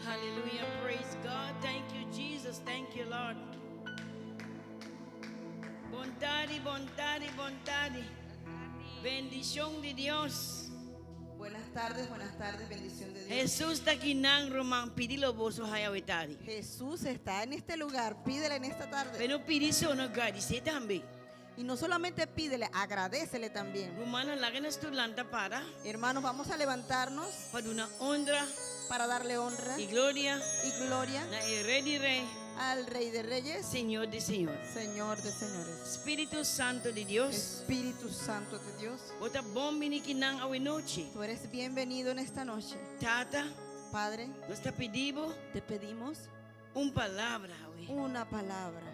Hallelujah. Praise God. Thank you, Jesus. Thank you, Lord. Bon tardi, bon tardi, bon tardi. Bendishon di Dios. Buenas tardes, bendición de Dios. Hesus ta akinan, ruman, pidi lo boso haya awe tardi. Jesús está en este lugar, pídele en esta tarde. Pero no pidi so, no, gradisié tambe. Y no solamente pídele, agradecele también. Rumannan, laga nos tur lanta para. Hermanos, vamos a levantarnos Pa duna honra para darle honra i gloria y gloria na e Rei di Rei, al Rey de Reyes, Señor di Señor. Señor de Señores. Spiritu Santu di Dios, Espíritu Santo de Dios, bo ta bon bini akinan awe nochi. Tú eres bienvenido en esta noche. Tata, Padre, nos ta pidi bo te pedimos un palabra awe. Una palabra.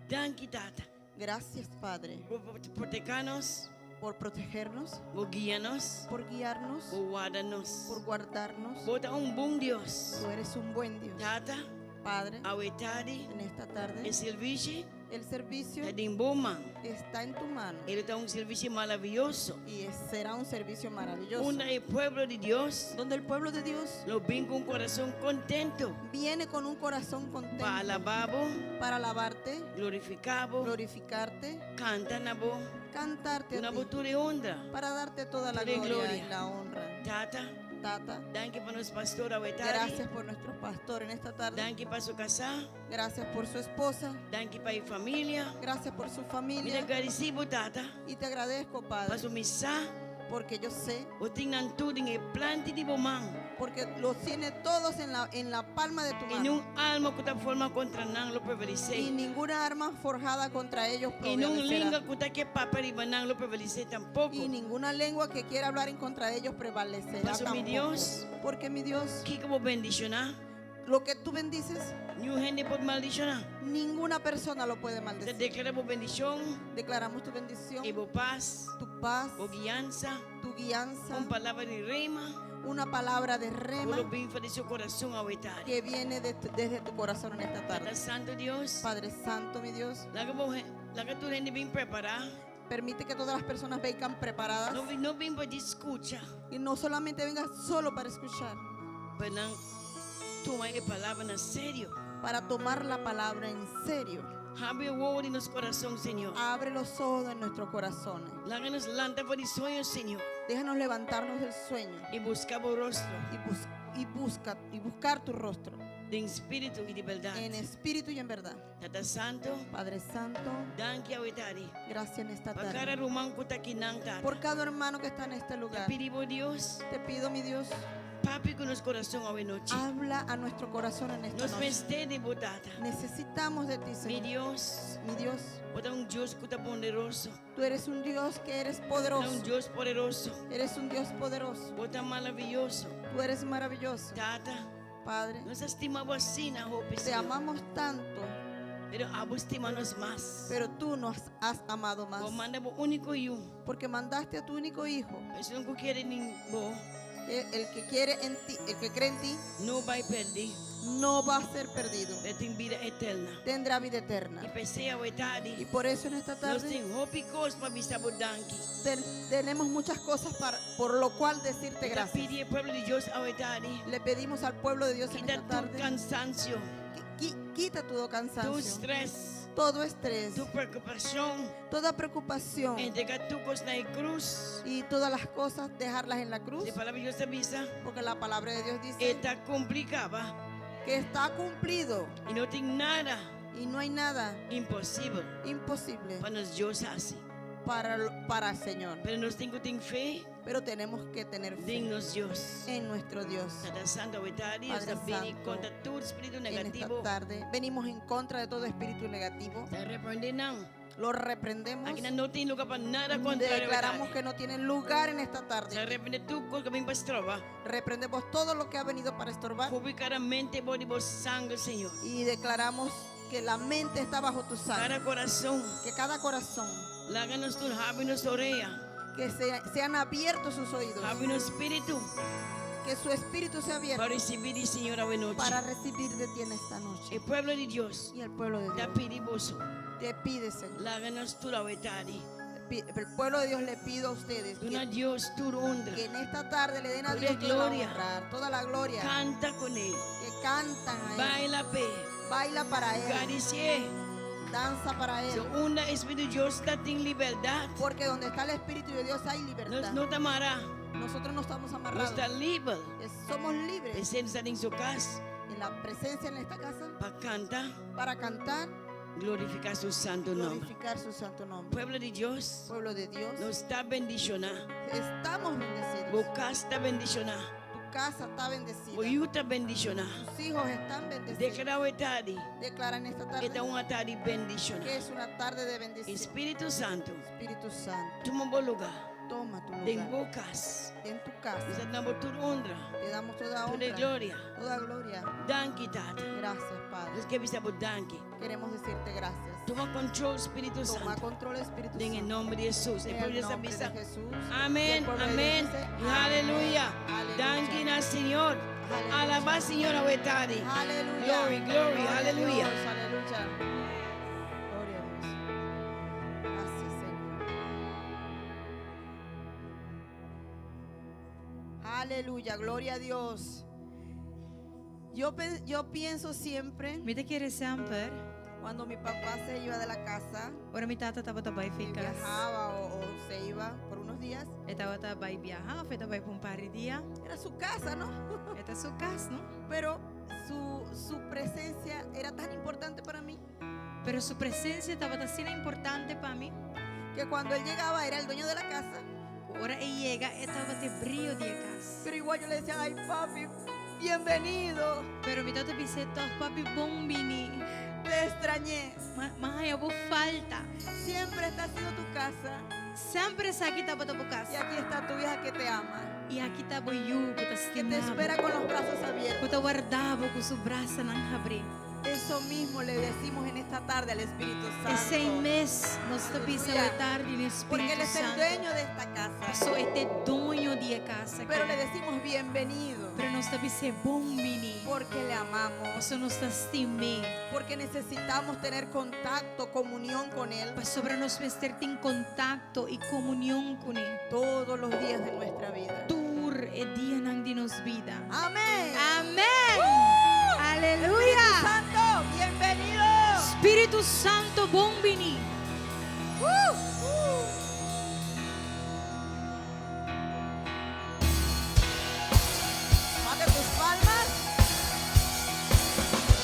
Danki, Tata. Gracias, Padre, Bo protehá nos, por protegernos, bo guia nos, por guiarnos, bo warda nos. Por guardarnos. Bo ta un bon Dios. Tú eres un buen Dios. Tata, Padre, awe tardi, en esta tarde, e servisio el servicio ta den bo man. Está en tu mano E ta un servisio maravioso. Y será un servicio maravilloso. Unda e pueblo di Dios Donde el pueblo de Dios lo bin ku un kurason kontentu viene con un corazón contento pa alabá bo, para alabarte, glorifiká bo, glorificarte, kanta na bo, cantarte a duna bo ti, tur e honra. Para darte toda la Toda gloria gloria. Y la honra. Tata, Tata, danki pa nos pastor awe tardi. Gracias por nuestro pastor en esta tarde. Danki pa su kasá. Gracias por su esposa. Danki pa e famia. Gracias por su Mi familia. ta gradisí bo, Tata. Y te agradezco, Padre, Paso mi sa, porque yo sé, bo tin nan tur den e planta di bo man. Porque los tiene todos en la palma de tu I mano. ningun arma ku ta forma kontra nan lo prevalesé. Y ninguna arma forjada contra ellos I ningun prevalecerá. lenga ku ta ke papia riba nan lo prevalesé tampoko. Y ninguna lengua que quiera hablar en contra de ellos prevalecerá Paso mi tampoco. Dios. Porque, mi Dios, Kiko bo bendishoná, lo que tú bendices, ningun hende por maldishoná. Ninguna persona lo puede Ta maldecir. deklará bo bendishon, Declaramos tu bendición, i bo pas, tu paz, bo guiansa, tu guianza, un palabra di rema, una palabra de rema ku lo bin for di su kurason awe tardi. Que viene desde tu corazón en esta tarde. Tata Santu Dios, Padre Santo, mi Dios, laga bo laga tur hende bin prepará. Permite que todas las personas vengan preparadas No, no bin pa skucha, y no solamente vengan solo para escuchar, pa nan tuma e palabra na serio. Para tomar la palabra en serio. Habri wowo di nos kurason, Señor. Abre los ojos de nuestros corazones. Laga nos lanta for di soño, Señor. Déjanos levantarnos del sueño I buska bo rostro. y buscar tu rostro Den spiritu i di berdat. En espíritu y en verdad. Tata Santu, Padre Santo, danki awe tardi. Gracias en esta Pa kada tarde. ruman ku ta akinan, Tata. Por cada hermano que está en este Ta lugar. pidi bo, Dios, Te pido, mi Dios, papia ku nos kurason awe nochi. Habla a nuestro corazón en esta Nos noche. mester di bo, Tata. Necesitamos de ti, Mi Señor. Dios, Mi Dios, bo ta un Dios ku ta bondadoso. Tú eres un Dios que eres Ta un poderoso. Dios poderoso. Eres un Dios poderoso. Bo ta maravioso. Tú eres maravilloso. Tata, Padre, nos ta stima bo asina, hopi, te Señor. Amamos tanto, Pero abo stima nos mas. Pero tú nos has amado más. Bo a manda bo úniko yu. Porque mandaste a tu único hijo. Esun ku kere den bo, Que el que quiere en ti, el que cree en ti, no bai pèrdè. No va a ser perdido. E tin bida eterno. Tendrá vida eterna. I p'esei awe tardi, Y por eso en esta nos tarde tin hopi kos pa bisa bo danki. Tenemos muchas cosas por lo cual decirte Ta gracias. pidi pueblo di Dios awe tardi. Le pedimos al pueblo de Dios en Kita esta tur tarde kansansio, quita todo tur cansancio, stress, todo estrés, tur preokupashon. Toda preocupación Entregá tur kos na krus. Y todas las cosas dejarlas en la cruz, E palabra di Dios ta bisa, porque la palabra de Dios dice ta kumplí kaba. Que está cumplido I no tin nada y no hay nada imposibel imposible pa nos Dios hasi. para el Señor. Pero nos tin ku tin fe Pero tenemos que tener fe den nos Dios. En nuestro Dios. Tata Santu, awe tardi, Padre ta bini Santo, kontra tur spiritu en esta negativo. Tarde venimos en contra de todo espíritu negativo. Ta reprendé nan. Lo reprendemos. Aki no tin lugá pa nada kontrario. Declaramos que no tienen lugar en esta tarde. Ta reprendé tur kos ku a bin pa stroba. Reprendemos todo lo que ha venido para estorbar Kubri kada mente bou di bo sanger, Señor. Y declaramos que la mente está bajo tu sangre. Kada kurason. Que cada corazón, Laga nos tur habri nos orea. Que sean abiertos sus oídos, Habri nos spiritu. Que su espíritu sea abierto Pa risibí di Señor awe nochi. Para recibir de ti en esta noche. E pueblo di Dios. Y el pueblo de Ta Dios pidi boso. Te pide, Señor. Laga nos tur awe tardi. El pueblo de Dios le pido a ustedes Duna que, Dios tur honra. Que en esta tarde le den a Toda Dios toda la gloria. Honra, toda la gloria. Kanta kuné. Que Cantan a Él. Baila p'e. Baila para Él. Karisi'é. Danza para Él. So unda Espíritu di Dios ta tin libertat. Porque donde está el Espíritu de Dios hay libertad. Nos no ta mará. Nosotros no estamos Nos amarrados. ta liber. Somos libres. Presensia den su kas. En la presencia en esta casa. Pa kanta. Para cantar. Glorifiká su santu nòmber. Glorificar su santo nombre. Pueblo di Dios. Pueblo de Dios. Nos ta bendishoná. Estamos bendecidos. Bo kas ta bendishoná. Tu casa está bendecida. Bo yu ta bendishoná. Tus hijos están bendecidos. Deklará awe tardi. Declara en esta tarde. E ta un atardi bendishoná. Que es una tarde de bendición. Espíritu Santu. Espíritu Santo. Tuma bo lugá. Toma tu lugar. Den bo kas. En tu casa. Nos ta duna bo tur honra. Te damos toda Tur honra. gloria. Toda gloria. Danki, Tata. Gracias, Padre. Nos ke bisa bo danki. Queremos decirte gracias. Tuma control, Spiritu Toma Santu. control, Espíritu Den e Santo. nomber di Jesus. E En pueblo el ta nombre bisa. de Jesús. Amén, Y el pueblo de amén. Dios dice, Y aleluya. Aleluya. Danki na Señor. Aleluya. Alabá Señor awe tardi. Aleluya. Glory, glory, Gloria a aleluya. Dios, aleluya. Gloria a Dios. Gracias, Señor. Aleluya, gloria a Dios. Yo, yo pienso siempre, Mi ta kere semper, cuando mi papá se iba de la casa, ora mi tata tabata bai que fi kas. viajaba o se iba por unos días, E tabata bai biaha, òf e ta bai pa un par di dia. era su casa, ¿no? E ta su kas, no? Pero su presencia era tan importante para mí Pero su presensia tabata asina importante pa mi. que cuando él llegaba era el dueño de la casa. Ora e yega, e tabata e brio di e kas. Pero igual yo le decía, ay papi, bienvenido. Pero mi tabata bis'é tòg, papi, bon bini. Te extrañé. M'a haña bo falta. Siempre esta ha sido tu casa. Semper esaki tabata bo kas. Y aquí está tu hija que te ama. Y aki ta bo yu ku ta Que te stima bo. espera con los brazos abiertos. Ku ta warda bo ku su brasanan habrí. Eso mismo le decimos en esta tarde al Espíritu Santo. Esei mes nos ta bisa Aleluya. awe tardi na Porque Él Espíritu es el Santo. dueño de esta casa. Paso e ta e doño di e kas aki. Pero le decimos bienvenido. Pero nos ta bis'é bon bini. Porque le amamos. Paso nos ta stim'é. Porque necesitamos tener contacto, comunión con Él. Pasobra nos mester tin kontakto i komunion kuné. Todos los días de nuestra vida. Tur e dianan di nos bida. Amén. Amén. Aleluya. Aleluya. Santo, bienvenido. Spiritu Santo, bon bini. Bate tus palmas.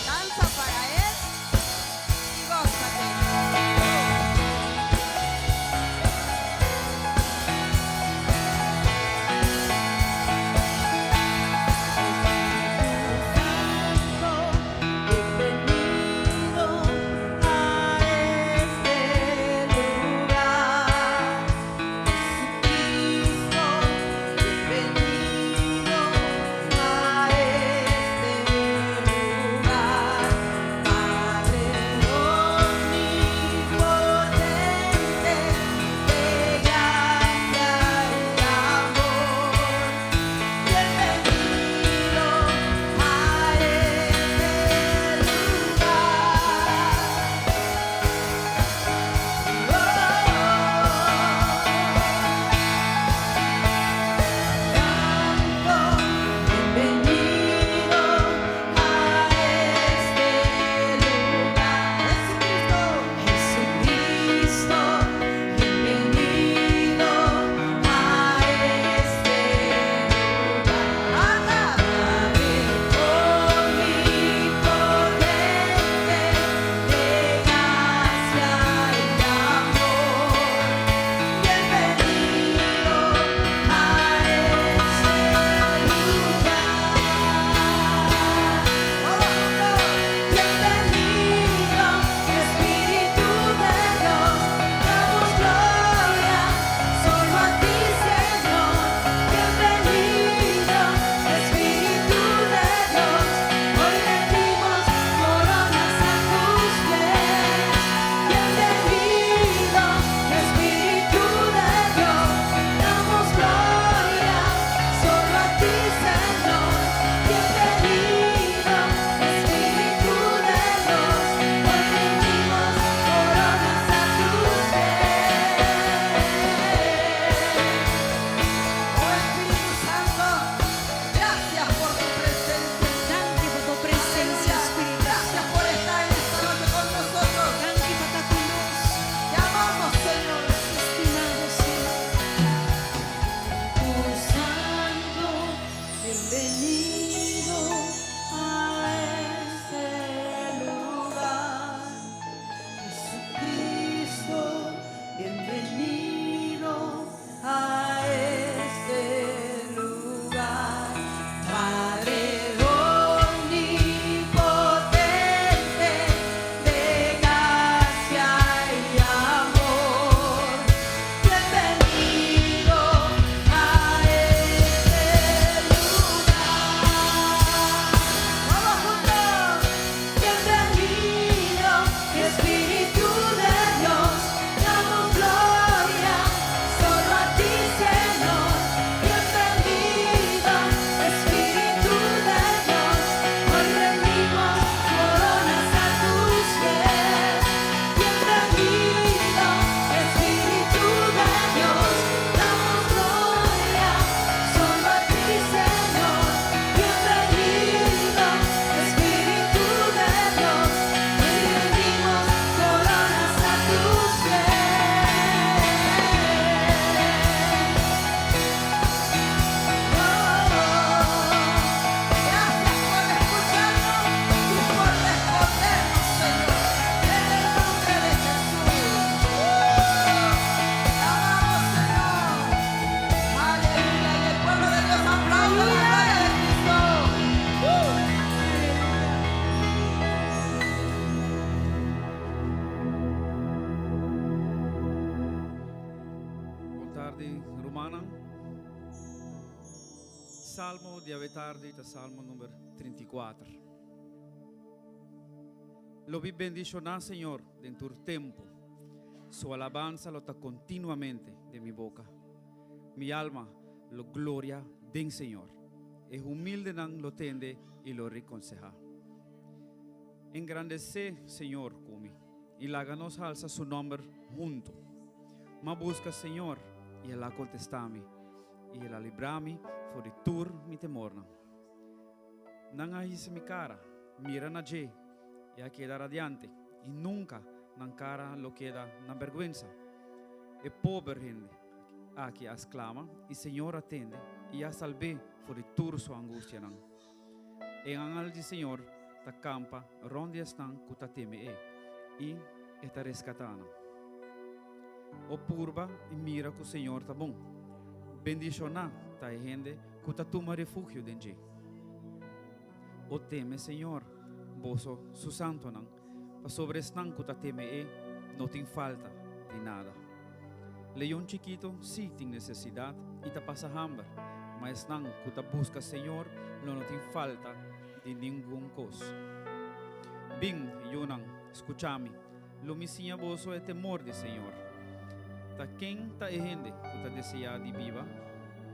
Danza para Él y gózate. Bienvenido a este lugar. tardi, rumannan. Salmo di awe tardi ta Salmo number 34. Lo mi bendishoná Señor den tur tempu. Su alabansa lo ta kontinuamente den mi boka. Mi alma lo gloria den Señor. E humildenan lo tende i lo rekonsehá. Engrandesé Señor ku mi i laga nos halsa su nòmber huntu. M'a buska Señor i el a kontestá mi, i el a librá mi for di tur mi temornan. Nan a hisa mi kara, mira na dje, i a keda radiante, i nunka nan kara lo keda na bèrgwensa. E pober hende aki a sklama, i Señor a tende i a salb'é for di tur su angustianan. E angel di Señor ta kampa rònt di esnan ku ta teme E, i E ta reskatá nan. O purba i mira ku Señor ta bon. Bendishoná ta e hende ku ta tuma refugio den dje. O teme Señor, boso, su santonan, pasobra esnan ku ta teme E no tin falta di nada. Leon chikito sí tin nesesidat i ta pasa hamber, ma esnan ku ta buska Señor lo no tin falta di ningun kos. Bin, yunan, skucha mi, lo mi siña boso e temor di Señor. Ta ken ta e hende ku ta deseá di biba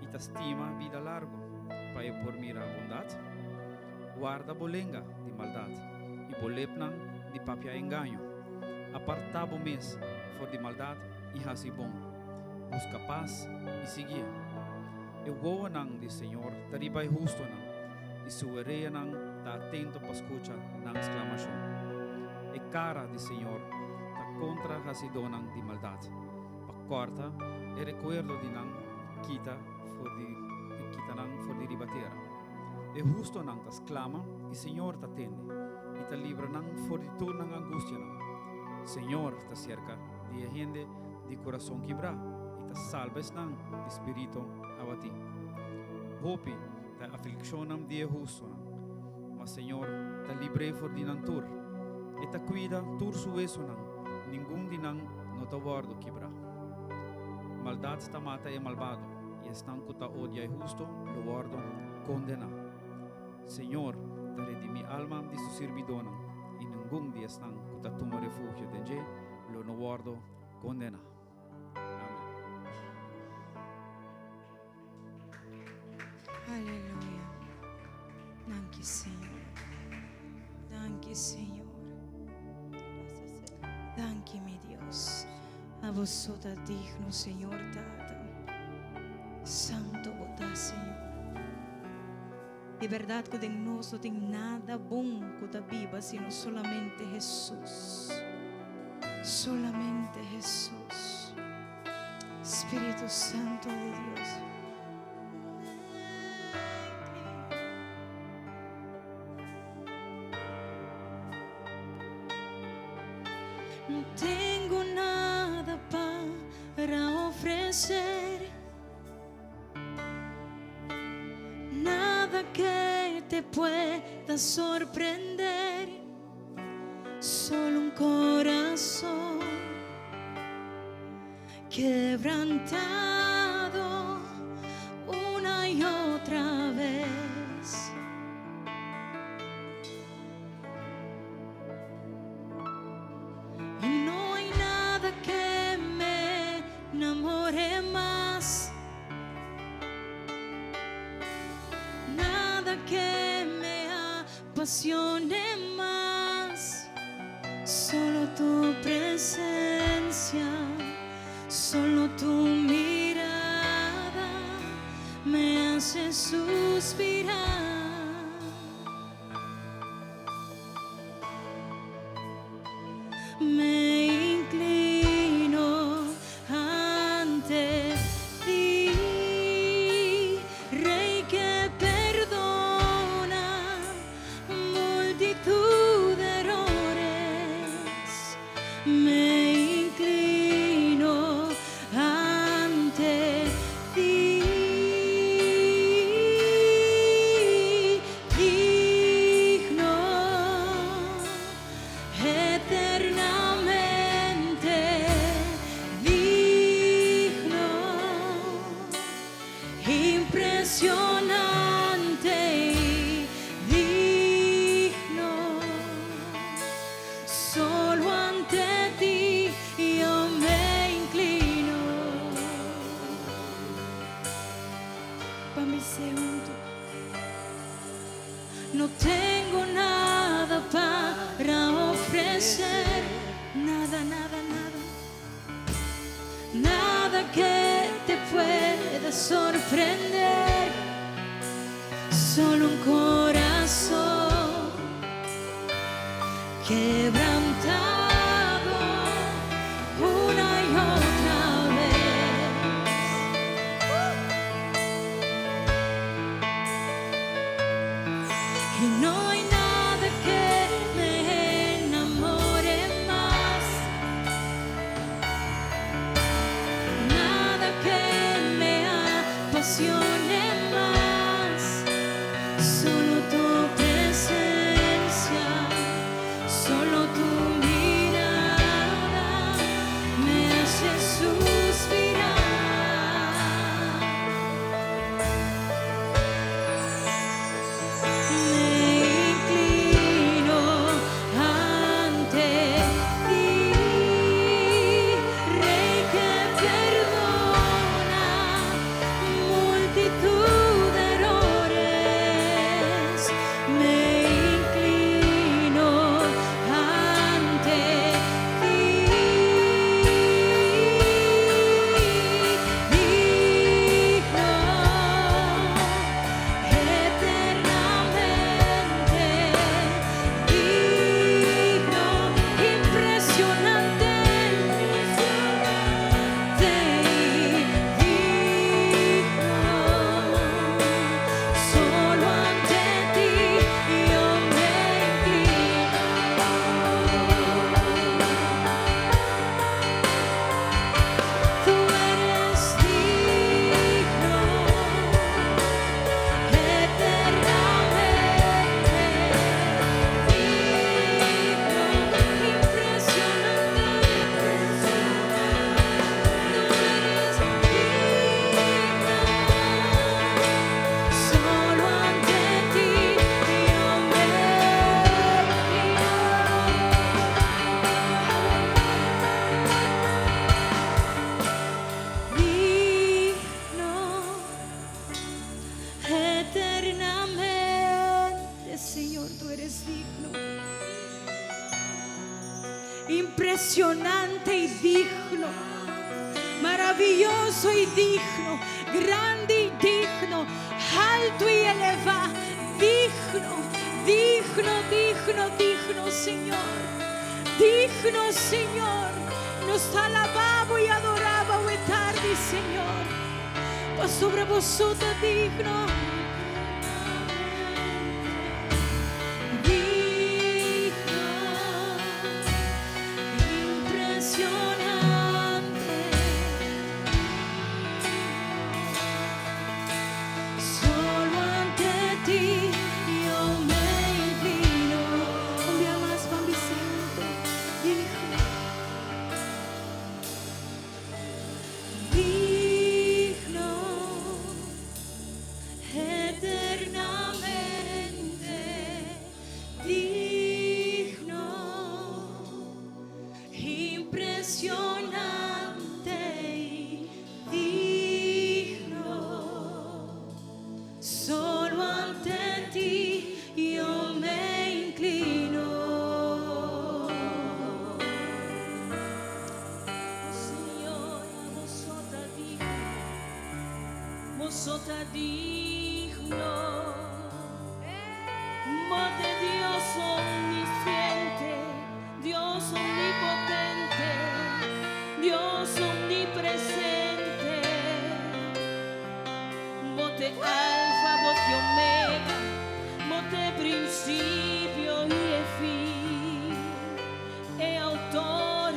i ta stima bida largu pa e por mira bondat? Warda bo lenga di maldat i bo lepnan di papia engaño. Apartá bo mes for di maldat i hasi bon. Buska pas i siguié. E wowonan di Señor ta riba e hustonan, i su oreanan ta atento pa skucha nan sklamashon. E kara di Señor ta kontra hasidónan di maldat, pa kòrta e rekuerdo di nan i kita for di i kita nan for di riba tera. E hustonan ta sklama i Señor ta tende i ta libra nan for di tur nan angustianan. Señor ta serka di e hende di kurason kibrá i ta salba esnan di spiritu abatí. Hopi ta e aflikshonnan di e hustonan, ma Señor ta libr'é for di nan tur. E ta kuida tur su wesonan, ningun di nan no ta wòrdu kibrá. Maldat ta mata e malbado, i esnan ku ta odia e husto lo wòrdu kondená. Señor ta redimí alma di su sirbidónan, i ningun di esnan ku ta tuma refugio den dje lo no wòrdu kondená. Amen. Aleluya. Danki, Señor. Danki, Señor. Danki, mi Dios. Abo so ta digno, Señor Tata. Santo bo ta, Señor. Di berdad cu den nos no tin nada bon cu ta biba sino solamente Hesus. Solamente Hesus. Spiritu Santo di Dios. No tengo nada para ofrecer. Nada que te pueda sorprender. Solo un corazón quebrantado una y otra vez. Y no hay nada que me enamore más. Nada que me apasione más. Solo tu presencia, solo tu mirada me hace suspirar. Me inclino ante ti, Rey que perdona multitud de errores. Me inclino ante ti, digno eternamente digno. Solo ante ti yo me inclino. Pa mi segundo. No tengo nada para ofrecer. Nada, nada, nada. Nada que te pueda sorprender. Solo un corazón quebrantado una y otra vez. Y no hay nada que me enamore más, nada que me apasione más, solo tu presencia, solo tu mirada me hace suspirar. Me inclino ante ti, Rey que perdona multitud de errores. Me inclino ante ti, digno eternamente digno, impresionante, digno. Solo ante ti yo me inclino. Tú eres digno. Eternamente digno, impresionante, tú eres digno. Solo ante ti yo me inclino. Digno. Eternamente, Señor, tú eres digno. Impresionante y digno. Maraviyoso y digno. Grandi y digno. Alto y elevado. Digno, digno, digno, digno, Señor. Digno, Señor. Nos ta alaba bo y adora bo awe tardi, Señor. Pasobra bo ta digno. Digno, impresionante. Solo ante ti yo me inclino. Un dia mas, Juan Vicente, digno. Digno, eternamente digno, impresionante y digno. Solo ante ti yo me inclino. Señor, bo ta digno, bo ta digno. Bo ta Dios omnisciente, Dios omnipotente, Dios omnipresente. Bo ta Alfa, bo ta Omega, bo ta principio y fin. E autor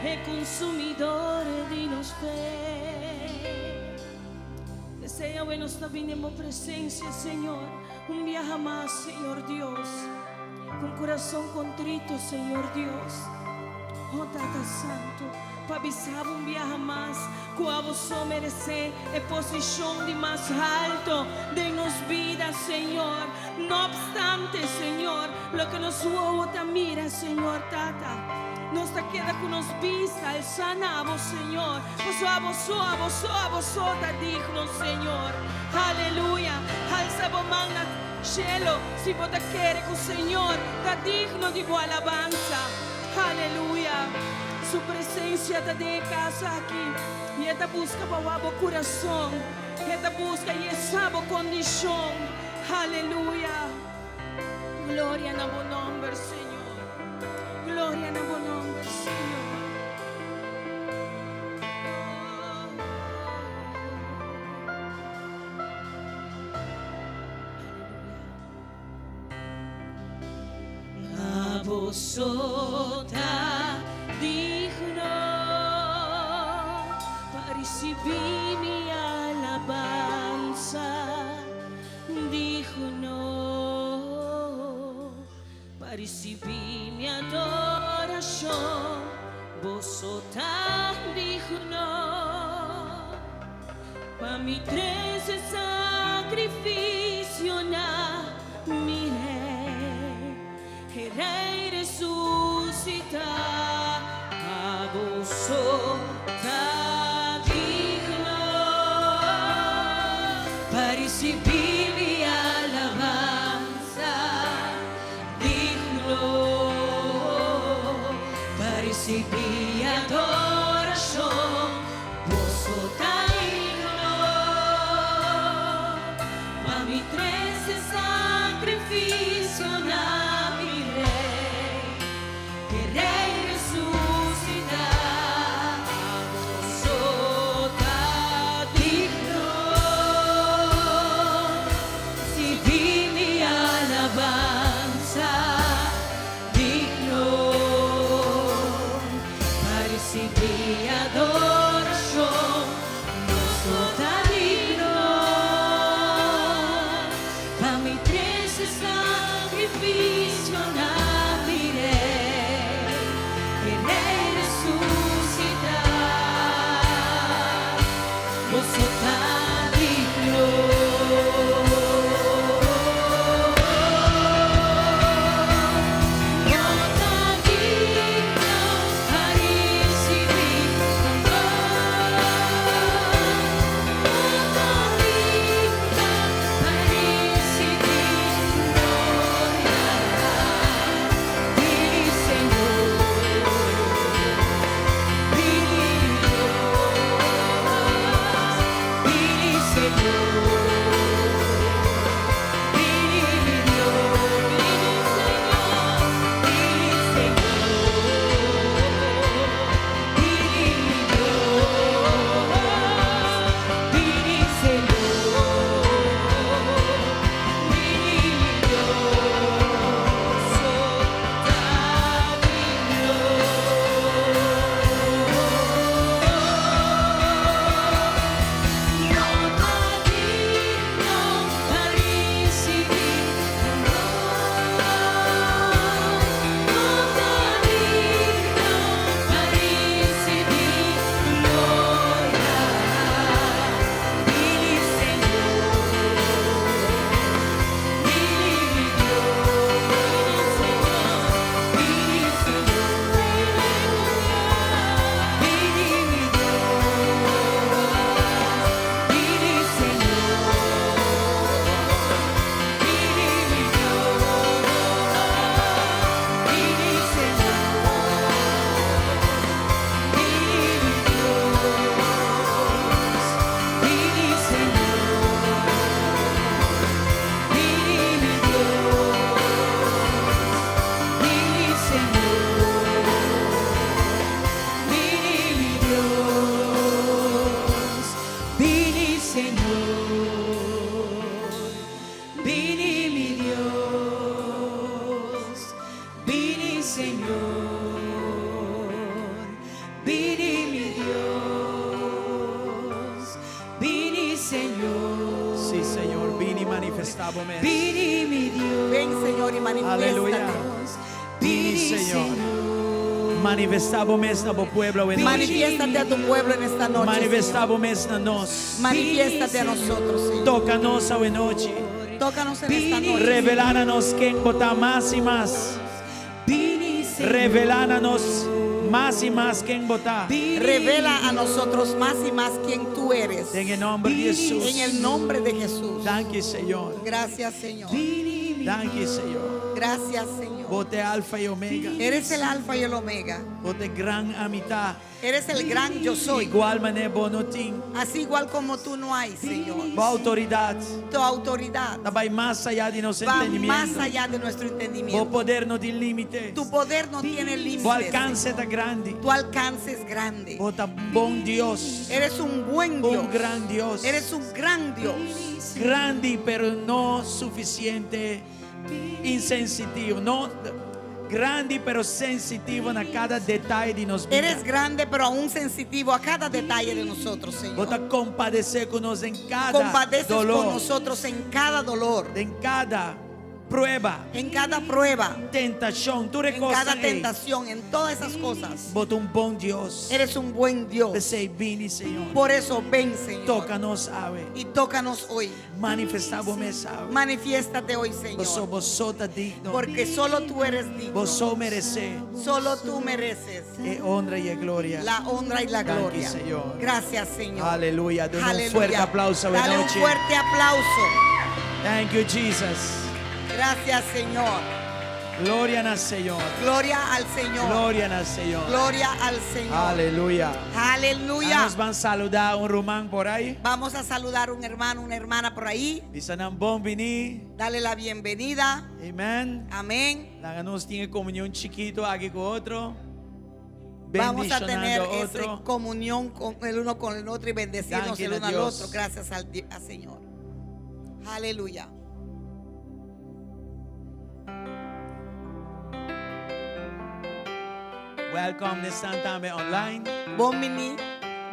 y consumidor di nos fe. Señor, nos ta den bo presencia, Señor. Un biaha mas, Señor Dios. Cu curason contrito, Señor Dios. Oh, Tata Santo. pa bisa bo un biaha mas ku abo so meresé e posishon di mas halto den nos bida, Señor. No opstante, Señor, loke nos wowo ta mira, Señor Tata, nos ta keda ku nos bista alsá na abo, Señor, pasobra abo so, abo so, abo so ta digno, Señor. Aleluya! Halsa bo man na shelo si bo ta kere ku Señor ta digno di bo alabansa. Aleluya! Su presencia ta den e casa aki y e ta busca pa wak bo curason. E ta busca y e sa bo condicion. Aleluya! Gloria na bo nomber, Señor. Gloria na bo nomber, Señor. Abo so ta digno pa ricibí mi alabansa, digno pa ricibí mi adoracion, bo so ta digno pa mi trece sacrificio na mi Rey, e Rey resucita. Abo so ta digno pa ricibí mi alabansa, digno pa ricibí adoracion, bo so ta digno pa mi trece sacrificio na mi Rey, e Rey resucita. Abo so ta digno ricibí mi alabansa, digno pa ricibí adoracion, bo so ta digno pa mi trece sacrificio na mi Rey, e Rey resucita. Bo so ta digno. Bo ta digno pa ricibí honor. Bo ta digno pa ricibí gloria. Bini, Señor. Bini, Dios. Bini, Señor. Bini, mi Dios. Bini, Señor. Bini, Señor. Bini, mi Dios. Bini, Señor. Bini, mi Dios. So ta digno. Bo ta digno pa ricibí honor. Bo ta digno pa ricibí gloria. Bini, Señor. Bini, mi Dios. Bini, Señor. Bini, Señor. Bini, mi Dios. Bini, Señor. Bini, mi Dios. Bini, Señor. Bini, mi Dios. Bini, Señor. Bini, mi Dios. Bini, Señor. Bini, mi Dios. Bini, Señor. Bini, mi Dios. Bini, Señor. Bini, mi Dios. Bini, Señor. Sí, Señor, bini manifestá bo mes. Bini, mi Dios. Ven, Señor, y manifiéstate. Aleluya. Bini, Bini, Señor. Señor. Manifestá bo mes na bo pueblo awe nochi. Manifiéstate a tu pueblo en esta noche. Manifestá Señor. bo mes na nos. Manifiéstate a nosotros, Señor. Toka nos awe nochi. Tócanos en esta noche. Revelá na nos ken bo ta mas i mas. Revelá na nos mas i mas ken bo ta. Revela a nosotros más y más quién tú eres. Den e nòmber di Hesus. En el nombre de Jesús. Danki, Señor. Gracias, Señor. Danki, Señor. Gracias, Señor. Bo ta e Alfa i Omega. Eres el Alfa y el Omega. Bo ta e gran Ami Ta. Eres el gran yo soy. Igual manera bo no tin. Así igual como tú no hay, Señor. Bo outoridat Tu autoridad ta bai mas ayá di nos va más entendimiento. allá de nuestro Bo entendimiento. poder no tin límite. Tu poder no tiene Bo límites. alkanse ta grandi. Tu alcance es grande. Bo ta bon Dios. Eres un buen Dios. Un gran Dios. Eres un gran Dios. Grandi, pero no sufisiente. Insensitivo. No, grandi, pero sensitivo na kada detaye di nos bida. Eres grande, pero aún sensitivo a cada detalle de nosotros, Señor. Bo ta kompadesé ku nos den kada Compadeces dolor. con nosotros en cada dolor, Den kada prueba, en cada prueba, tentashon, tur en kos. cada tentación, en todas esas cosas. Bo ta un bon Dios. Eres un buen Dios. P'esei bini, Señor. Por eso ven, Señor. Toka nos awe. Y tócanos hoy. Manifestá bo mes awe. Manifiéstate hoy, Bo Señor. Bo so ta digno. Porque solo tú eres digno. Bo so meresé Solo tú mereces e honra i e gloria. la honra y la Danki, gloria. Señor. Gracias, Señor. Aleluya. Duna un Aleluya. fuerte aplauso Dale un anochi. fuerte aplauso. Thank you, Jesus. Gracias, Señor. Gloria na Señor. Gloria al Señor. Gloria na Señor. Gloria al Señor. Aleluya. Aleluya. Nos ta bai saludá un ruman por ei. Vamos a saludar un hermano, una hermana por ahí. Bisa nan bon biní. Dale la bienvenida. Amèn. Amén. Laga nos tin komunion chikitu aki ku otro. Vamos a tener Bendishonando esa otro. comunión con el uno con el otro y bendecirnos Danki el na uno al Dios. otro. Gracias al, al Señor. Aleluya. Welcome esnan tambe online. Bon biní.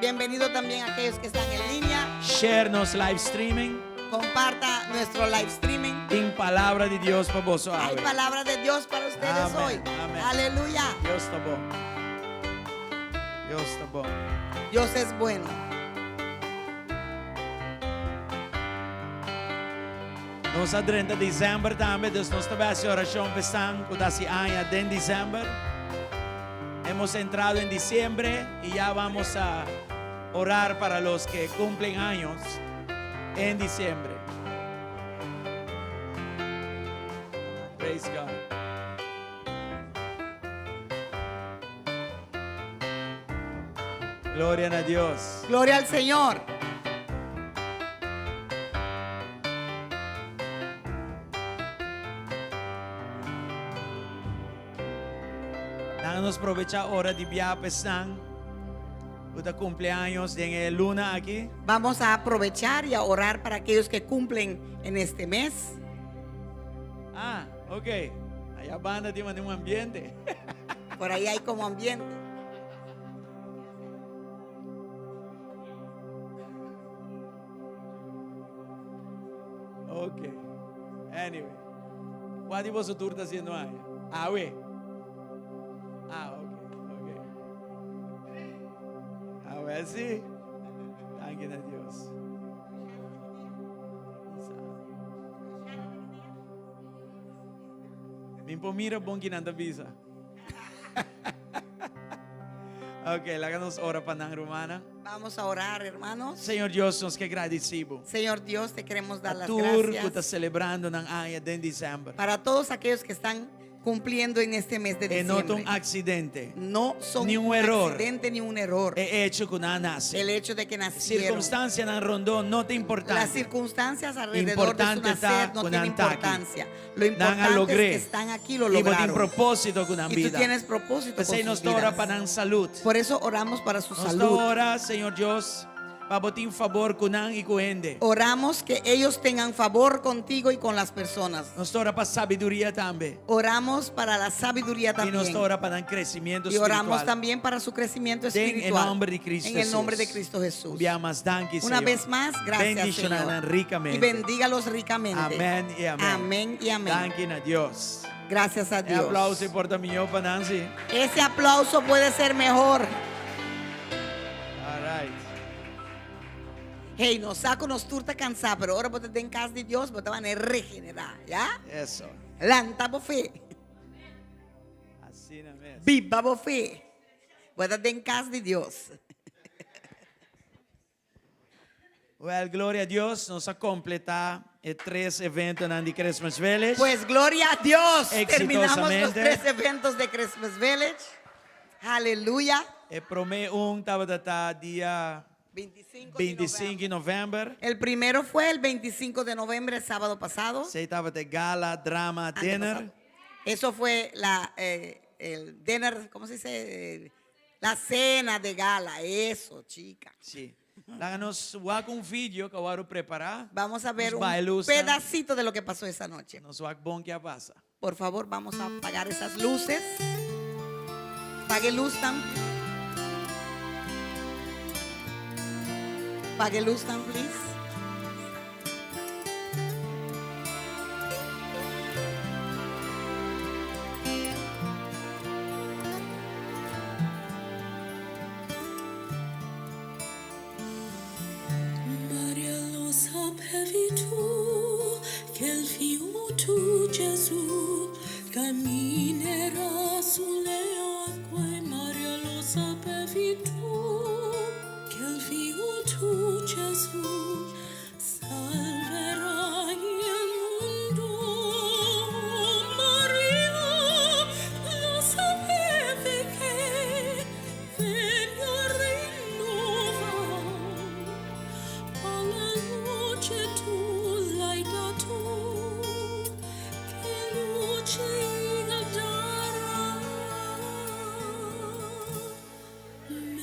Bienvenido también a aquellos que están en línea. Share nos live streaming. Comparta nuestro live streaming. Tin palabra di Dios pa bo Hay palabra de Dios para ustedes Amén, hoy. amén. Aleluya. Dios ta bon. Dios ta bon. Dios es bueno. Nos a drenta desèmber tambe, dus nos ta bai hasi orashon pa esnan ku ta hasi aña den desèmber. Hemos entrado en diciembre y ya vamos a orar para los que cumplen años en diciembre. Praise God. Gloria na Dios. Gloria al Señor. Laga nos probechá ora di biaha pa esnan ku ta kumpli aña den e luna aki. Vamos a aprovechar y a orar para aquellos que cumplen en este mes. Ah, ok. Aya banda tin un ambiente. Por ahí hay como ambiente. Ok. Anyway. Kua di boso tur ta hasiendo aña? Awe. Ah, ok, ok. Awe si. Danki na Dios. Mi n' por mira bon ku nan ta bisa. Ok, laga nos ora pa nan rumannan. Vamos a orar, hermanos. Señor Dios, nos ke gradisí Bo. Señor Dios, te queremos dar las Tur ku ta gracias selebrando nan aña den desèmber. para todos aquellos que están cumpliendo en este mes de E no ta un diciembre. aksidente. No son Ni un un error. accidente ni un error. E echo ku nan a nase. El hecho de que nacieron. Sirkunstansianan rondó no ta Las importante. circunstancias alrededor de su Importante nacer ta no ku tienen nan ta aki. importancia. Lo Nan a importante es logr'é. que están aquí, lo I bo tin lograron. propósito ku nan Y tú bida. tienes propósito con P'esei sus nos ta ora vidas. pa nan salú. Por eso oramos para su Nos ta salud. ora, Señor Dios, pa bo tin fabor ku nan i ku hende. Oramos que ellos tengan favor contigo y con las personas. Nos ta ora pa sabiduria tambe. Oramos para la sabiduría I también. nos ta ora pa nan kresementu Y oramos spiritual. también para su crecimiento Den e espiritual. nòmber di Kristu En el nombre de Jesús. Cristo Jesús. Un bia mas danki, Una Señor. vez más, gracias, Bendishoná Señor. rikamente. Y bendígalos ricamente. Amèn i amèn. Amén y amén. Danki na Dios. Gracias a E Dios. aplauso por ta mihó pa nan, sí. Ese aplauso puede ser mejor. All right. Hey, nos sa ku nos tur ta kansá, pero ora bo ta den kas di Dios, bo ta bai regenerá, ya? Eso. Lanta bo fe. Asina mes. Biba bo fe. Bo ta den kas di Dios. Well, gloria a Dios, nos a kompletá e tres eventonan di Christmas Village. Pues gloria a Dios, terminamos los Exitosamente. tres eventos de Christmas Village. Aleluya. E promé un tabata ta dia 25 di 25 di novèmber. El primero fue el 25 de noviembre, el sábado pasado. Esei tabata gala, drama, dinner. Antepasado. Eso fue la, eh, el dinner, ¿cómo se dice? Eh, La cena de gala, eso, chica. Sí. Laga nos wak un video ku a wòrdu prepará. Vamos a ver Nos un bai luz, pedacito de lo que pasó esa noche. Nos wak bon ke a pasa. Por favor, vamos a apagar esas luces. Pague luz tan. Pague luz tan, please. Maria lo sapevi tu che il figlio tu Gesù camminerà sulle acque Maria lo sapevi tu che il figlio tu Gesù salverà il mondo Maria lo sapevi che venne a rinnovar alla luce tu l'hai dato che luce il darà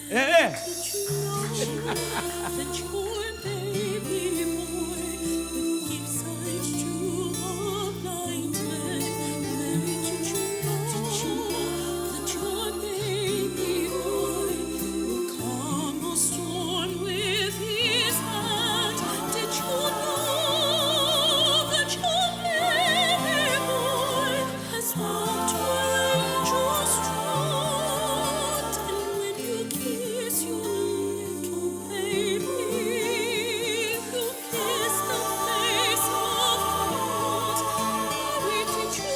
Eh, eh. That your baby boy would give sight to a blind man. Mary, did you know that your baby boy will calm a storm with his hand? Did you know that your baby boy has walked where angels trod? And when you kiss your little baby, you kiss the face of God. Mary, did you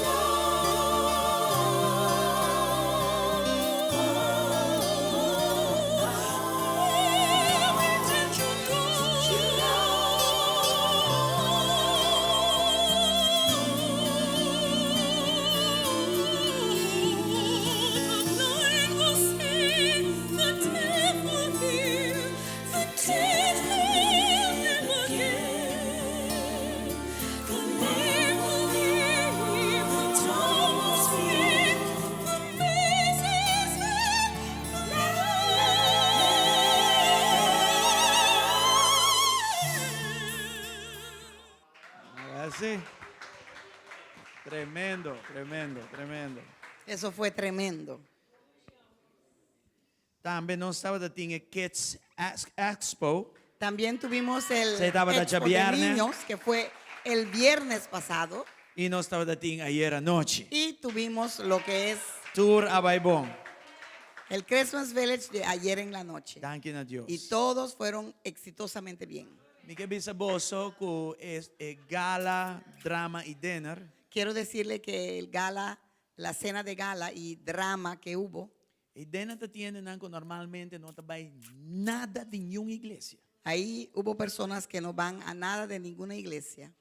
know? Mary, did you know? The blind will see, the deaf will hear, the dead will live again. The lame will leap, the dumb will speak, the faces will Así. Tremendo, tremendo, tremendo. Eso fue tremendo. Tambe nos tabatin e Kids Expo. También tuvimos el Esei tabata Expo de djabièrnè. Niños, que fue el viernes pasado. I nos tabatin ayera nochi. Y tuvimos lo que es Tur a bai bon. el Christmas Village de ayer en la noche. Danki na Dios. Y todos fueron exitosamente bien. Mi ke bisa boso ku e e gala, drama i dinner. Quiero decirle que el gala, la cena de gala y drama que hubo, E dinner ta tin hendenan ku normalmente no ta bai nada di ningun iglesia. ahí hubo personas que no van a nada de ninguna iglesia.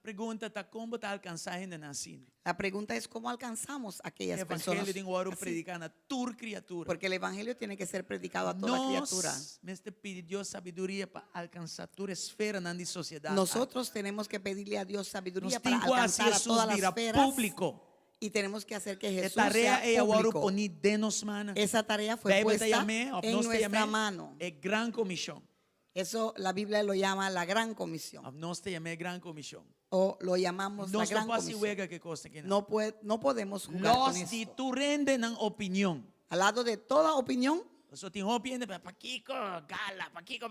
Pregunta ta kon bo ta alkansá hendenan asina. La pregunta es cómo alcanzamos a aquellas Evangelio personas. tin ku wòrdu así. prediká na tur kriatura. Porque el evangelio tiene que ser predicado a toda criatura. Nos mester pidi Dios sabiduria pa alkansá tur esferanan di sosiedat. Nosotros tenemos que pedirle a Dios sabiduría Nos para tin ku hasi alcanzar a Hesus todas las bira esferas. públiko. Y tenemos que hacer que E Jesús tarea sea ei a wòrdu público. poní den nos man. Esa tarea fue Beibel ta puesta yam'é, òf en nos ta nuestra yam'é, mano. e gran komishon. Eso la Biblia lo llama la gran comisión. Òf nos ta yam'é gran komishon. O lo llamamos la Nos no gran por hasi comisión. wega ku e kos aki. No, no podemos jugar con Los di esto. tur hende nan opinion. Al lado de toda opinión, So tin hopi hende, pakiko, gala, pakiko.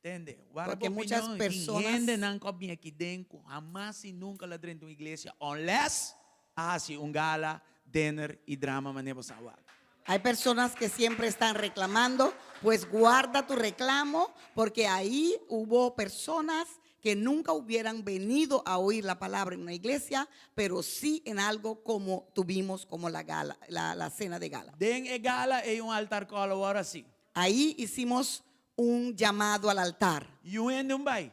Tende, warda Porque bo muchas opinion, tin personas- hendenan ku a bin aki den ku hamas i nunka lo a drenta un iglesia unless a hasi un gala, dinner i drama manera bo sa wak. Hay personas que siempre están reclamando, pues guarda tu reclamo, porque ahí hubo personas que nunca hubieran venido a oír la palabra en una iglesia, pero sí en algo como tuvimos como la gala, la cena de gala. Den e gala ei un altar call awor así. Ahí hicimos un llamado al altar. Niun hende un bai.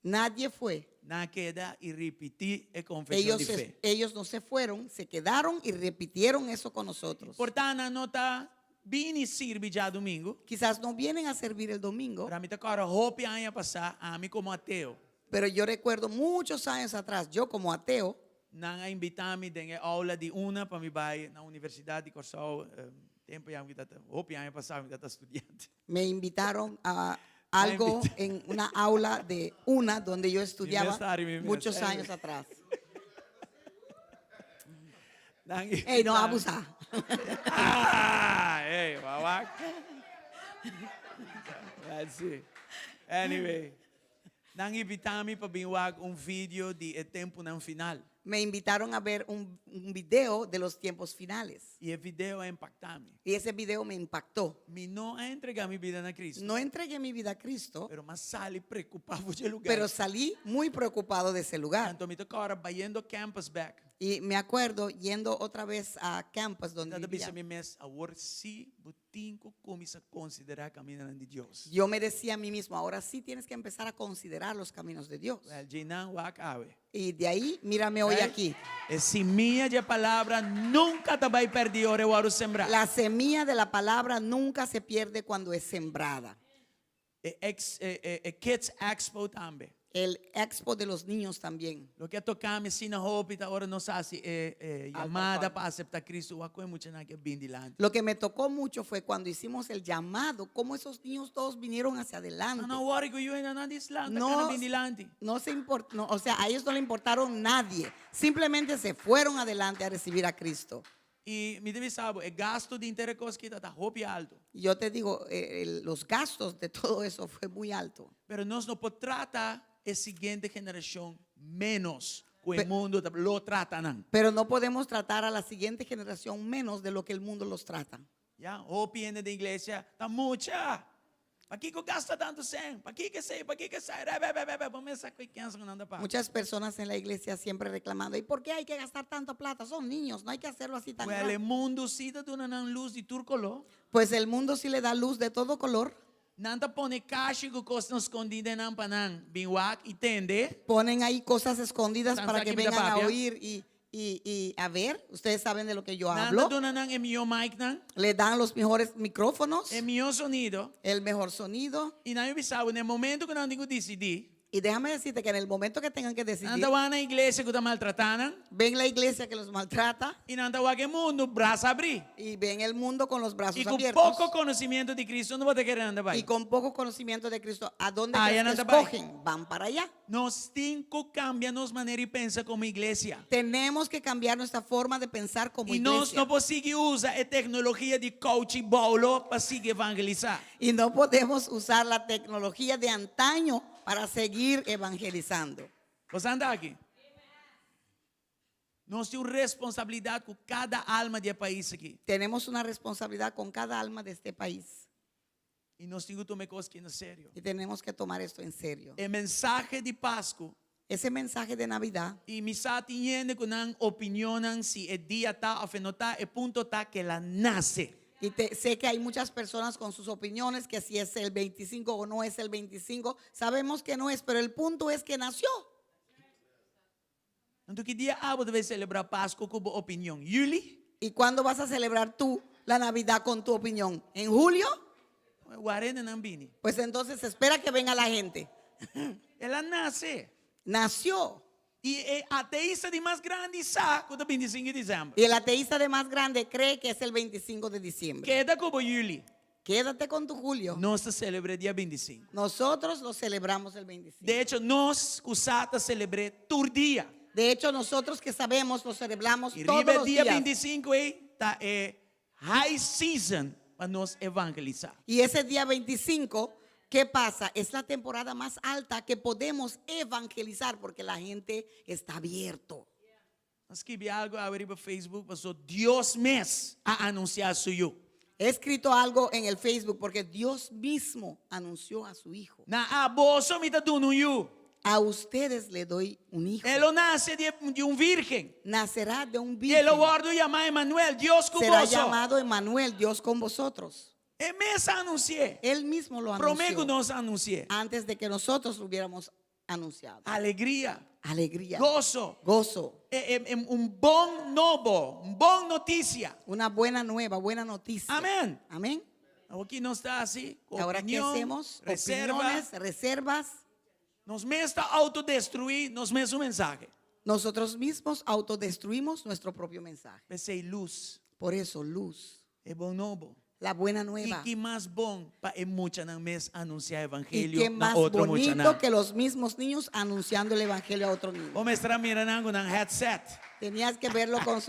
Nadie fue. Nan a keda i ripití e konfeshon Ellos, di fe. ellos no se fueron, se quedaron y repitieron eso con nosotros. Por ta nan no ta bini sirbi djadumingu. Quizás no vienen a servir el domingo. Pero ami ta kòrda hopi aña pasá, ami komo ateo. Pero yo recuerdo muchos años atrás, yo como ateo. Nan a invitá mi den e aula di una pa mi bai na Universidat di Kòrsou. Tempu ya mi ta hopi aña pasá mi ta studiante. Me invitaron a algo en una aula de una donde yo estudiaba muchos años atrás. Ey, no abusá. Ah, ey, wawak. Let's see. Anyway, nan invitá mi pa bin wak un video di e tempunan final. Me invitaron a ver un un video de los tiempos finales. I e video a impaktá mi. Y ese video me impactó. Mi no a entregá mi bida na Cristo. No entregué mi vida a Cristo. Pero m'a sali preokupá for dje lugá. Pero salí muy preocupado de ese lugar. Anto mi ta kòrda bayendo campus bèk. Y me acuerdo yendo otra vez a campus donde Mi ta vivía. bisa mi mes, awor sí bo tin ku kuminsá konsiderá kamindanan di Dios. Yo me decía a mí mismo, ahora sí tienes que empezar a considerar los caminos de Dios. Wèl, djeinan wak awe. Y de ahí, mírame hoy Right? aquí. E simia dje palabra nunka ta bai pèrdí ora e wòrdu sembrá. La semilla de la palabra nunca se pierde cuando es sembrada. E ex, e, e, e Kids Expo tambe. El Expo de los niños también. Loke a toca mi asina hopi ta ora nos haci e, e Altar llamada call. pa acepta Cristo, wak cu e muchanan ke bin dilanti. Lo que me tocó mucho fue cuando hicimos el llamado, cómo esos niños todos vinieron hacia adelante. Nan no worry cu yu hende nan di slan, ta No, cana bin dilanti. no se import-, no, o sea, a ellos no le importaron nadie. Simplemente se fueron adelante a recibir a Cristo. I mi ta bisa bo, e gasto di inter e kos kita ta hopi alto. Yo te digo, los gastos de todo eso fue muy alto. Pero nos no por trata e siguiente generacion menos cu e mundo ta lo trata nan. Pero no podemos tratar a la siguiente generación menos de lo que el mundo los trata. Ya, hopi hende den iglesia ta mucha. Pakiko gasta tantu sèn? Pakiko esei? Pakiko esai? Re, be, be, be, be. Bo mester sa ku e kensa ku nan ta papia. Muchas personas en la iglesia siempre reclamando, ¿y por qué hay que gastar tanta plata? Son niños, no hay que hacerlo así tan Wèl, e grande. mundu sí ta duna nan lus di tur koló. Pues el mundo sí le da luz de todo color. Nan ta pone kashi ku kosnan skondí den nan pa nan bin wak i tende. Ponen ahí cosas escondidas San para sa que ki mi ta vengan a papia. oír y y, y a ver, ustedes saben de lo que yo Nan ta hablo. duna nan e mihó micnan. Le dan los mejores micrófonos, E mihó sonido. el mejor sonido. I nan mi bisa bo, na e momento ku nan tin ku disidí. Y déjame decirte que en el momento que tengan que decidir, Nan ta wak na iglesia ku ta maltratá nan. Ven la iglesia que los maltrata. I nan ta wak e mundu brasa abrí. Y ven el mundo con los brazos I ku abiertos. poko konosimiento di Cristo, unda bo ta kere nan ta bai? Y con poco conocimiento de Cristo, ¿a dónde Aya crees nan que ta bai. escogen? Van para allá. Nos tin ku kambia nos manera di pensa komo iglesia. Tenemos que cambiar nuestra forma de pensar como I nos iglesia. no por sigui usa e teknologia di kouchi boulo pa sigui evangelisá. Y no podemos usar la tecnología de antaño para seguir evangelizando. Bo anda aki? Nos tin un responsabilidat ku kada alma di e pais aki. Tenemos una responsabilidad con cada alma de este país. I nos tin ku tuma e kos aki na serio. Y tenemos que tomar esto en serio. E mensahe di Pasku. Ese mensaje de Navidad. I mi sa tin hende ku nan opinionnan si e dia ta òf e no ta, e punto ta ku el a nase. Y te, sé que hay muchas personas con sus opiniones que si es el 25 o no es el 25, sabemos que no es, pero el punto es que nació. Anto ki dia abo ta bai selebrá Pasku ku bo opinion? Juli? ¿Y cuándo vas a celebrar tú la Navidad con tu opinión? ¿En julio? Wak hendenan bini. Pues entonces espera que venga la gente. El a nase. Nació. I e ateista di mas grandi sa ku ta bintisinko di desèmber. Y el ateísta de más grande cree que es el 25 de diciembre. Keda ku bo juli. Quédate con tu julio. Nos ta selebr'é dia bintisinko. Nosotros lo celebramos el 25. De hecho, nos ku sa ta selebr'é tur dia. De hecho, nosotros que sabemos lo celebramos I todos riba e los dia días. bintisinko ei ta e high season pa nos evangelisá. Y ese día 25 ¿Qué pasa? Es la temporada más alta que podemos evangelizar porque la gente está abierto. A skibi algo awe riba Facebook paso Dios mes a anuncia su yu. He escrito algo en el Facebook porque Dios mismo anunció a su hijo. Na aboso mi ta duna un yu. A ustedes le doy un hijo. E lo nace di, di un virgen. Nacerá de un Y e lo virgen. wordo yama Emmanuel, Dios cu Será boso. llamado Emmanuel, Dios con vosotros. E mes a anunci'e. Él mismo lo Prome cu anunció. nos a anunci'e. Antes de que nosotros lo hubiéramos anunciado. Alegria. Alegría. Goso. Gozo. E, e, e, un bon nobo, un bon noticia. Una buena nueva, buena noticia. Amén. Amén. Aki nos ta haci. Ahora, ¿qué Opinion, hacemos? Reserva. Opiniones, reservas. Nos mes ta autodestrui nos mes mensahe. Nosotros mismos autodestruimos nuestro propio mensaje. P'esey luz. Por eso, luz. E bon nobo. La buena Y nueva. ki mas bon pa e muchanan mes anuncia Y evangelio qué na más otro bonito muchanan. que los mismos niños anunciando el evangelio a otro niño. Bo mester a mira nan cu nan headset. Tenías que verlo con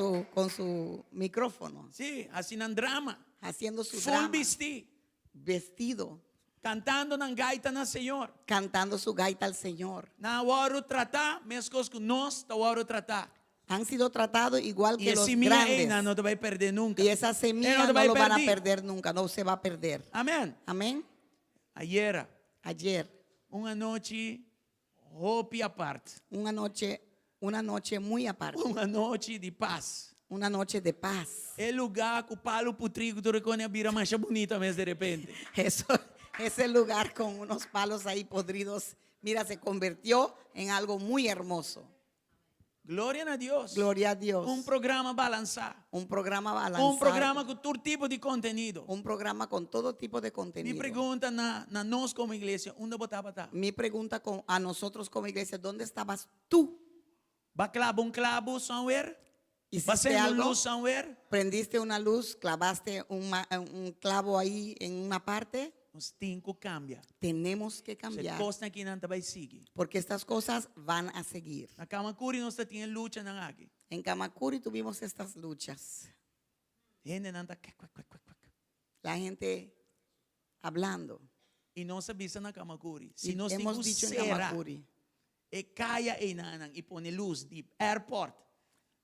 su micrófono. Si, haci nan drama. Haciendo su Full drama. bisti. Vestido. Cantando nan gaita na Señor. Cantando su gaita al Señor. Nan a wordo trata, mescos cu nos ta wordo trata. Han sido tratados igual Y que los e simia ey grandes. no ta bay perde nunca. Y esa semilla E no no ta lo van a perdi. perder nunca, no se va a perder. Amén. Amén. Ayera. Ayer. Un anochi hopi apart. Una noche, una noche muy aparte. Un anochi di paz. Una noche de paz. E lugar cu palo putri cu tur cos a bira mas bunita mes di repente. Eso, ese lugar con unos palos ahí podridos, mira, se convirtió en algo muy hermoso. Gloria na Dios. Gloria a Dios. Un programa balansa. Un programa balanceado. Un programa cu tur tipo di contenido. Un programa con todo tipo de Mi contenido. pregunta na, na nos como iglesia, unda bo tabata? Mi pregunta con, a nosotros como iglesia, ¿dónde estabas tú? B'a claba un clabo somewhere? ¿Hiciste B'a cende un algo? luz somewhere? ¿Prendiste una luz? ¿Clavaste un, un clavo ahí en una parte? Nos tin cu cambia. Tenemos que cambiar. E cosnan aki nan ta bay sigui. Porque estas cosas van a seguir. Na Camacuri nos tabatin luchanan aki. En Camacuri tuvimos estas luchas. Hendenan ta kwek, kwek, kwek, kwek, kwek. La gente hablando. Y nos a bisa na Camacuri. Si Y nos hemos tin cu dicho en cera, Camacuri. E caya eynan y pone luz di airport.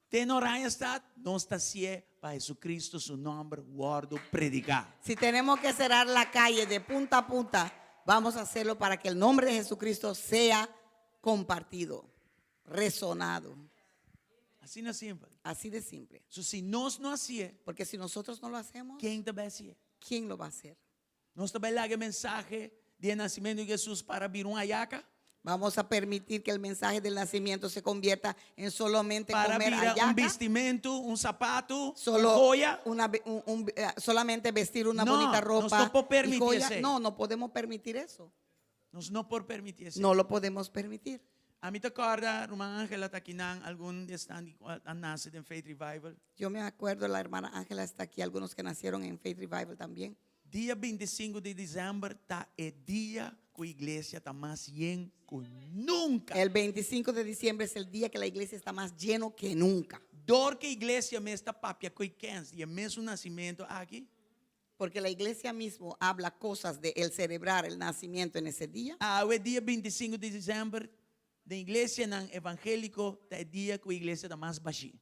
Te na Oranjestad, nos ta haci'e pa Jesucristo su nomber wordo predica. Si tenemos que cerrar la calle de punta a punta, vamos a hacerlo para que el nombre de Jesucristo sea compartido, resonado. Asina simpel. Así de simple. So, si nos no haci'e, Porque si nosotros no lo hacemos, ken ta bay haci'e? ¿quién lo va a hacer? Nos ta bay laga e mensahe di nacimento di Jesus para bira un ayaca? Vamos a permitir que el mensaje del nacimiento se convierta en solamente Para comer bira un ayaca? vestimento, un zapato, Solo un joya. una, un, un, solamente vestir una No, bonita nos ropa no puede y permitir joya. ese. No, no podemos permitir eso. Nos no por permiti esey. No lo podemos permitir. Ami ta corda, ruman Angela ta akinan, algun di esnan a nace den Faith Revival. Yo me acuerdo, la hermana Ángela está aquí, algunos que nacieron en Faith Revival también. Dia 25 di december ta e dia cu iglesia ta mas yen cu nunca. El 25 de diciembre es el día que la iglesia está más lleno que nunca. Dor cu iglesia mes ta papia co'i kens di e mesun nacimento aki. Porque la iglesia mismo habla cosas de el celebrar el nacimiento en ese día. Awe dia 25 di december, den iglesianan evangélico ta e dia cu iglesia ta mas bashi.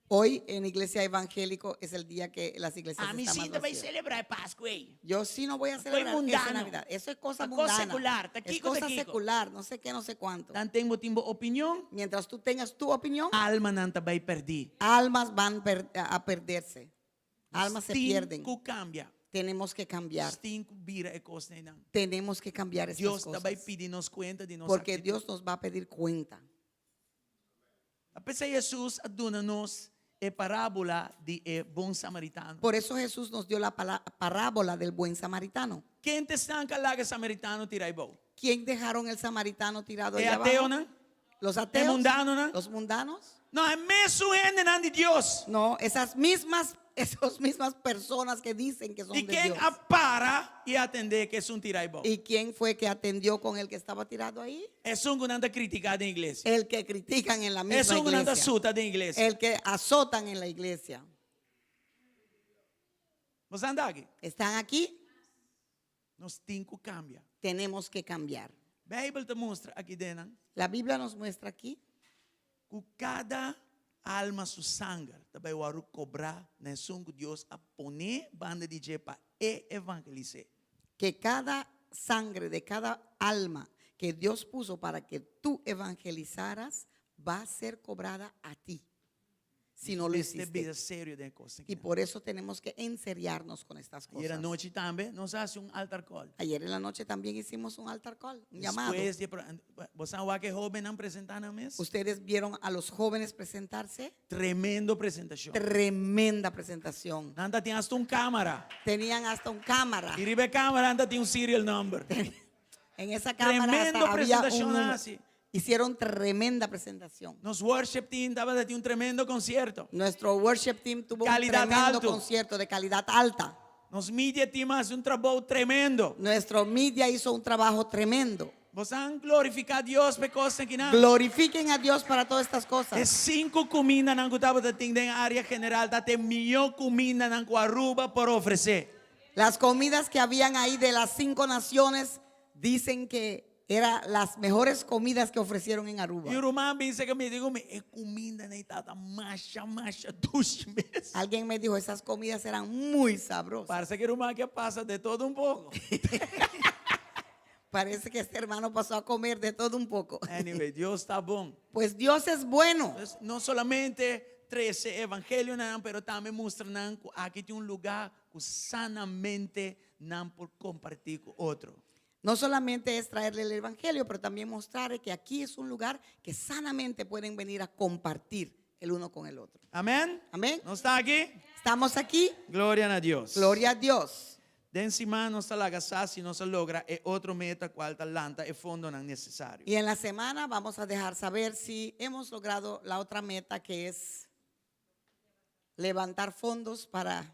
Hoy en iglesia evangélico es el día que las iglesias A mí están sí más te voy a vacías. celebrar Pascua, güey. Yo sí no voy a Soy celebrar esa mundano. Navidad. Eso es cosa Ta cosa mundana. secular, ta Es kiko, ta cosa kiko. secular, no sé qué, no sé cuánto. Tanten bo tin bo opinion. Mientras tú tengas tu opinión, Almanan ta bay perdi. almas van a perderse. Almas se Tin pierden. cu cambia. Tenemos que cambiar. Tin cu bira e cosnan. Tenemos que cambiar estas Dios ta bay cosas. pidi nos cuenta di nos Porque actitud. Dios nos va a pedir cuenta. P'esey Jesus a duna nos e parabola di e bon samaritano. Por eso Jesús nos dio la parábola del buen samaritano. Ken ta esnan cu a laga e samaritano tira eybou? ¿Quién dejaron el samaritano tirado E allá ateo, abajo? no? Los ateos. E mundano, no? Los mundanos. No, e mesun hendenan di Dios. No, esas mismas, esas mismas personas que dicen que son Y de ken Dios. a para y atende cu esun tira eybou? ¿Y quién fue que atendió con el que estaba tirado ahí? Esun cu nan ta critica den iglesia. El que critican en la misma Esun cu nan ta iglesia. suta den iglesia. El que azotan en la iglesia. Boso ta aki? ¿Están aquí? Nos tin cu cambia. Tenemos que cambiar. Beibel ta mustra aki den nan. La Biblia nos muestra aquí. Ku kada alma su sanger ta bai wòrdu kobrá na esun ku Dios a pone banda di dje pa e evangelis'é. Que cada sangre de cada alma que Dios puso para que tú evangelizaras va a ser cobrada a ti. Si no lo Mester hiciste. bira serio den e kosnan Y kinan. por eso tenemos que enseriarnos con estas Ayer cosas. anochi tambe nos a hasi un altar call. Ayer en la noche también hicimos un altar call, un llamado. Despues di e pro- bo sa wak e hóbennan presentá nan mes? Ustedes vieron a los jóvenes presentarse. Tremendo presentashon. Tremenda presentación. Nan ta tin hasta un kámara. Tenían hasta un cámara. I riba e kámara nan ta tin un serial number. En esa cámara Tremendo hasta había un presentación número. así. Hicieron tremenda presentación. Nos worship team tabata tin un tremendo concierto. Nuestro worship team tuvo un Calidad tremendo alto. concierto de calidad alta. Nos media team a hasi un trabou tremendo. Nuestro media hizo un trabajo tremendo. Bosan glorifiká Dios pa e kosnan kinan. Glorifiquen a Dios para todas estas E cosas. sinku kumindanan ku tabata tin den área general ta e mihó kumindanan ku Aruba por ofresé. Las comidas que habían ahí de las cinco naciones dicen que era las mejores comidas que ofrecieron en Aruba. I un ruman bisa ku mi, digo mi, e kumindanan ei tabata masha, masha dushi mes. Alguien me dijo, esas comidas eran muy sabrosas. Parse ku e ruman aki a pasa de todo un poko. Parece que este hermano pasó a comer de todo un poco. Anyway, Dios ta bon. Pues Dios es bueno. Entonces, no solamente trese evangelio na nan, pero tambe mustra nan ku aki tin un lugá ku sanamente nan por kompartí ku otro. No solamente es traerle el evangelio, pero también mostrarle que aquí es un lugar que sanamente pueden venir a compartir el uno con el otro. Amén. Amén. Nos ta aki? Estamos aquí. Gloria na Dios. Gloria a Dios. Den siman nos ta laga sa si nos a logra e otro meta cual ta lanta e fondonan necesario. Y en la semana vamos a dejar saber si hemos logrado la otra meta que es levantar fondos para,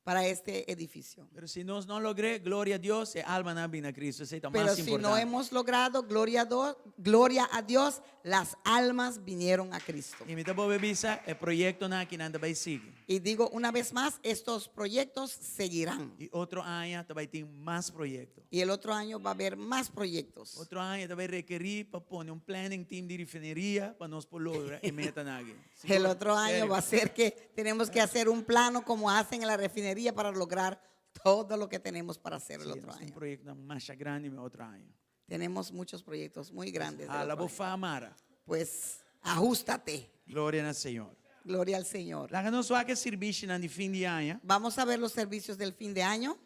para este edificio. Pero si nos no logr'é, gloria a Dios, e almanan a bini na Cristo, esei ta Pero mas si no importante. hemos logrado, gloria a, do- gloria a Dios, las almas vinieron a Cristo. Y mi ta bolbe bisa, e proyectonan akinan ta bay sigui. Y digo una vez más, estos proyectos seguirán. Y otro aña ta bay tin mas proyecto. Y el otro año va a haber más proyectos. Otro aña ta bay rekerí pa pone un planning team di refineria pa nos por logra e metanan aki. El Sigur, otro año serio. va a ser que tenemos que hacer un plano como hacen en la refinería para lograr todo lo que tenemos para hacer el Sí, otro nos tin año. proyectonan masha grandi mi otro aña. Tenemos muchos proyectos muy grandes. del Hala otro bo año. fa mara. Pues ajustate. Gloria na Señor. Gloria al Señor. Laga nos wak e sirbishinan di fin di aña. Vamos a ver los servicios del fin de año.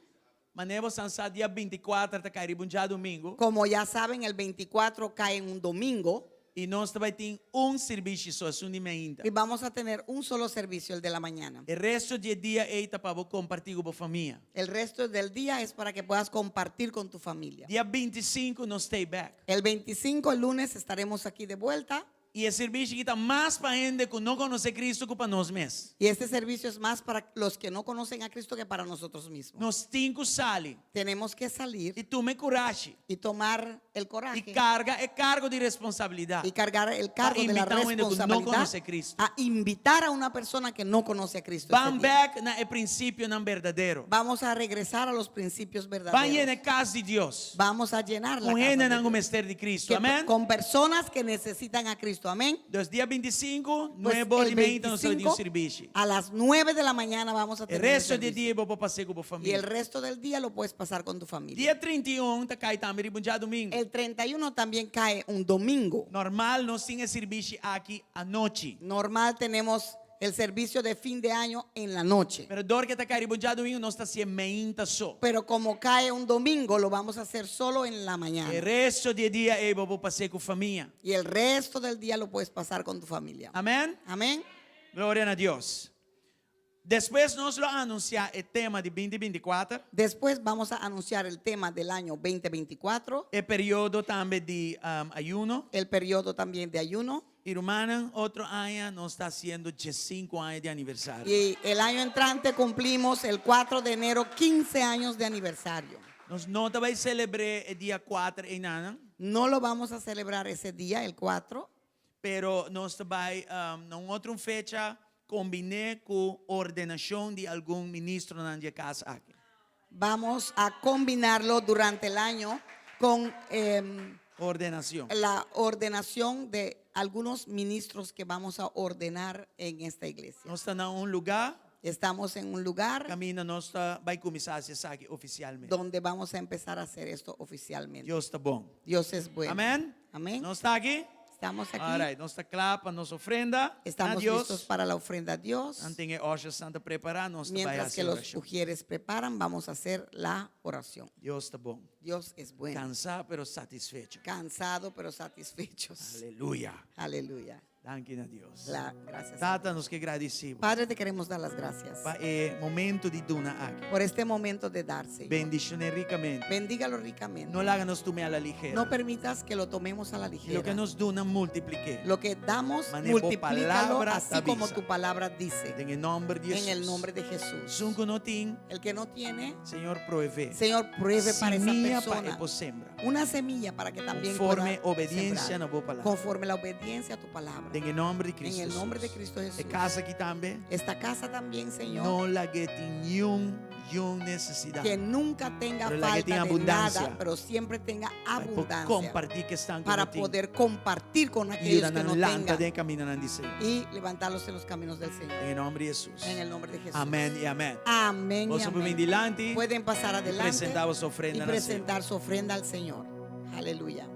Manera bo san sa dia bintikuater ta kai riba un djadumingu. Como ya saben, el 24 cae en un domingo. I nos ta bai tin un sirbishi so, esun di meinta. Y vamos a tener un solo servicio, el de la mañana. E resto di e dia ei ta pa bo kompartí ku bo famia. El resto del día es para que puedas compartir con tu familia. Dia bintisinku nos ta ei bèk. El 25, el lunes, estaremos aquí de vuelta. I e sirbishi aki ta mas pa hende ku no konosé Kristu ku pa nos mes. Y este servicio es más para los que no conocen a Cristo que para nosotros mismos. Nos tin ku sali. Tenemos que salir I tuma e kurashi. y tomar el I coraje karga e kargo di responsabilidat. y cargar el cargo de la Pa invitá un hende ku no responsabilidad konosé Kristu. a invitar a una persona que no conoce a Cristo. ese Ban día. bèk na e prinsipionan berdadero. Vamos a regresar a los principios Ban verdaderos. yena e kas di Dios. Vamos a llenar la Ku casa de hendenan ku Dios. mester di Kristu. Que- Amèn? con personas que necesitan a Cristo. Amén. Dus dia bintisinku, Pues nuebe or el di meinta nos ta tin 25, sirbishi. a las 9 de la mañana vamos a E tener el resto di servicio. dia bo por pas'é ku bo Y famia. el resto del día lo puedes pasar con tu familia. Dia 31 ta kai tambe riba un djadumingu. El 31 también cae un domingo. Normal nos tin e sirbishi aki anochi. Normal tenemos el servicio de fin de año en la noche. Pero dor ku ta kai riba un djadumingu nos ta hasié meinta so. Pero como cae un domingo, lo vamos a hacer solo en la mañana. E resto di e dia ei bo por pas'é ku famia. Y el resto del día lo puedes pasar con tu familia. Amèn? Amén. Gloria na Dios. Despues nos lo anunsiá e tema di binti binti kuater. Después vamos a anunciar el tema del año 2024, E periodo tambe di ayuno. el periodo también de ayuno. I rumannan, otro aña nos ta hasiendo diesinku aña di aniversario. Y el año entrante cumplimos el 4 de enero 15 años de aniversario. Nos no ta bai selebr'é e dia kuater einanan. No lo vamos a celebrar ese día, el 4. Pero nos ta bai na un otro fecha kombiné ku ordenashon di algun ministronan di e kas aki. Vamos a combinarlo durante el año con em, Ordenacion. la ordenación de algunos ministros que vamos a ordenar en esta iglesia. Nos ta na un lugá Estamos en un lugar kaminda nos ta bai kuminsá hasi esaki ofisialmente. donde vamos a empezar a hacer esto oficialmente. Dios ta bon. Dios es bueno. Amèn? Amén. Nos ta aki? Estamos aquí. Alright, nos ta kla pa nos ofrenda na Estamos Dios. listos para la ofrenda a Dios. Anten e ushers ta prepará, nos ta bai Mientras hasi que los orashon. ujieres preparan, vamos a hacer la oración. Dios ta bon. Dios es bueno. Kansá pero satisfecho. Cansado pero satisfechos. Aleluya. Aleluya. Danki na Dios. La, gracias. a Tata, Dios. nos ke gradisí Bo Padre, te queremos dar las gracias pa e momento di duna aki. por este momento de dar, Señor. Bendishon'é rikamente. Bendígalo ricamente. No laga nos tum'é a la ligera. No permitas que lo tomemos a la Loke ligera. nos duna, multiplik'é. Lo que damos, Manera bo multiplícalo palabra así ta como bisa. tu palabra dice. Den e nòmber di En el Hesus. nombre de Jesús. Esun ku no tin, El que no tiene, Señor provee. Señor, pruebe para esa Simia pa persona. e por sembra. Una semilla para que también Conforme pueda obediencia sembrar. na bo palabra. Conforme la obediencia a tu palabra. Den e nòmber di Cristo En el nombre de Jesús. Cristo Jesús. E kas aki tambe. Esta casa también, Señor. No lag'é tin niun niun nesesidat. Que nunca tenga Pero lag'é falta tin de abundansia. nada, pero siempre tenga Pa abundancia kompartí ku esnan ku para no tin. poder compartir con I aquellos yuda que nan no lanta tengan den kamindanan di Señor. y levantarlos en los caminos del Señor. Den e nòmber di Hesus. En el nombre de Jesús. Amèn i amèn. Amén. y Boso por amén. bin dilanti Pueden pasar i adelante presentá boso y ofrenda na Señor. presentar su ofrenda al Señor. Aleluya.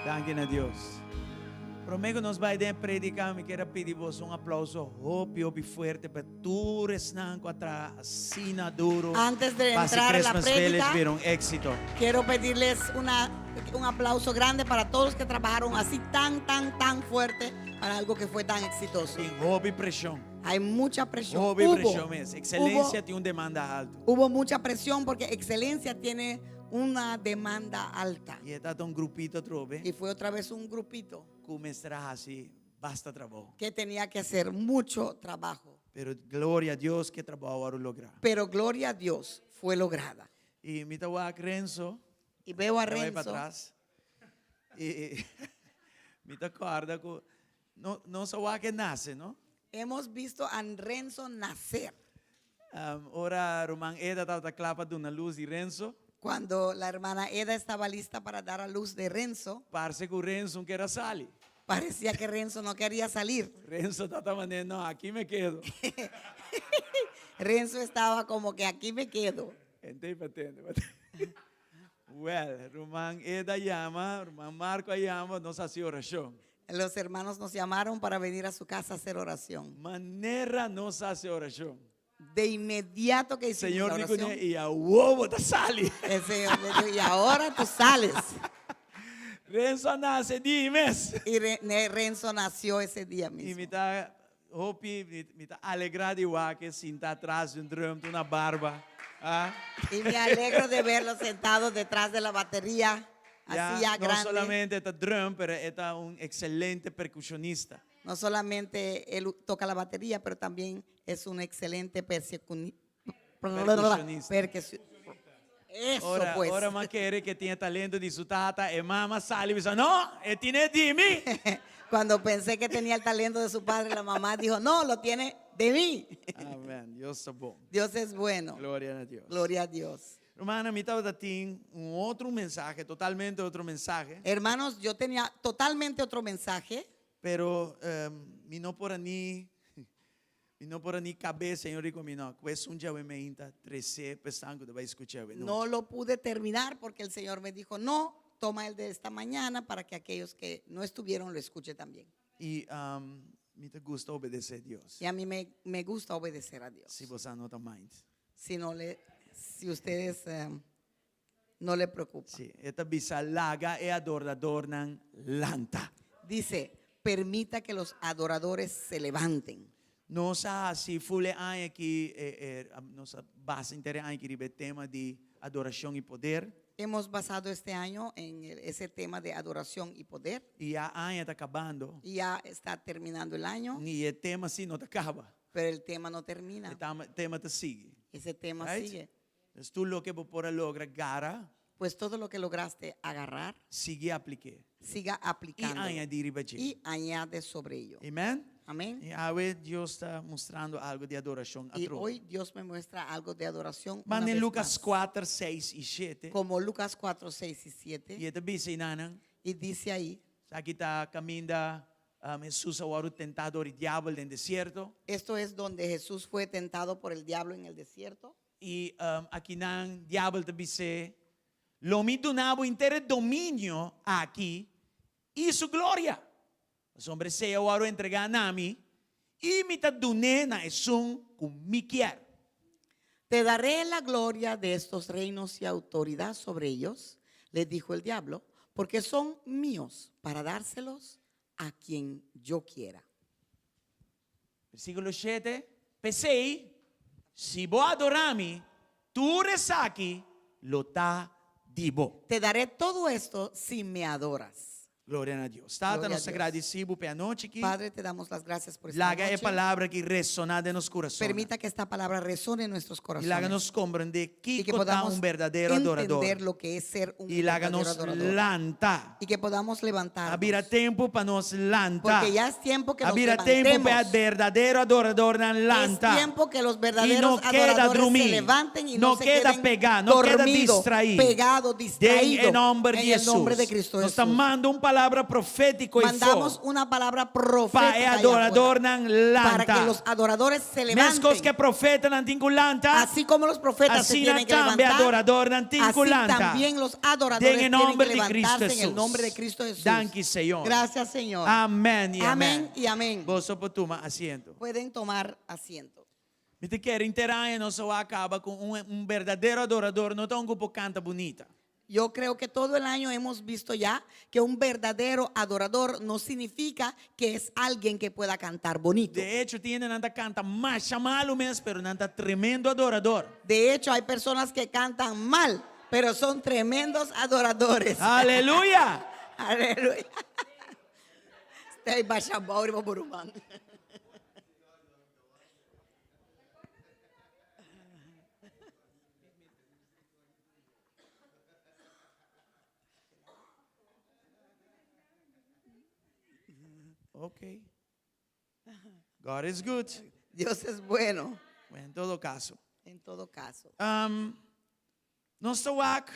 Danki na Dios. Promé ku nos bai den prediká, mi kier a pidi boso un aplauso hopi hopi fuerte pa tur esnan ku a traha asina duro Antes de pa hasi entrar a la Christmas Village prédica, bira un éxito. Quiero pedirles una, un aplauso grande para todos los que trabajaron así tan, tan, tan fuerte para algo que fue tan exitoso. Tin hopi preshon. Hay mucha presión. Hopi Hubo, preshon mes. Ekselensia hubo, tin un demanda altu. hubo mucha presión porque excelencia tiene una demanda alta. I e tabata un grupito atrobe Y fue otra vez un grupito ku mester a hasi basta trabou. que tenía que hacer mucho trabajo. Pero gloria a Dios ku e trabou a wòrdu lográ. Pero gloria a Dios fue lograda. I mi ta wak Renzo. Y veo a Ta bai pa Renzo. tras. I mi ta kòrda ku no nos a wak e nase, no? Hemos visto a Renzo nacer. Ora ruman Eda tabata kla pa duna lus di Renzo. Cuando la hermana Eda estaba lista para dar a luz de Renzo, Parse ku Renzo no ker a sali. parecía que Renzo no quería salir. Renzo tabata manera, no, aki me kedo. Renzo estaba como que aquí me quedo. Entei pa tende, pa tende. Well, ruman Eda yama, ruman Marco a yama, nos hasi orashon. Los hermanos nos llamaron para venir a su casa a hacer oración. Manera nos hasi orashon. De inmediato que hicimos Señor la di oración, kuné, i awor bo ta sali. el Señor le dijo, y ahora tú sales. Renzo a nase di mes. Y Renzo nació ese día I mismo. mi ta hopi, mi, mi ta alegrá di wak e sintá atras di un drum, ta una barba. Ah? Y me alegro de verlo sentado detrás de la batería, Ya, así ya no grande. solamente ta drum, pero e ta un excelente percusionista. No solamente él toca la batería, pero también es un excelente Percusionista. Eso Ora, pues. ora m'a kere ku e tin e talento di su tata, e mama sali i bisa, no, e tin e di mi. Cuando pensé que tenía el talento de su padre, la mamá dijo, no, lo tiene de mí. Amèn. Dios ta bon. Dios es bueno. Gloria na Dios. Gloria a Dios. Rumannan, mi tabata tin un otro mensahe, totalmente otro mensahe. Hermanos, yo tenía totalmente otro mensaje. Pero mi no por a ni mi no por a ni kab'é, Señor di ku mi no, ku esun djawe meinta tres'é pa esnan ku ta bai skuch'é awe nochi. No lo pude terminar porque el Señor me dijo, no, toma el de esta mañana para que aquellos que no estuvieron lo escuchen también. I mi ta gusta obedesé Dios. Y a mí me, me gusta obedecer a Dios. Si boso no ta mind. Si no le, si ustedes no le preocupa. Sí, e ta bisa laga e adoradornan lanta. Dice, permita que los adoradores se levanten. Nos a hasi ful e aña aki, e, e, nos a basa henter e aña aki riba e tema di adorashon i poder. Hemos basado este año en ese tema de adoración y poder. I ya aña ta kabando. Y ya está terminando el año. I e tema sí no ta kaba. Pero el tema no termina. E tema ta sigui. Ese tema Right? sigue. Dus tur loke bo por a logra gara. Pues todo lo que lograste agarrar. Sigui aplik'é. Siga aplicándolo. I añadí riba dje. Y añade sobre ello. Amen? Amén. I awe Dios ta mustrando algo di adorashon Y atrobe. hoy Dios me muestra algo de adoración una Manda en vez Lucas más. 4, 6 i 7. Como Lucas 4, 6 y 7. I e ta bisa einanan. Y dice ahí. Esaki ta kaminda Hesus a wòrdu tentá dor di diabel den desierto. Esto es donde Jesús fue tentado por el diablo en el desierto. I akinan diabel ta bis'é, Lo mi duna bo henter e dominio aki i su gloria, pasobra esei a wòrdu entregá na mi, i mi ta dun'é na esun ku mi kier. Te daré la gloria de estos reinos y autoridad sobre ellos, le dijo el diablo, porque son míos para dárselos a quien yo quiera. Versíkulo shete, P'esei, si bo adorá mi, tur esaki lo ta di bo. Te daré todo esto si me adoras. Gloria na Dios. Tata, Gloria a nos ta Dios. gradisí bo p'e anochi aki. Padre, te damos las gracias por esta Laga e noche. palabra aki resoná den nos kurason. Permita que esta palabra resone en nuestros I laga corazones. nos komprendé Y que kiko ta podamos un berdadero adorador. entender lo que es ser un I laga verdadero nos adorador. lanta. Y que podamos levantarnos. A bira tempu pa nos lanta. Porque ya es tiempo que A nos bira tempu pa e levantemos. berdadero adoradornan lanta. Es tiempo que los I no verdaderos keda adoradores se drumí. levanten y no, No se keda queden pegá, no keda dormido, distraí. pegado, Den e distraído. nomber di En el nombre Hesus. de Cristo Nos ta Jesús. manda un palabra profético ei fo. Mandamos una palabra Pa e profética allá afuera, adoradornan para que lanta. los adoradores se Meskos levanten. ku e profetanan tin ku lanta, Así como los profetas se asina tienen que tambe levantar, adoradornan tin ku así lanta. también los adoradores Den e tienen que nomber di Cristo levantarse en el Hesus. nombre de Cristo Jesús. Danki, Señor. Gracias, Señor. Amén y Amén amén. y amén. Boso por tuma asiento. Pueden tomar asiento. Mi ta kere henter aña nos a kaba ku un un berdadero adorador no ta un ku por kanta bunita. Yo creo que todo el año hemos visto ya que un verdadero adorador no significa que es alguien que pueda cantar bonito. De echo, tin hendenan ta kanta masha malu mes, pero nan ta tremendo adorador. De hecho, hay personas que cantan mal, pero son tremendos adoradores. Aleluya! Aleluya. Stay basha bauri boburuman. Ok. God is good. Dios es bueno. En todo caso. En todo caso. Um, nos ta wak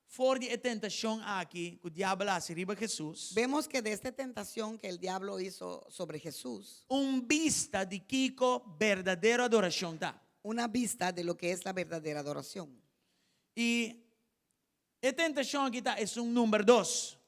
for di e tentashon aki ku diabel a hasi riba Hesus. Vemos que de esta tentación que el diablo hizo sobre Jesús. Un bista di kiko berdadero adorashon ta. Una vista de lo que es la verdadera adoración. I e tentashon aki ta esun number dos.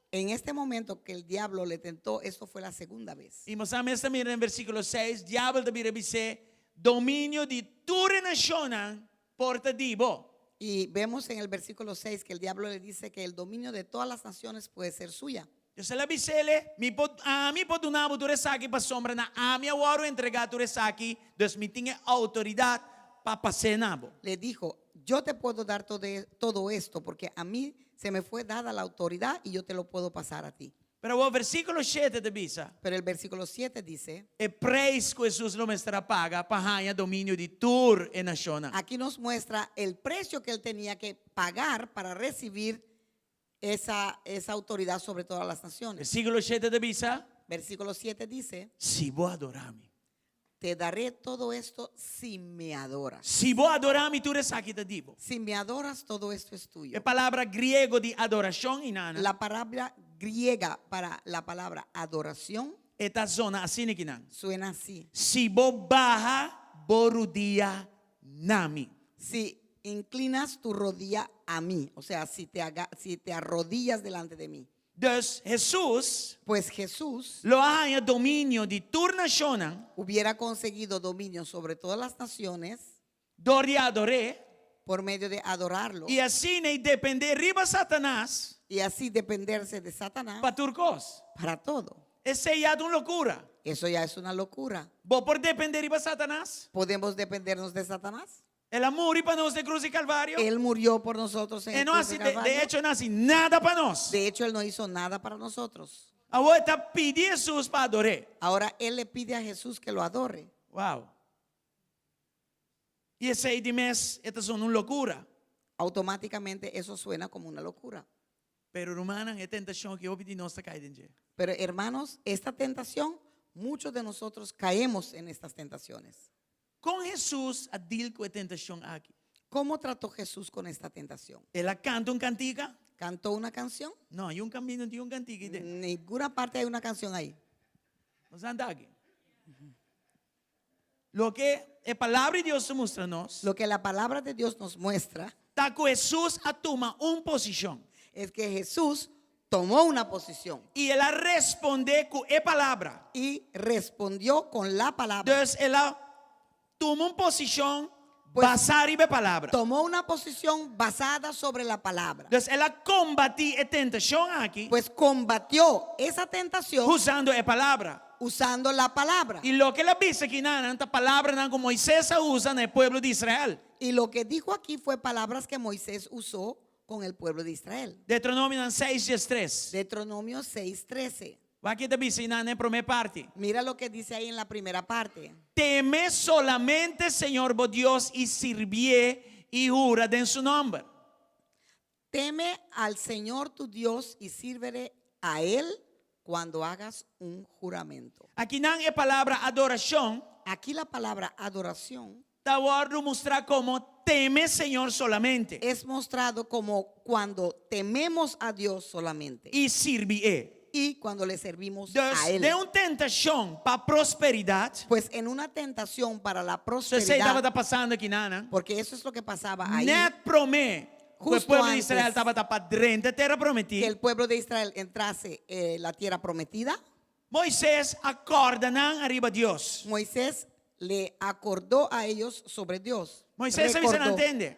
En este momento que el diablo le tentó, esto fue la segunda vez. I nos mes ta mira den versíkulo seis, diabel ta bira bis'é, Dominio di tur e nashonnan por ta di bo. Y vemos en el versículo 6 que el diablo le dice que el dominio de todas las naciones puede ser suya. Dios el a bis'é, Mi por, ami por duna bo tur esaki pasobra na ami a wòrdu entregá tur esaki, dus mi tin e outoridat pa pas'é na bo. Le dijo, Yo te puedo dar todo esto porque a mí se me fue dada la autoridad y yo te lo puedo pasar a ti. Pero awor versíkulo shete ta bisa. Pero el versículo 7 dice. E preis ku Hesus lo mester a paga pa haña dominio di tur e nashonnan. Aquí nos muestra el precio que él tenía que pagar para recibir esa esa autoridad sobre todas las naciones. Versíkulo shete ta bisa. Versículo 7 dice. Si bo adorá mi. Te daré todo esto si me adoras. Si bo adorá mi, tur esaki ta di bo. Si me adoras, todo esto es tuyo. E palabra griego di adorashon einan. La palabra griega para la palabra adoración. E ta zona asina akinan. Suena así. Si bo baha bo rudia na mi. Si inclinas tu rodilla a mí, o sea, si te aga, si te arrodillas delante de mí. Dus Hesus Pues Jesús lo a haña dominio di tur nashonnan. Hubiera conseguido dominio sobre todas las naciones. Dor di ador'é. Por medio de adorarlo. I asina ei dependé riba Satanas. Y así dependerse de Satanás. Pa tur kos. Para todo. Esei ya ta un lokura. Eso ya es una locura. Bo por dependé riba Satanas? Podemos dependernos de Satanás? El a muri pa nos den krus di Kalvario. Él murió por nosotros en E el no cruz de hasi, de, de Calvario. echo, e no hasi nada pa nos. De hecho, él no hizo nada para nosotros. Awor e ta pidi Hesus pa ador'é. Ahora él le pide a Jesús que lo adore. Wow. I esei di mes e ta zona un lokura. Automáticamente eso suena como una locura. Pero rumannan, e tentashon aki hopi di nos ta kai den dje. Pero hermanos, esta tentación, muchos de nosotros caemos en estas tentaciones. Kon Hesus a deal ku e tentashon aki? Cómo trató Jesús con esta tentación? El a kanta un kantika? Cantó una canción? No, i un kaminda no tin un kantika ei den. Ninguna parte hay una canción ahí. Nos anda aki. Loke e Palabra di Dios ta mustra nos. Lo que la palabra de Dios nos muestra. Ta ku Hesus a tuma un posishon. Es que Jesús tomó una posición. I el a respondé ku e Palabra. Y respondió con la palabra. Dus el a tuma un posishon Pues, basá riba e Palabra. Tomó una posición basada sobre la palabra. Dus el a kombatí e tentashon aki. Pues combatió esa tentación. Usando e Palabra. Usando la palabra. I loke el a bisa akinan ta palabranan ku Moises a usa na e pueblo di Israel. Y lo que dijo aquí fue palabras que Moisés usó con el pueblo de Israel. Deuteronomionan seis diestres. Deuteronomio seis trece. Wak ke ta bisa einan na e promé parti. Mira lo que dice ahí en la primera parte. Teme solamente Señor bo Dios i sirbié i hura den su nòmber. Teme al Señor tu Dios y sírvele a Él cuando hagas un juramento. Akinan e palabra adorashon. Aquí la palabra adoración. Ta wòrdu mustrá komo teme Señor solamente. Es mostrado como cuando tememos a Dios solamente. I sirbi E. Y cuando le servimos Dus a Él. den un tentashon pa prosperidat. Pues en una tentación para la So esei prosperidad. tabata pasando akinan. Porque eso es lo que pasaba ahí. Nèt promé ku e Justo pueblo di antes Israel tabata pa drenta e tera prometí. Que el pueblo de Israel entrase eh, la tierra prometida. Moises a kòrda nan ariba Dios. Moisés le acordó a ellos sobre Dios. Moises a bisa nan Recordó. tende.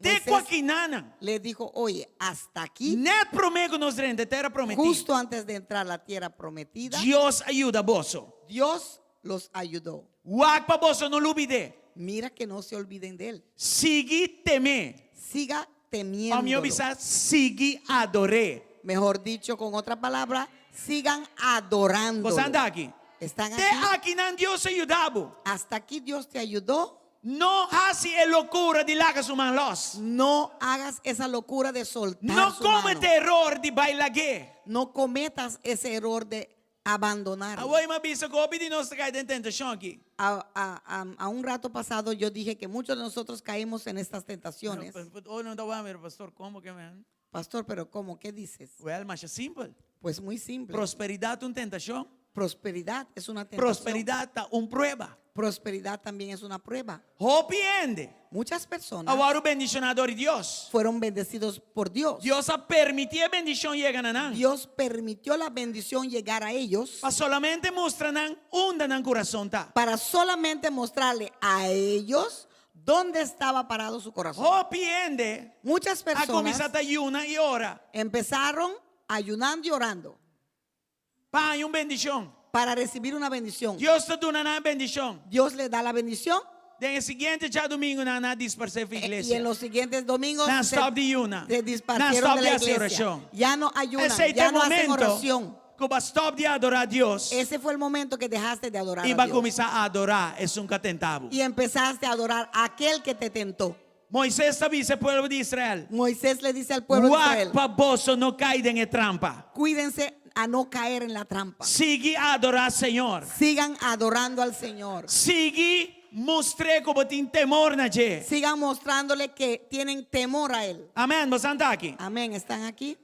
Te Moisés ku akinanan. le dijo, oye, hasta aquí. Nèt promé ku nos drenta e tera prometí. Justo antes de entrar a la tierra prometida. Dios a yuda boso. Dios los ayudó. Wak pa boso no lubid'é. Mira que no se olviden de él. Sigui tem'é. Siga Òf mihó temiéndolo. bisa, sigui ador'é. Mejor dicho, con otra palabra, sigan adorándolo. Boso anda aki. Están Te aquí. akinan Dios a yuda bo. Hasta aquí Dios te ayudó. No hasi e lokura di laga su man lòs. No hagas esa locura de soltar No su mano. komete eror di bai lag'é. No cometas ese error de abandonarlo. Awor mi a bisa ku hopi di nos ta kai den tentashon aki. A, a, a, a un rato pasado yo dije que muchos de nosotros caímos en estas tentaciones. Oh, no ta wak, pero pastor, komo ke men? Pastor, pero ¿cómo? ¿Qué dices? Well, masha simpel. Pues muy simple. Prosperidat ta un tentashon. Prosperidad es una tentación. Prosperidat ta un prueba. Prosperidad también es una prueba. Hopi hende Muchas personas a wòrdu bendishoná dor di Dios. fueron bendecidos por Dios. Dios a permití e bendishon yega na nan. Dios permitió la bendición llegar a ellos. Pa solamente mustra nan unda nan kurason ta. Para solamente mostrarle a ellos dónde estaba parado su corazón. Hopi hende Muchas a personas kuminsá ta yuna i ora. empezaron ayunando y orando. Pa haña un bendishon. Para recibir una bendición. Dios ta duna nan e bendishon. Dios le da la bendición. Den e siguiente djadumingu nan a disparsé for Y iglesia. en los siguientes domingos Nan se stòp di yuna. se Nan disparcieron stòp de di la hasi iglesia. orashon. Ya no ayunan, Esei ta ya e no hacen momento oración. ku bo a stòp di adorá Dios. Ese fue el momento que dejaste de adorar I a bo a Dios. kuminsá adorá esun ku a tenta bo. Y empezaste a adorar a aquel que te tentó. Moises ta bisa e pueblo di Israel. Moisés le dice al pueblo de Wak Israel. pa boso no kai den e trampa. Cuídense. a no caer en la trampa. Sigui adorá Señor. Sigan adorando al Señor. Sigui mustr'é ku bo tin temor na dje. Sigan mostrándole que tienen temor a Él. Amèn. Boso ta aki? Amén. ¿Están aquí?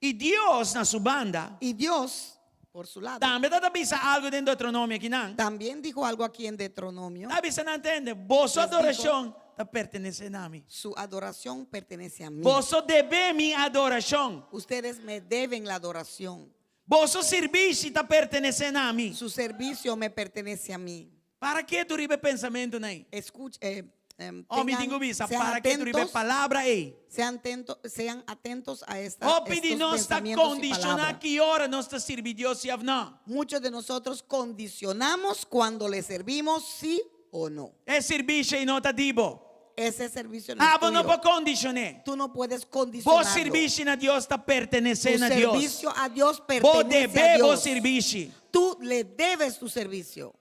I Dios na su banda. Y Dios, por su lado, Tambe ta bisa algu den Deuteronomio akinan. también dijo algo aquí en Deuteronomio. Ta bisa nan tende, boso Les dijo, adorashon ta pertenesé na mi. Su adoración pertenece a mí. Boso debe mi adorashon. Ustedes me deben la adoración. Boso sirbishi ta pertenesé na mi. Su servicio me pertenece a mí. Para ketu riba e pensamentunan ei. Escuch, eh, em, Oh, mi tengan- tin ku bisa, sean para ketu riba e atentos, palabra ei. sean, tento- sean atentos a esta, Hopi di estos nos ta pensamientos y kondishoná palabras. ki ora nos ta sirbi Dios si òf no. Muchos de nosotros condicionamos cuando le servimos sí o no. E sirbishi ei no ta di bo. Ese servicio no es Abo no tuyo. por kondishon'é. Tú no puedes Bo condicionarlo. sirbishi na Dios ta pertenesé Tu na Dios. servicio a Dios Bo pertenece a debe bo Dios. sirbishi. Tú le debes tu servicio.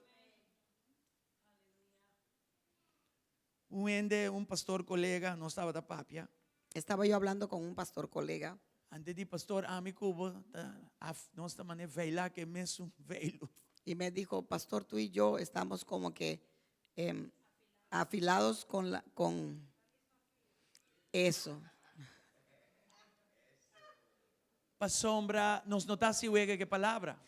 Un hende, un pastor kolega, nos tabata papia. Estaba yo hablando con un pastor colega. Anto e di pastor, ami ku bo ta af, nos ta manera veilá ku e mesun veilu. Y me dijo, pastor, tú y yo estamos como que em, afilados con, la, con eso. Pasobra nos no ta hasi wega ku e palabra.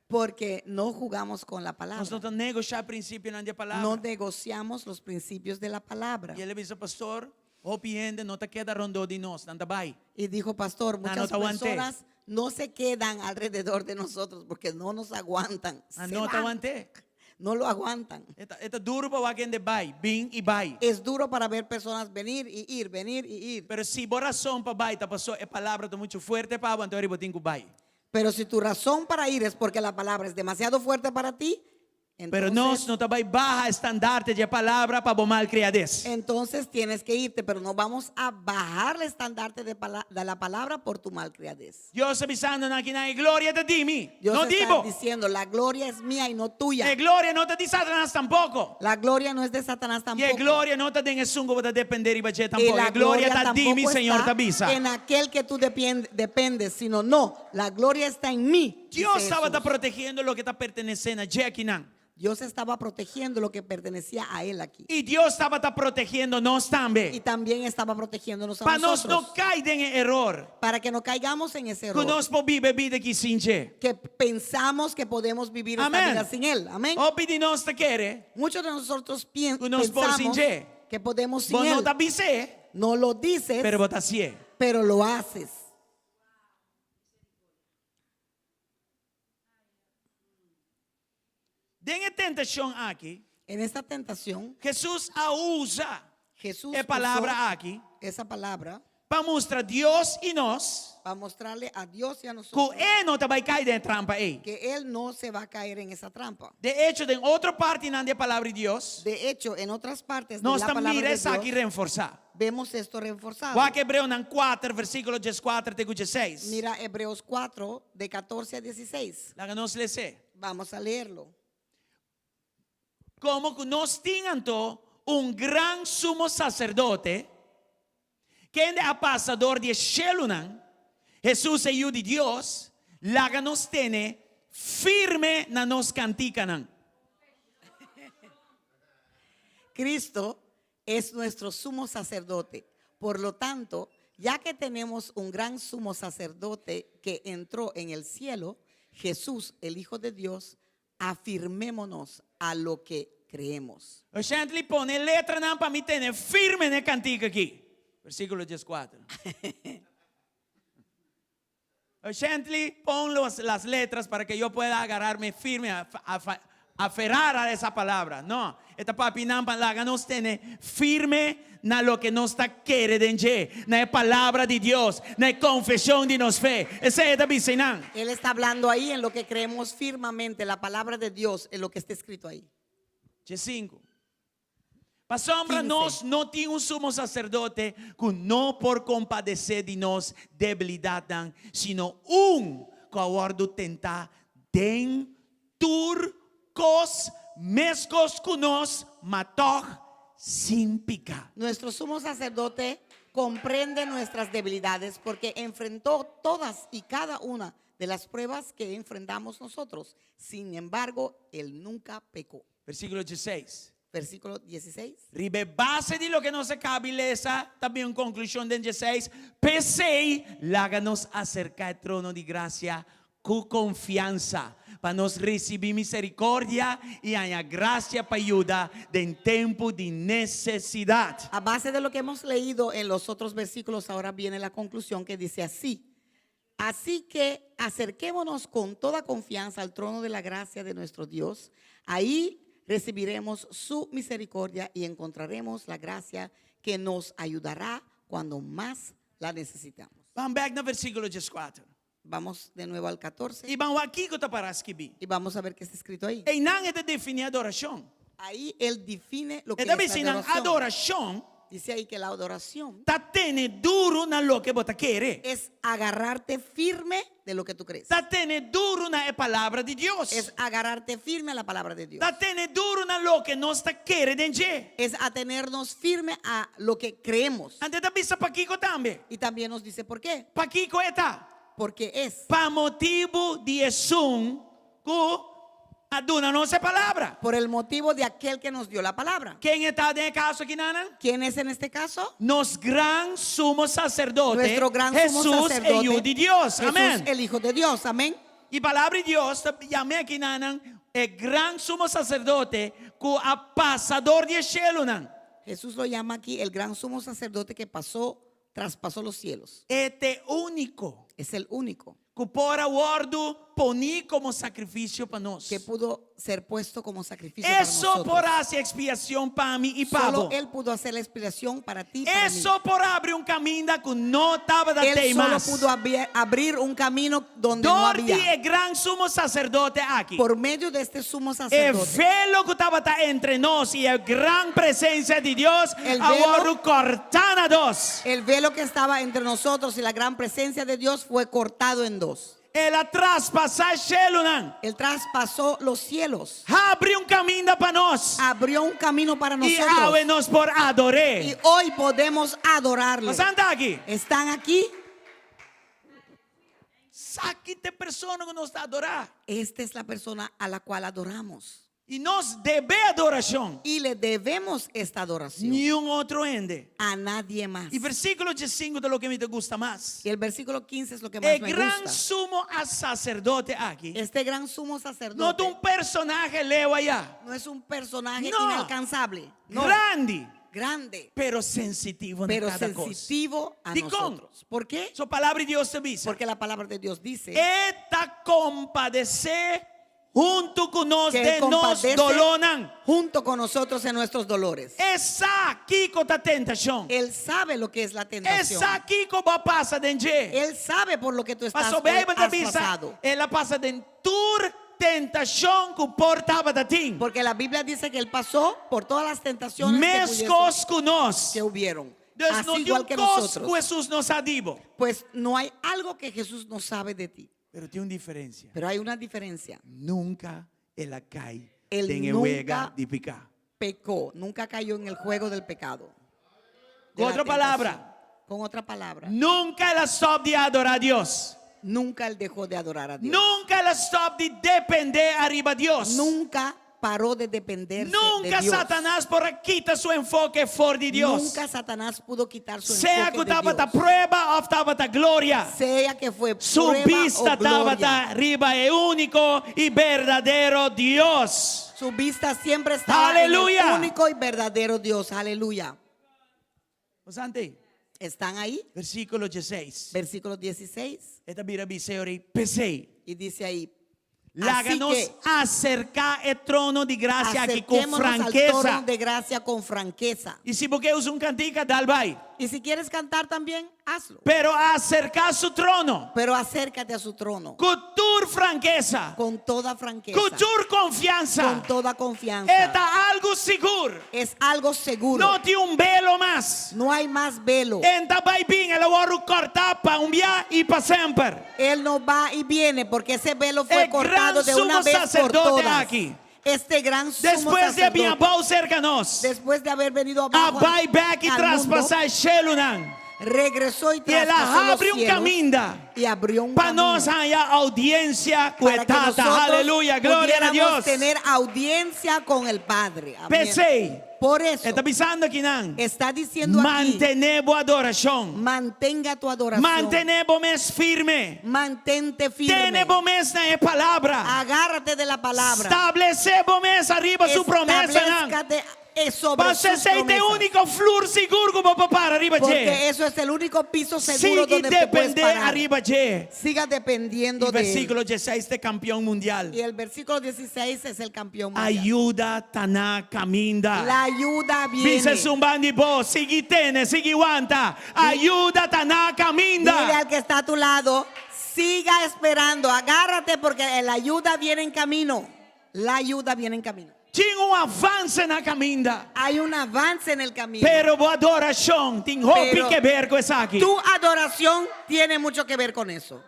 Porque no jugamos con la palabra. Nos no ta negoshá prinsipionan di e palabra. No negociamos los principios de la palabra. I el a bisa, Pastor, hopi hende no ta keda rondó di nos, nan ta bai. Y dijo, pastor, Nan no muchas ta aguant'é. personas no se quedan alrededor de nosotros porque no nos aguantan. Nan Se no ta van. aguant'é. No lo aguantan. E ta, e ta duru pa wak hende bai, bin i bai. Es duro para ver personas venir y ir, venir y ir. Pero si bo rason pa bai ta paso e palabra ta muchu fuerte pa bo, anto bo tin ku bai. Pero si tu razón para ir es porque la palabra es demasiado fuerte para ti, Pero entonces, nos no ta bai baha estandarte di e palabra pa bo malkriades. entonces tienes que irte, pero no vamos a bajar el estandarte de, pala- de la palabra por tu malcriadez. Dios ta bisando nan akinan, e gloria ta di mi, Dios no está di bo. diciendo, la gloria es mía y no tuya. E gloria no ta di Satanas tampoko. La gloria no es de Satanás I e tampoco. gloria no ta den esun ku bo ta dependé riba dje Y tampoko. la E gloria gloria ta di mi, tampoco Señor está ta bisa. en aquel que tú dependes, sino no, la gloria está en mí. dice Dios tabata Jesús. protegiendo loke ta pertenesé na dje akinan. Dios estaba protegiendo lo que pertenecía a él aquí. I Dios tabata protegiendo nos tambe. Y también estaba protegiéndonos a Pa nos nosotros. no kai den e eror. Para que no caigamos en ese Ku error. nos por biba e bida aki sin dje. Que pensamos que podemos vivir esta Amén. vida sin él. Amén. Hopi di nos ta kere. Muchos de nosotros Ku nos por sin pensamos dje. que podemos sin Bo no él. ta bis'é, No lo dices, pero bo ta hasié. pero lo haces. Den e tentashon aki, En esta tentación, Hesus a usa Jesús e palabra usó aki esa palabra pa mustra Dios i nos para mostrarle a Dios y a ku nosotros e no ta bai kai den e trampa ei. que él no se va a caer en esa trampa. De echo, den otro partinan di e palabra di Dios, De hecho, en otras partes de nos la ta palabra mira de esaki Dios, reforsá. vemos esto reforzado. Wak Hebreonan kuater, versíkulo dieskuater te ku diesseis. Mira Hebreos 4, de 14 a 16. Laga nos les'é. Vamos a leerlo. Komo ku nos tin anto un gran sumo saserdote, kende a pasa dor di e shelunan, Hesus e Yu di Dios, laga nos tene firme na nos kantikanan. Cristo es nuestro sumo sacerdote. Por lo tanto, ya que tenemos un gran sumo sacerdote que entró en el cielo, Jesús, el Hijo de Dios, afirmémonos a lo que creemos. Oshantli pone letranan pa mi tene firme na e kantika aki. Versíkulo dieskuater. Oshantli pon los, las letras para que yo pueda agarrarme firme, aferrar a esa palabra. No, e ta papia nan pa laga nos tene firme na loke nos ta kere den dje, na e palabra di Dios, na e konfeshon di nos fe. Esei e ta bisa einan. Él está hablando ahí en lo que creemos firmemente, la palabra de Dios, en lo que está escrito ahí. Diesinku. Pasobra 15. nos no tin un sumo saserdote ku no por kompadesé di nos debilidatnan, sino un ku a wòrdu tentá den tur kos meskos ku nos, ma tòg sin piká. Nuestro sumo sacerdote. Comprende nuestras debilidades porque enfrentó todas y cada una de las pruebas que enfrentamos nosotros. Sin embargo, él nunca pecó. Versíkulo 16. Versículo 16. Riba e base di loke nos a kaba di lesa, ta bin un konklushon den 16, P'esei, laga nos aserká e trono di grasia ku konfiansa, pa nos risibí miserikòrdia i haña grasia pa yuda den tempu di nesesidat. A base de lo que hemos leído en los otros versículos, ahora viene la conclusión que dice así, Así que acerquémonos con toda confianza al trono de la gracia de nuestro Dios. Ahí recibiremos su misericordia y encontraremos la gracia que nos ayudará cuando más la necesitamos. Ban bèk na versíkulo 14. Vamos de nuevo al 14. I ban wak kiko ta pará skibí. Y vamos a ver qué está escrito ahí. Einan e ta definí adorashon. Ahí él define lo que E ta es bisa nan adoración. adorashon Dice ahí que la adoración ta tene duru na loke bo ta kere. es agarrarte firme de lo que tú crees. Ta tene duru na e palabra di Dios. Es agarrarte firme a la palabra de Dios. Ta tene duru na loke nos ta kere den dje. Es atenernos firme a lo que creemos. Anto e ta bisa pakiko tambe. Y también nos dice por qué. Pakiko e ta? Porque es. Pa motibu di esun ku a duna nos e palabra. Por el motivo de aquel que nos dio la palabra. Ken e ta den e kaso aki nanan? ¿Quién es en este caso? Nos gran sumo saserdote, Nuestro gran sumo Hesus e sacerdote. Yu di Dios. Jesús, Amén. el Hijo de Dios. Amén. E palabra di Dios ta yam'é aki nanan e gran sumo saserdote ku a pasa dor di e shelunan. Jesús lo llama aquí el gran sumo sacerdote que pasó, traspasó los cielos. E ta e úniko. Es el único. Ku por a wòrdu poní komo sakrifisio pa nos. Que pudo ser puesto como sacrificio para E so por nosotros. hasi ekspiashon pa mi i pa Solo bo. Él pudo hacer la expiación para ti y para E mí. so por habri un kaminda ku no tabata Él tei solo mas. pudo abrir un camino donde no Dor di había. e gran sumo saserdote aki. Por medio de este sumo E sacerdote. velo ku tabata entre nos i e gran presensia di Dios El a velo wòrdu kòrtá na dos. El velo que estaba entre nosotros y la gran presencia de Dios fue cortado en dos. El a traspasá e shelunan. Él traspasó los cielos. Habri un kaminda pa nos. Abrió un camino para I nosotros. awe nos por ador'é. Y hoy podemos adorarle. Boso ta aki? ¿Están aquí? Esaki ta e persona ku nos ta adorá. Esta es la persona a la cual adoramos. I nos deb'é adorashon. Y le debemos esta adoración. Niun otro hende. A nadie más. I versíkulo 15 ta loke mi ta gusta mas. Y el versículo 15 es lo que más E me gran gusta. sumo saserdote aki. Este gran sumo No ta sacerdote un personahe leu ayá. no es un personaje No. inalcanzable. No. Grandi. Grande. Pero sensitivo na Pero kada kos. sensitivo a Dikon? nosotros. ¿Por qué? Paso palabra di Dios ta bisa. Porque la palabra de Dios dice E ta kompadesé huntu ku nos que Él den nos compadece dolónan. junto con nosotros en nuestros dolores. E sa kiko ta tentashon. Él sabe lo que es la E tentación. sa kiko bo a pasa den dje. Él sabe por lo que tú estás Paso hoy Beibel ta has bisa, pasado. el a pasa den tur tentashon ku por tabata tin. Porque la Biblia dice que él pasó por todas las tentaciones que, pudiesen- Meskos ku nos. que hubieron. Dus Así no tin igual un que kos nosotros. ku Hesus no sa di bo. Pues no hay algo que Jesús no sabe de ti. Pero tin un diferensia. Pero hay una diferencia. Nunka el a kai El den e nunca wega di piká. Pecó, nunca cayó en el juego del pecado. De Con la otra tentación. palabra. Con otra palabra. Nunka el a stòp di adorá Dios. Nunca él dejó de adorar a Dios. Nunka el a stòp di dependé ariba Dios. Nunca paró de dependerse de Nunka Dios. Satanas por a kita su enfoke for di Dios. Nunca Satanás pudo quitar su Sea enfoque ku de tabata Dios. prueba òf tabata gloria. Sea que fue Su prueba bista o gloria. tabata riba e úniko i berdadero Dios. Su vista siempre estaba en el Aleluya. único y verdadero Dios. Aleluya. Bastante. ¿Están ahí? Versíkulo 16. Versículo 16. E ta bira bisa ei, p'esei. Y dice ahí, Laga Así nos que aserká e trono di grasia aki ku acerquémonos al frankesa. trono de gracia con franqueza. I si bo ke usa un kantika, dal bai. Y si quieres cantar también, hazlo. Pero aserká su trono. Pero acércate a su trono Ku tur frankesa. con toda franqueza, Ku tur konfiansa. con toda confianza. E ta algu sigur. Es algo seguro. No tin un velo mas. No hay más velo. E n' ta bai bin, el a wòrdu kòrtá pa un bia i pa semper. Él no va y viene porque ese velo fue El cortado gran de una sumo vez por sacerdote todas. aquí. Este gran sumo Despues di a bin sacerdote, abou serka nos. después de haber venido A abajo bai bèk i al mundo, traspasá e shelunan. Regresó y I el a traspasó los habri un cielos kaminda y abrió un pa camino nos haña oudiensia ku e para que Tata. nosotros Aleluya, gloria na pudiéramos Dios. tener audiencia con el Padre. Amén. P'esei, Por eso e ta bisando akinan, está diciendo aquí, mantené bo adorashon. mantenga tu adoración. Mantené bo mes firme. Mantente firme. Tene bo mes na e palabra. Agárrate de la palabra. Establesé bo mes ariba su promesanan. Establezcate sobre Pa sus esei ta e promesas. úniko flur sigur ku bo por para riba Porque dje. eso es el único piso seguro Sigui donde te puedes dependé parar. ariba dje. Siga dependiendo E de él. versíkulo 16 ta kampeon mundial. Y el versículo 16 es el campeón mundial. Ayuda ta na kaminda. La ayuda viene. Bisa esun band'i bo, sigui tene, sigui wanta. Ayuda ta na Dile kaminda. al que está a tu lado, siga esperando, agárrate porque la ayuda viene en camino. La ayuda viene en camino. Tin un avanse na kaminda. Hay un avance en el camino. Pero bo adorashon tin hopi Pero ke ber ku esaki. Tu adoración tiene mucho que ver con eso.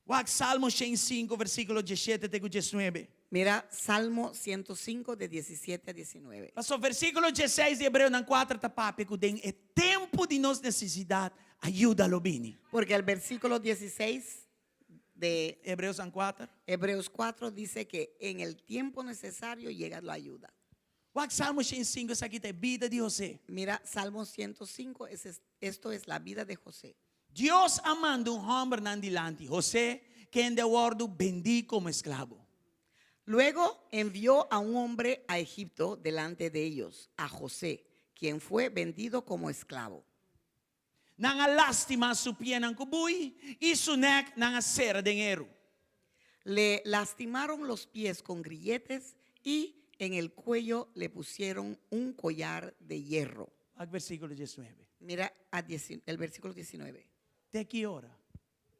Wak Salmo 105, versíkulo 17 te ku 19. Mira, Salmo 105 de 17 a 19. Paso versíkulo 16 di Hebreonan 4 ta papia ku den e tempu di nos nesesidat ayuda lo bini. Porque el versículo 16 de Hebreonan 4. Hebreos 4 dice que en el tiempo necesario llega la ayuda. Wak Salmo 105 esaki ta e bida di José. Mira, Salmo 105, es, esto es la vida de José. Dios a manda un hòmber nan dilanti, José, kende a wòrdu bendí komo esklabo. Luego envió a un hombre a Egipto delante de ellos, a José, quien fue vendido como esclavo. Nan a lastimá su pianan ku bui i su nèk nan a sera den heru. Le lastimaron los pies con grilletes y en el cuello le pusieron un collar de hierro. Wak versíkulo 19. Mira a el versículo 19. Te ki ora?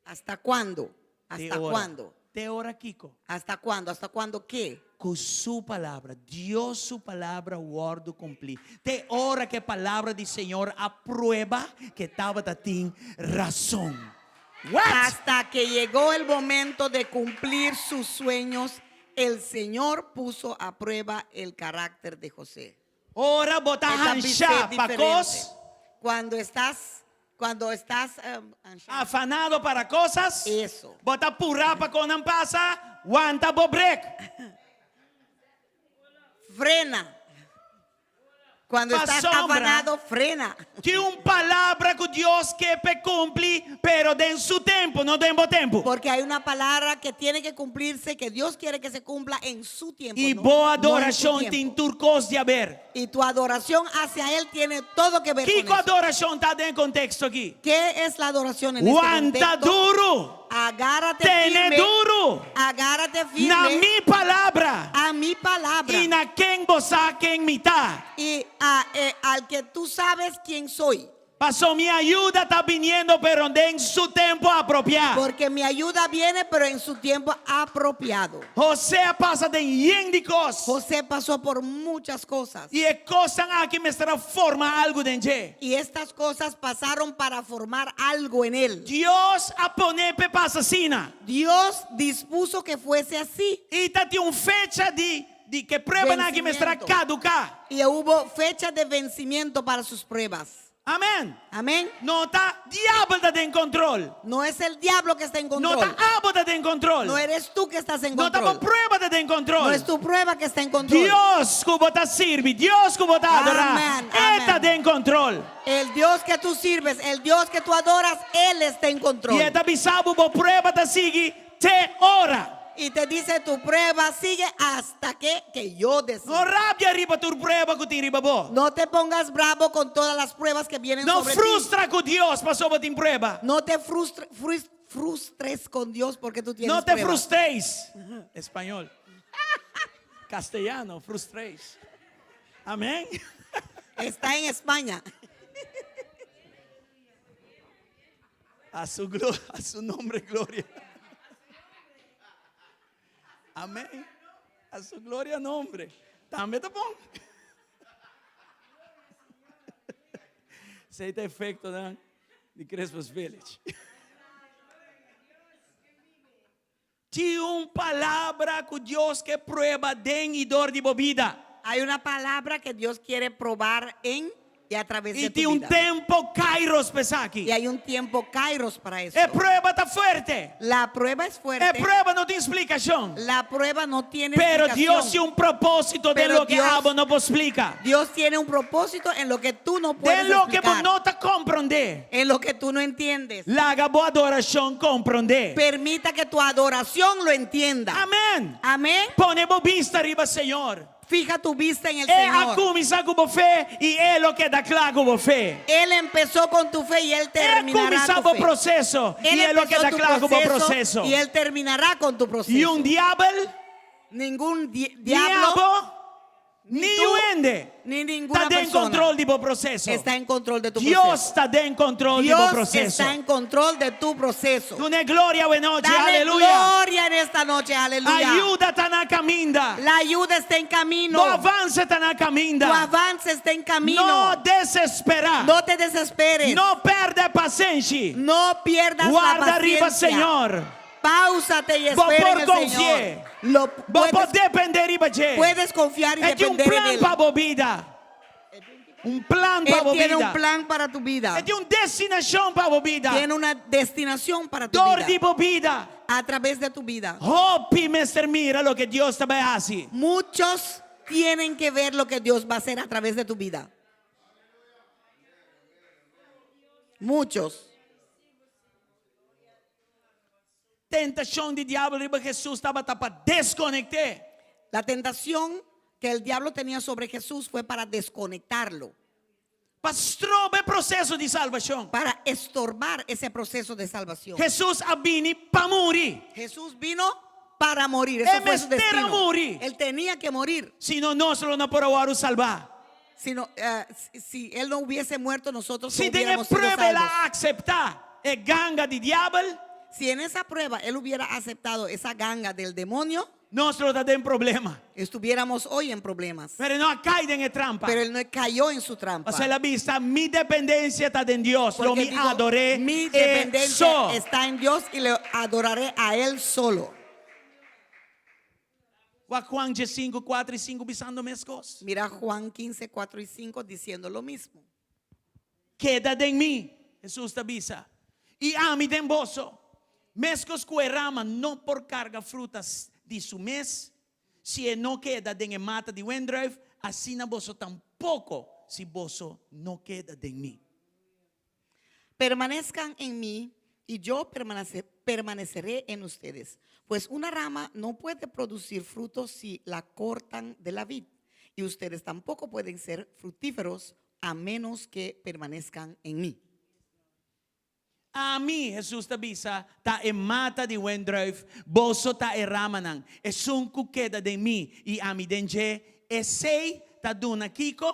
¿Hasta cuándo? Te ¿Hasta ora. cuándo? Te ora kiko? ¿Hasta cuándo? ¿Hasta cuándo qué? Ku su palabra, Dios su palabra wòrdu kumplí. Te ora ku e palabra di Señor a prueba ku e tabata tin rason. What? Hasta que llegó el momento de cumplir sus sueños, el Señor puso a prueba el carácter de José. Ora bo ta Esta vista hanshá es pa diferente. kos. Cuando estás, cuando estás anshá. Afanado para cosas. Eso. Bo ta purá pa kosnan pasa, wanta bo brek. Frena. Cuando estás Pasobra. afanado, frena. Tin un palabra ku Dios ke p'e kumpli, pero den su tempu, no den bo tempu. Porque hay una palabra que tiene que cumplirse, que Dios quiere que se cumpla en su tiempo. I no- bo no en tu adorashon tiempo. tin tur kos di haber. Y tu adoración hacia Él tiene todo que ver con Kiko eso. adorashon ta den e konteksto aki? ¿Qué es la adoración en este Wanta contexto? duru. Agárrate Tene firme. duru. Agárrate firme Na mi palabra. a mi palabra. I na ken bo sa ken mi ta. Y a, eh, al que tú sabes quién soy. Paso mi ayuda ta biniendo pero den su tempu apropiá. Porque mi ayuda viene, pero en su tiempo apropiado. José a pasa den yen di kos. José pasó por muchas cosas. I e kosnan aki mester a forma algu den dje. Y estas cosas pasaron para formar algo en él. Dios a pone p'e pasa asina. Dios dispuso que fuese así. I tatin un fecha di di ku e pruebanan aki mester a Vencimiento. kaduká. Y hubo fecha de vencimiento para sus pruebas. Amèn. Amén. No ta diabel ta den kontrol. No es el diablo que está en No control. ta abo ta den kontrol. No eres tú que estás en No ta bo control. prueba ta den kontrol. No es tu prueba que está en control. Dios ku bo ta sirbi, Dios ku bo ta adorá, Amén, E ta amén. den kontrol. El Dios que tú sirves, el Dios que tú adoras, Él está en control. I e ta bisa bo bo prueba ta sigui te ora. Y te dice tu prueba sigue hasta que, que yo decida. No rabia riba tur prueba ku tin riba bo. No te pongas bravo con todas las pruebas que vienen No sobre ti. frustra ku Dios pasobra bo tin prueba. No te frustres con Dios porque tú tienes No te pruebas. frustreis. Español. Castellano, frustreis. Amén. Está en España. A su, a su nombre, gloria. Amén. A su gloria, nombre. Tambe ta bon. Esei ta efekto di Christmas Village. Tin un palabra ku Dios ke prueba den i dor di bo bida. Hay una palabra que Dios quiere probar en y a través I de tu tin un vida. tempu kairos pa esaki. Y hay un tiempo kairos para eso. E prueba ta fuerte. La prueba es E fuerte. prueba no tin splikashon. La prueba no tiene Pero Dios explicación. tin un propósito den Pero loke Dios- abo no por splika. Dios tiene un propósito en lo que tú no puedes Den loke bo explicar. no ta komprondé. En lo que tú no entiendes. Laga bo adorashon komprondé. Permita que tu adoración lo entienda. Amèn. Amén. Pone bo bista riba Señor. Fija tu vista en el E a Señor. kuminsá ku bo fe i E lo keda kla ku bo fe. Él empezó con tu fe y Él E a terminará kuminsá tu bo fe. proseso Él i E lo empezó keda tu kla ku bo proseso. y Él terminará con tu proceso. Niun diabel, Ningún ni diablo, abo, ni tú, hende ni ninguna ta den persona kontrol di bo proseso. está en control de tu Dios proceso. ta den kontrol di bo Dios proseso. está en control de tu proceso. Dun'é gloria awe nochi, Dale aleluya. gloria en esta noche, aleluya. Ayudo ta na kaminda. La ayuda está en camino. Bo avanse ta na Tu kaminda. avance está en camino. No desesperá. No te desesperes. No pèrdè pasenshi. No pierdas la Warda riba paciencia. Señor. Páusate y Bo espera por en el konfia. Señor. Lo Bo por puedes, dependé riba dje. puedes confiar y E tin un depender en plan Él. pa bo bida. Un plan pa Él bo tiene un bida. plan para tu vida. E tin un destinashon pa bo bida. Tiene una destinación para tu Dor di vida. bo bida. A través de tu vida. Hopi mester mira loke Dios ta bai hasi. Muchos tienen que ver lo que Dios va a hacer a través de tu vida. Muchos. Tentashon di diabel riba Hesus tabata pa deskonekt'é. La tentación que el diablo tenía sobre Jesús fue para desconectarlo. Pa stroba e proseso di salbashon. Para estorbar ese proceso de salvación. Hesus a bini pa muri. Jesús vino para morir. Eso E fue su mester a destino. muri. Él tenía que morir. Sino nos lo no por a wòrdu salbá. Sino, eh, si, si él no hubiese muerto, nosotros no Si den e hubiéramos sido prueba el salvos. a akseptá e ganga di diabel, Si en esa prueba él hubiera aceptado esa ganga del demonio, nos lo ta den problema. estuviéramos hoy en problemas. Pero e no a kai den e trampa. Pero él no cayó en su trampa. Pasobra el a bisa, mi dependensia ta den Dios, lo Porque mi dijo, ador'é mi e dependencia so. está en Dios y le adoraré a él solo. Wak Juan 15, 4 i 5 bisando meskos. Mira Juan 15, 4 y 5 diciendo lo mismo. Keda den mi, Hesus ta bisa, i ami den boso. Meskos ku e rama no por karga fruta di su mes, si e no keda den e mata di wendruif, asina boso tampoko si boso no keda den mi. Permanezcan en mí y yo permaneceré en ustedes. Pues una rama no puede producir frutos si la cortan de la vid, y ustedes tampoco pueden ser fructíferos a menos que permanezcan en mí. Ami, Hesus ta bisa, ta e mata di wendruif, boso ta e ramanan. Esun ku keda den mi i ami den dje, esei ta duna kiko?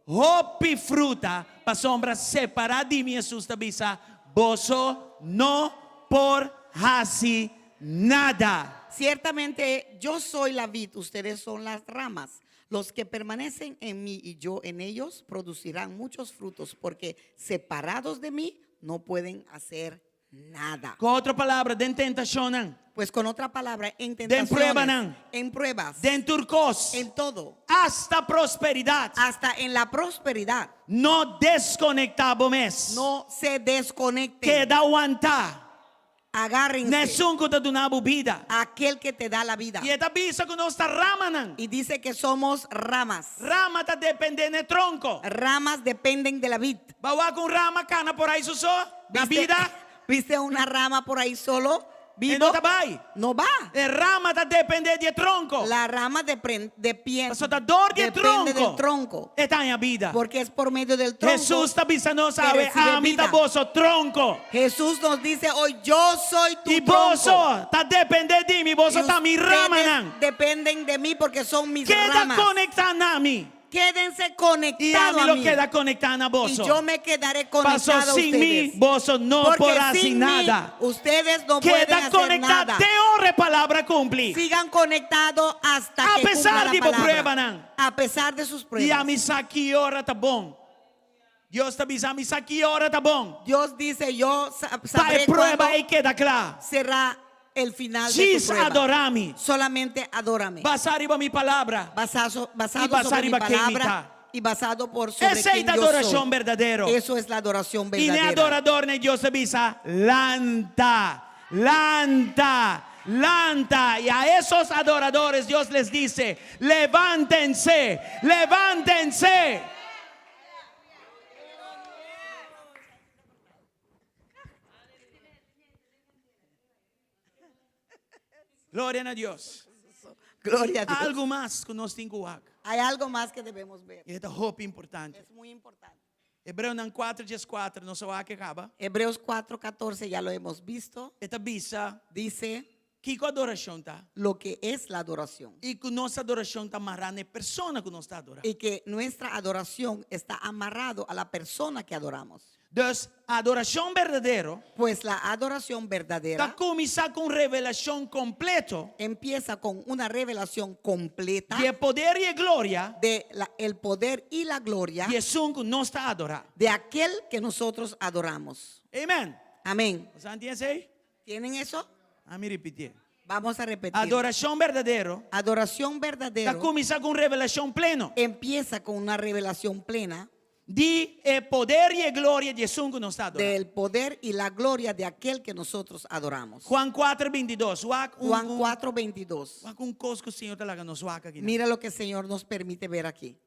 Hopi fruta, pasobra separá di mi, Hesus ta bisa, boso no por hasi nada. Ciertamente yo soy la vid, ustedes son las ramas. Los que permanecen en mí y yo en ellos producirán muchos frutos, porque separados de mí no pueden hacer nada. Ku otro palabra, den tentashonnan. Pues con otra palabra, en Den tentaciones, pruebanan. en pruebas, Den tur kos. en todo, Hasta prosperidat. hasta en la prosperidad. No deskonektá bo mes. No se desconecten. Keda wantá. Agárrense. Na esun ku ta duna bo bida. Aquel que te da la vida. I e ta bisa ku nos ta ramanan. Y dice que somos ramas. Rama ta dependé na e tronko. Ramas dependen de la vid. Bo a wak un rama kana por ai su so? Na ¿Viste, bida? ¿Viste una rama por ahí solo? E Vivo? no ta bai. No va. E rama ta dependé di e tronko. La rama depre- depien- Pasobra ta dor di e depende tronko. del tronco. E ta haña bida. Porque es por medio del tronco. Hesus ta bisa nos que awe, recibe ami ta vida. boso tronko. Jesús nos dice hoy, yo soy tu I tronco. boso ta dependé di mi, boso Y ta mi ustedes ramanan. dependen de mí porque son mis Keda ramas. konektá na mi. Quédense I conectados ami a lo mí. keda konektá na Y boso. yo me quedaré Paso conectado a sin mi, ustedes. boso no Porque por hasi sin mí, nada. ustedes no pueden Keda hacer konektá nada. te ora e palabra kumpli. Sigan conectados hasta A que cumpla pesar la di bo palabra. pruebanan. A pesar de sus I pruebas. ami sa ki ora ta bon. Dios ta bisa mi sa ki ora ta bon. Dios dice, yo Pa e sabré prueba cuándo ei keda kla. será. el final de tu Djis prueba. adorá mi. Solamente adórame. Basá riba mi palabra. Basado, basado Y basá sobre mi riba ken mi palabra ta. y basado por sobre Esei quién ta yo adorashon soy. berdadero. Eso es la adoración I n'e verdadera. adoradornan Dios ta bisa, Lanta, lanta, lanta. Y a esos adoradores Dios les dice, Levántense, levántense. Gloria na Dios. Gloria a Dios. Algu mas ku nos tin ku wak. Hay algo más que debemos ver. I e ta hopi importante. Es muy importante. Hebreonan 4, 14, nos a wak e kaba. Hebreos 4:14 ya lo hemos visto. E ta bisa Dice kiko adorashon ta. lo que es la adoración. I ku nos adorashon ta mará na e persona ku nos ta adorá. Y que nuestra adoración está amarrado a la persona que adoramos. Dus, adorashon berdadero Pues la adoración verdadera ta kuminsá ku un revelashon kompleto empieza con una revelación completa di e poder i e gloria de la- el poder y la gloria di esun ku nos ta adorá. de aquel que nosotros adoramos. Amen. Amén. Boso tin esei? ¿Tienen eso? Ami ripití. Vamos a repetir. Adorashon berdadero Adoración ta verdadera kuminsá ku un revelashon pleno empieza con una revelación plena di e poder i e gloria di esun ku nos ta adorá. del poder y la gloria de aquel que nosotros adoramos. Juan 4, 22. Wak un, Juan un, 4, 22. wak un kos ku Señor ta laga nos wak aki. Mira lo que el Señor nos permite ver aquí.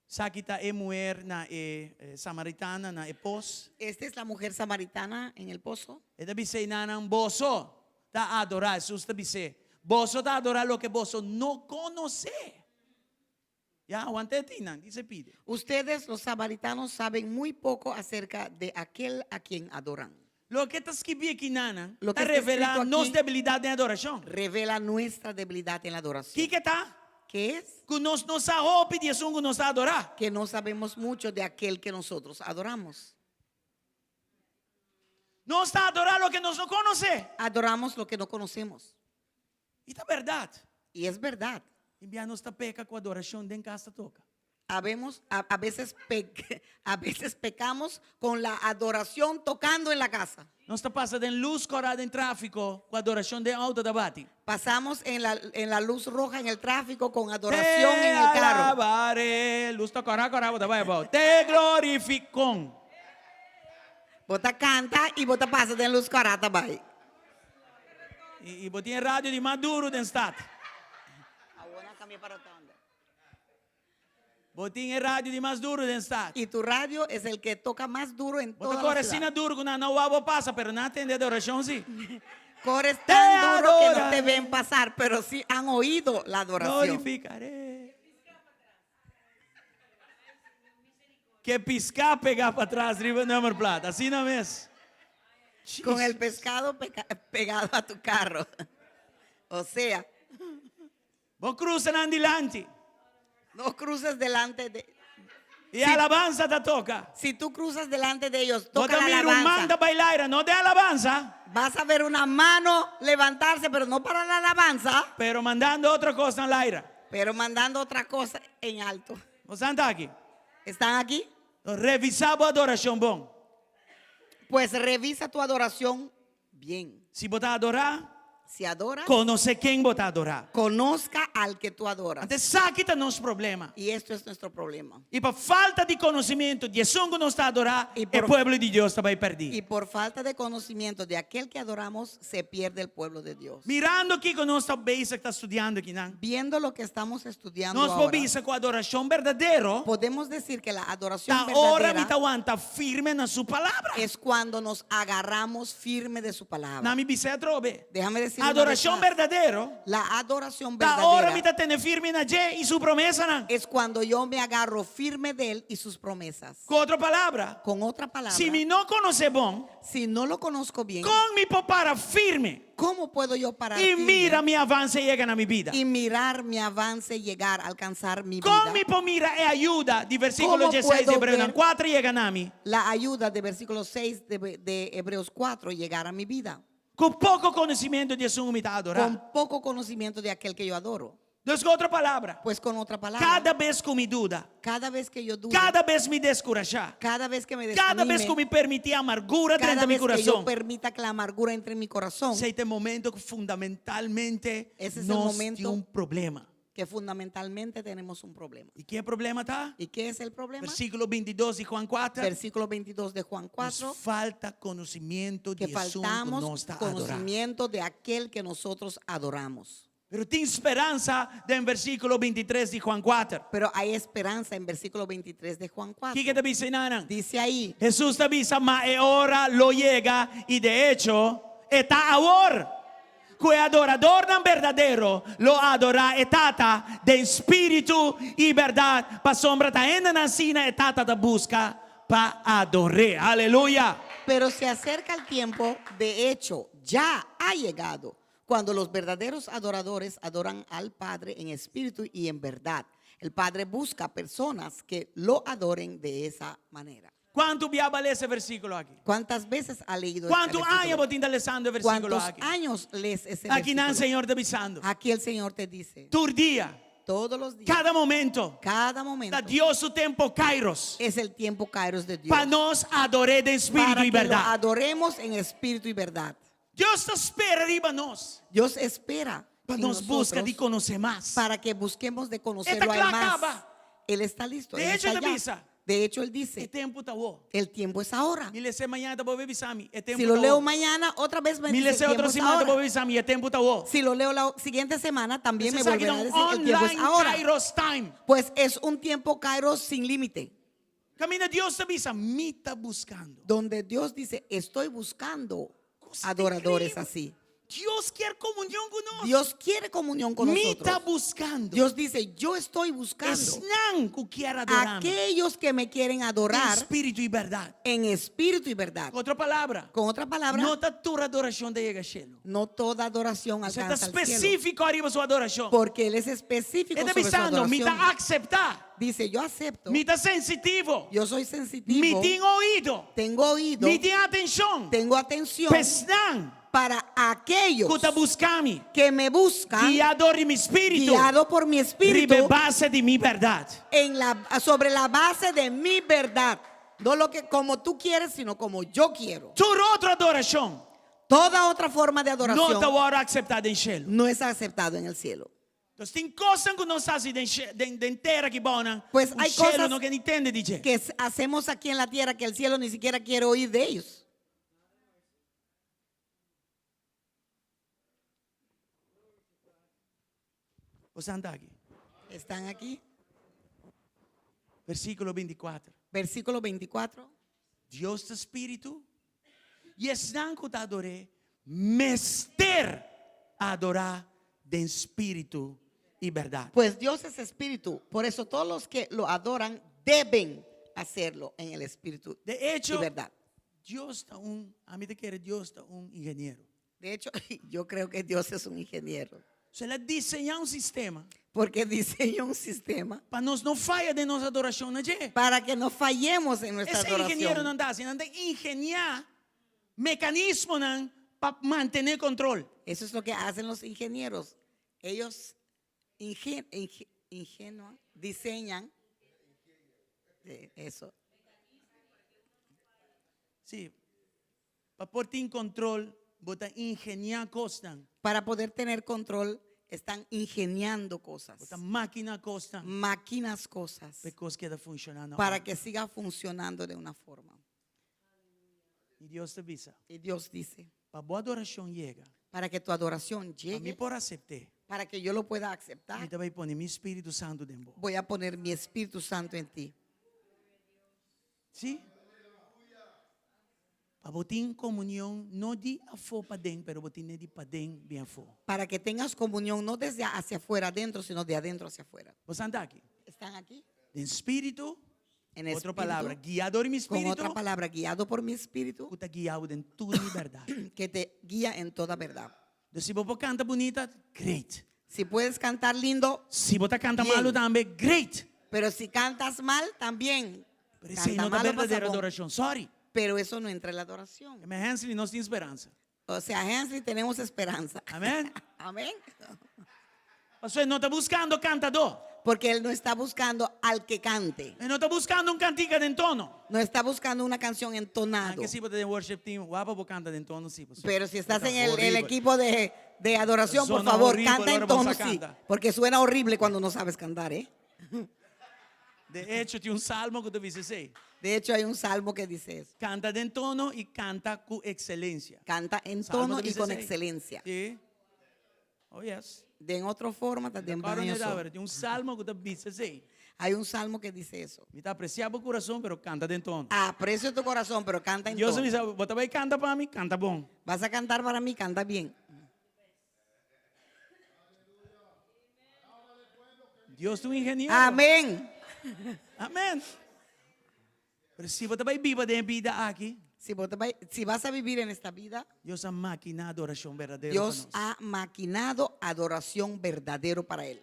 Esaki ta e muher na e samaritana na e pos. Esta es la mujer samaritana en el pozo. E ta bis'é nan, Boso ta adorá, Hesus ta bis'é, boso ta adorá loke boso no konosé. Ya, want'é tin nan, dice pide. Ustedes, los samaritanos, saben muy poco acerca de aquel a quien adoran. Loke ta skibí aki nan Loke ta sta revelá escrito nos aki debilidat den adorashon. Revela nuestra debilidad en la adoración. Kiko ta? ¿Qué es? Ku nos no sa hopi di esun ku nos ta adorá. Que no sabemos mucho de aquel que nosotros adoramos. Nos ta adorá loke nos no konosé. Adoramos lo que no conocemos. I ta bèrdat. Y es verdad. Tin bia nos ta peka ku adorashon den kas ta toka. Habemos, a, a veces pe- a veces pecamos con la adoración tocando en la casa. Nos ta pasa den lus kòrá den tráfiko ku adorashon den outo ta bati. Pasamos en la, en la luz roja en el tráfico con adoración Te en el carro. alabaré. Lus ta kòrá kòrá bo ta bai abou. Te glorifikon. Bo ta canta y bo ta pasa den luz kòrá ta bai. I, i bo tin e radio di mas duru den stad. Awor nan cambia pa rotonda. Bo tin e radio di mas duru den stad. Y tu radio es el que toca mas duro en Bo ta toda la kore ciudad. asina duru ku nan no wou bo pasa, pero nan a tende adorashon si. Corres Te tan duro que no te adoraré. ven pasar, pero sí han oído la adoración. Glorificaré. Ke piská pegá patras riba nummerplaat. Asina mes. Con el pescado pegado a tu carro. O sea. Bo cruza nan dilanti. No cruces delante de. I alabansa ta toca. Si tú cruzas delante de ellos, Bo toca ta la mira un man alabanza. ta baila aira, no den alabansa. Vas a ver una mano levantarse, pero no para la alabanza. Pero mandando otro cos na laira. Pero mandando otra cosa en alto. Bo san ta aki? Están aquí? Revisa bo adoracion bon. Pues revisa tu adoración bien. Si bo ta adora, Si adoras, conoce ken bo ta adora. Conozca al que tú adoras. Anto esaki ta nos problema. Y esto es nuestro problema. I pa falta di conocimiento di esun cu nos ta adora, Y e por pueblo di Dios ta bay perdi. Y por falta de conocimiento de aquel que adoramos, se pierde el pueblo de Dios. Mirando kico nos ta bezig ta studiando akinan, Viendo lo que estamos estudiando nos por ahora, bisa cu adoracion berdadero podemos decir que la adoración ta ora mi verdadera ta wanta firme na su palabra. es cuando nos agarramos firme de su palabra. Na mi bisa atrobe. Déjame decir una vez Adoracion más. berdadero La adoración ta ora verdadera mi ta tene firme na dje y su promesanan. es cuando yo me agarro firme de él y sus promesas. Cu otro palabra, Con otra palabra, si mi no conoce bon, si no lo conozco bien, con mi por para firme ¿cómo puedo yo parar y firme mira mi avance yega na mi bida? y mirar mi avance llegar, alcanzar mi Con vida? mi por mira e ayuda di versículo ¿Cómo 16 di puedo Hebreonan ver 4 yega na mi? La ayuda de versículo 6 de Hebreos 4 llegar a mi vida. Ku poko konosementu di esun ku mi ta adorá. Con poco conocimiento de aquel que yo adoro. Dus ku otro palabra, Pues con otra palabra, kada bes ku mi duda, cada vez que yo dudo, kada bes mi deskurashá, cada vez que me kada bes desanime, ku mi permití amargura cada drenta mi vez que yo kurason, permita que la amargura entre en mi corazón, esei ta e momento ku fundamentalmente Ese es el nos momento tin un problema. que fundamentalmente tenemos un problema. I ki e problema ta? ¿Y qué es el problema? Versíkulo 22 di Juan 4. Versículo 22 de Juan Nos 4, falta konosimiento que di esun ku faltamos nos ta adorá. conocimiento de aquel que nosotros adoramos. Pero tin speransa den versíkulo 23 di Juan 4. Pero hay esperanza en versículo 23 de Juan 4. Kiko ta bisa einan? Dice ahí, Hesus ta bisa, Ma e ora lo yega, i de echo, e ta awor, ku e adoradornan berdadero lo adorá e Tata den spiritu i bèrdat, pasobra ta hendenan asina e Tata ta buska pa ador'é. Aleluya! Pero se acerca el tiempo, de hecho, ya ha llegado, cuando los verdaderos adoradores adoran al Padre en espíritu y en verdad. El Padre busca personas que lo adoren de esa manera. Kuantu bia bo a lesa e versíkulo aki? ¿Cuántas veces ha leído este Kuantu aña versículo? bo tin ta lesando e versíkulo ¿Cuántos aki? años lees ese Aki nan versículo? Señor ta bisando. Aquí el Señor te dice, Tur dia, todos los días, kada momento, cada momento, ta Dios su tempo kairos es el tiempo kairos de Dios. pa nos ador'é den spiritu Para i que lo bèrdat. adoremos en espíritu y verdad. Dios ta spera riba nos Dios espera pa en nos buska nosotros di konosé mas. para que busquemos de E ta conocerlo a él kla más. kaba. Él está listo. De él hecho, está e ta ya. bisa. De hecho, él E dice, tempu ta awor. el tiempo es ahora. Mi les'é mañana ta bolbe bisa mi, e tempu Si lo ta leo awor. mañana, otra vez me Mi dice, el les'é tiempo otro es siman ta ahora. bolbe bisa mi, e tempu ta awor. Si lo leo la siguiente semana, también me Esaki volverá ta a un decir, el tiempo es online ahora. Kairos time. Pues es un tiempo Kairos sin límite, Kaminda Dios ta bisa, mi ta buskando. donde Dios dice, estoy buscando Cosa adoradores increíble. así. Dios kier komunion ku nos. Dios quiere comunión con Mi ta nosotros. buskando. Dios dice, yo estoy buscando Esnan ku kier adorá mi. aquellos que me quieren Den adorar spiritu i bèrdat. en espíritu y verdad. Ku otro palabra, Con otra palabra, no ta tur adorashon ta yega shelu. no toda adoración Esei ta alcanza al cielo. spesífiko ariba su adorashon. Porque Él es específico E ta sobre su bisando, mi ta adoración. akseptá. Dice, yo acepto, Mi ta sensitivo. yo soy Mi sensitivo, tin oido. tengo oído, Mi tin atenshon. tengo atención Pa esnan para aquellos ku ta buska mi. que me buscan, Guiá dor di mi spiritu. guiado por mi espíritu, Riba e base di mi bèrdat. en la, sobre la base de mi verdad. No lo que como tú quieres, sino como yo quiero. Tur otro adorashon Toda otra forma de no ta adoración wòrdu akseptá den shelu. no es aceptado en el cielo. Entonces, tin kosnan ku nos ta hasi den, den, den tera aki bou, Pues un hay shelu cosas no ke ni tende di dje. que hacemos aquí en la tierra que el cielo ni siquiera quiere oír de ellos. Bo ta aki. Están aquí. Versíkulo 24. Versículo 24. Dios ta spiritu i esnan ku ta ador'é mester adorá den spiritu i bèrdat. Pues Dios es espíritu, por eso todos los que lo adoran deben hacerlo en el espíritu De hecho, y verdad. Dios ta un, ami ta kere Dios ta un ingeniero. De hecho, yo creo que Dios es un ingeniero, So el a diseñá un sistema porque diseñó un sistema pa nos no faya den nos adorashon na dje. para que no fallemos en nuestra Esei ingenieronan adoración. ta hasi, nan ta ingeniá mekanismonan pa mantené kontrol. Eso es lo que hacen los ingenieros. Ellos ingenua, diseñan sí, eso. Sí. Pa por tin kontrol, bo ta ingeniá kosnan. Para poder tener control, están ingeniando cosas. Bo ta mákina kosnan. Máquinas cosas. Pa e kos keda funshoná na Para ora. que siga funcionando de una forma. I Dios ta bisa. Y Dios dice, Pa bo adorashon yega. para que tu adoración Pa mi llegue, por asept'é. para que yo lo pueda aceptar, Mi ta bai pone mi Spiritu Santu den bo. voy a poner mi Espíritu Santo en ti. Sí? Pa bo tin komunion no di afó paden, pero bo tin di paden bin afó. Para que tengas comunión no desde hacia afuera adentro, sino de adentro hacia afuera. Bo ta aki? ¿Están aquí? Den spiritu, En otro espíritu, palabra, guiá dor di mi Con spiritu, otra palabra, guiado por mi espíritu, ku ta guia bo den tur mi bèrdat. que te guía en toda verdad. Dus si bo por kanta bunita, great. Si puedes cantar lindo, Si bo ta kanta Bien. malu tambe, great. pero si cantas mal, también. Pero esei Canta no ta malo, pasa berdadero bon. adorashon. Sorry. Pero eso no entra en la adoración. Me Hensley nos tin speransa. O sea, Hensley, tenemos esperanza. Amèn. Amén. Pasobra e no ta buskando kantadó. Porque Él no está buscando al que cante. E no ta buskando un kantika den tono. No está buscando una canción entonado. Anke si bo ta den worship team, wapa bo kanta den tono si. Pasobra Pero si estás ta en el, el horrible. equipo de, de adoración, por Suena favor, horrible, canta en ahora vamos tono, a sí. cantar. Porque suena horrible cuando no sabes cantar, ¿eh? De echo, tin un salmo ku ta bisa esei. De hecho, hay un salmo que dice eso. Kanta den tono i kanta ku ekselensia. Canta en Salmo tono ta y bisa con esei. excelencia. Sí. Oh, yes. De en otra forma, ta den Kòrda baño neda, so. pero tin un salmo ku ta bisa esei. Hay un salmo que dice eso. Mi ta apresiá bo kurason, pero kanta den tono. Aprecio tu corazón, pero canta en Dios a tono. bisa, bo ta bai kanta pa mi, kanta bon. Vas a cantar para mí, canta bien. Dios ta un ingeniero. Amén. Amén. Pero si bo ta bai biba den e bida aki, Si, bo ta bai- si vas a vivir en esta vida, Dios a makiná adorashon berdadero pa Dios nos. ha maquinado adoración verdadero para él.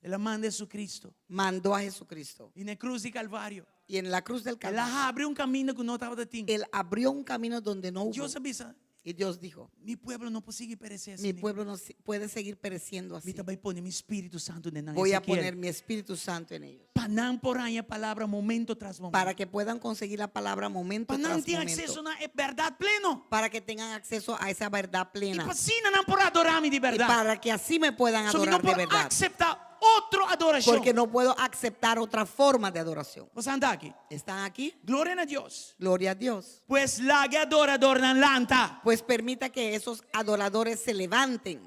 El a manda Jesucristo. Mandó a Jesucristo. I na e krus di Kalvario, Y en la cruz del El a Calvario, habri un kaminda ku no tabatin. él abrió un camino donde no hubo. Dios a bisa, Y Dios dijo, Mi pueblo no por sigui peresé mi asina. pueblo no puede seguir pereciendo Mi así. ta bai pone mi spiritu santu den nan. Voy a Ezequiel. poner mi Espíritu Santo en ellos. Pa nan por haña palabra momento tras momento. Para que puedan conseguir la palabra momento Pa nan tras tin momento. akseso na e bèrdat pleno. Para que tengan acceso a esa verdad I plena. pa asina nan por adorá mi di Y bèrdat. para que así me puedan So mi no adorar de por verdad. akseptá otro adorashon. Porque no puedo aceptar otra forma de adoración. Boso ta aki. ¿Están aquí? Gloria na Dios. Gloria a Dios. Pues laga e adoradornan lanta. Pues permita que esos adoradores se levanten.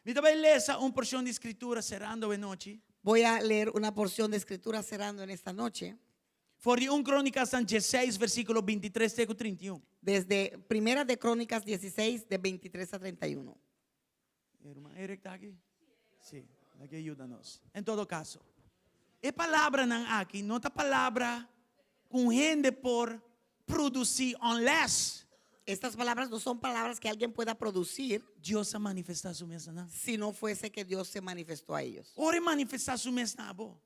Mi ta bai lesa un porshon di Skritura serando awe nochi. Voy a leer una porción de escritura cerrando en esta noche. For di 1 Krónikanan 16 versíkulo 23 te ku 31. Desde Primera de Crónicas 16, de 23 a 31. E ruman Eric ta aki? Sí, laga e yuda nos. En todo caso, e palabranan aki no ta palabra cu un hende por produci unless. Estas palabras no son palabras que alguien pueda producir. Dios a manifesta su mes na nan. Si no fuese que Dios se manifestó a ellos. Ora e manifesta su mes na bo.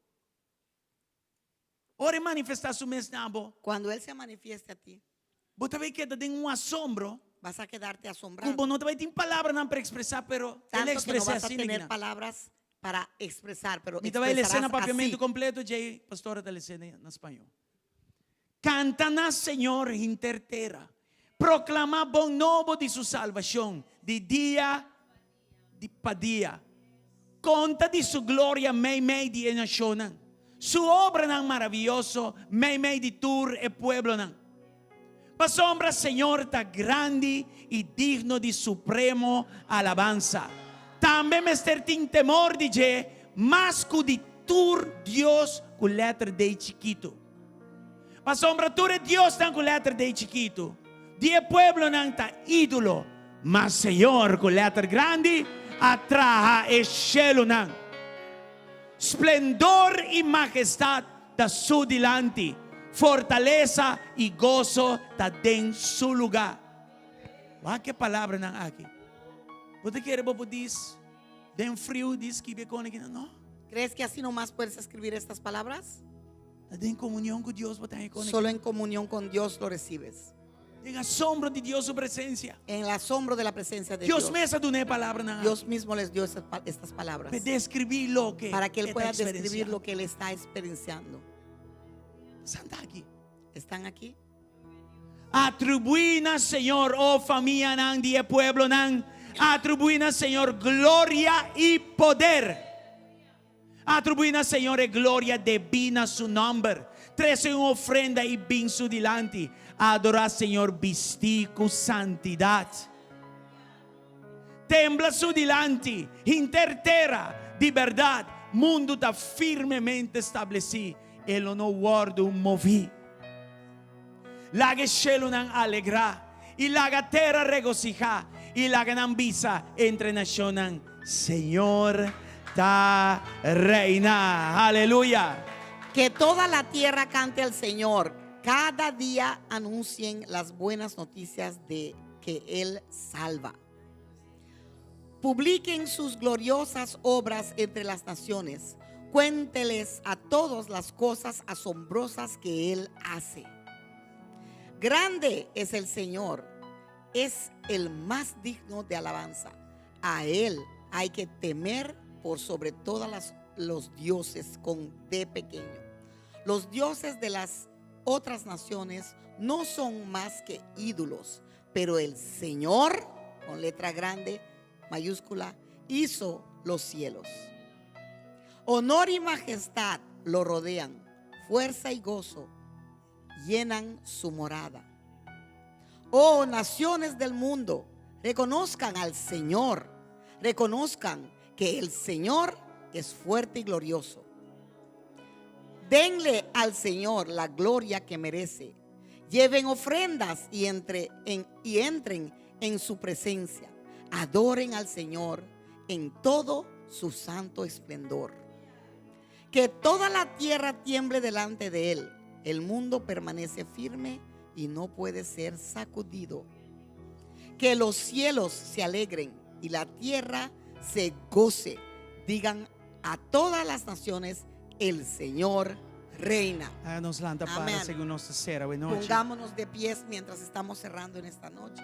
Ora e manifesta su mes na bo. Cuando Él se manifieste a ti. Bo ta bay keda den un asombro. Vas a quedarte asombrado. Ku bo no ta bay tin palabranan pa expresá, pero el Tanto que no expres'é vas a asina tener kinan. palabras para expresar, pero Mi ta bay les'é na expresarás papiamentu así. kompleto, djei pastora ta les'é na spañó. Kanta na Señor hinter tera. Proklamá bon nobo di su salbashon di dia di pa dia. Konta di su gloria meimei di e nashonnan, su obranan maravioso meimei di tur e pueblonan. Pasobra Señor ta grandi i digno di supremo alabansa. Tambe mester tin temor di dje mas ku di tur dios ku lèter D chikitu. Pasobra tur e diosnan ku lèter D chikitu di e pueblonan ta ídolo, ma Señor ku lèter grandi a traha e shelunan. Splendor i mahestat ta su dilanti, fortalesa i goso ta den su lugá. Wak e palabranan aki. Bo ta kere bo por dis den friu di skibi e kone kinan? No. Crees que así nomás puedes escribir estas palabras? Ta den komunion ku Dios bo ta haña kone Solo kinan. en comunión con Dios lo recibes. Den asombro di Dios su presencia. En el asombro de la presencia de Dios Dios. mes a duna e palabranan aki. Dios mismo les dio estas pa- estas palabras. P'e describí loke Para que él e ta pueda describir experienciando. lo que él está experienciando. San ta aki. Están aquí? Atribuí na Señor, oh famianan di e pueblonan, atribuí na Señor gloria i poder. Atribuí na Señor e gloria debí na su nòmber. Trese un ofrenda i bin su dilanti. Adorá Señor bistí ku santidat. Tembla su dilanti, hinter tera. Di bèrdat, mundu ta firmemente stablesí, e lo no wòrdu moví. Laga e shelunan alegrá, i laga tera regosihá, i laga nan bisa entre nashonnan, Señor ta reina. Aleluya! Que toda la tierra cante al Señor, cada día anuncien las buenas noticias de que Él salva. Publiquen sus gloriosas obras entre las naciones. Cuénteles a todos las cosas asombrosas que Él hace. Grande es el Señor, es el más digno de alabanza. A Él hay que temer por sobre todas las, los dioses con D pequeño. Los dioses de las otras naciones no son más que ídolos, pero el Señor, con letra grande, mayúscula, hizo los cielos. Honor y majestad lo rodean, fuerza y gozo llenan su morada. Oh naciones del mundo, reconozcan al Señor, reconozcan que el Señor es fuerte y glorioso. Denle al Señor la gloria que merece. Lleven ofrendas y, entre, en, y entren en su presencia. Adoren al Señor en todo su santo esplendor. Que toda la tierra tiemble delante de Él. El mundo permanece firme y no puede ser sacudido. Que los cielos se alegren y la tierra se goce. Digan a todas las naciones, el Señor reina. Laga nos lanta para Amén. segun nos ta sera awe nochi. Pongámonos de pies mientras estamos cerrando en esta noche.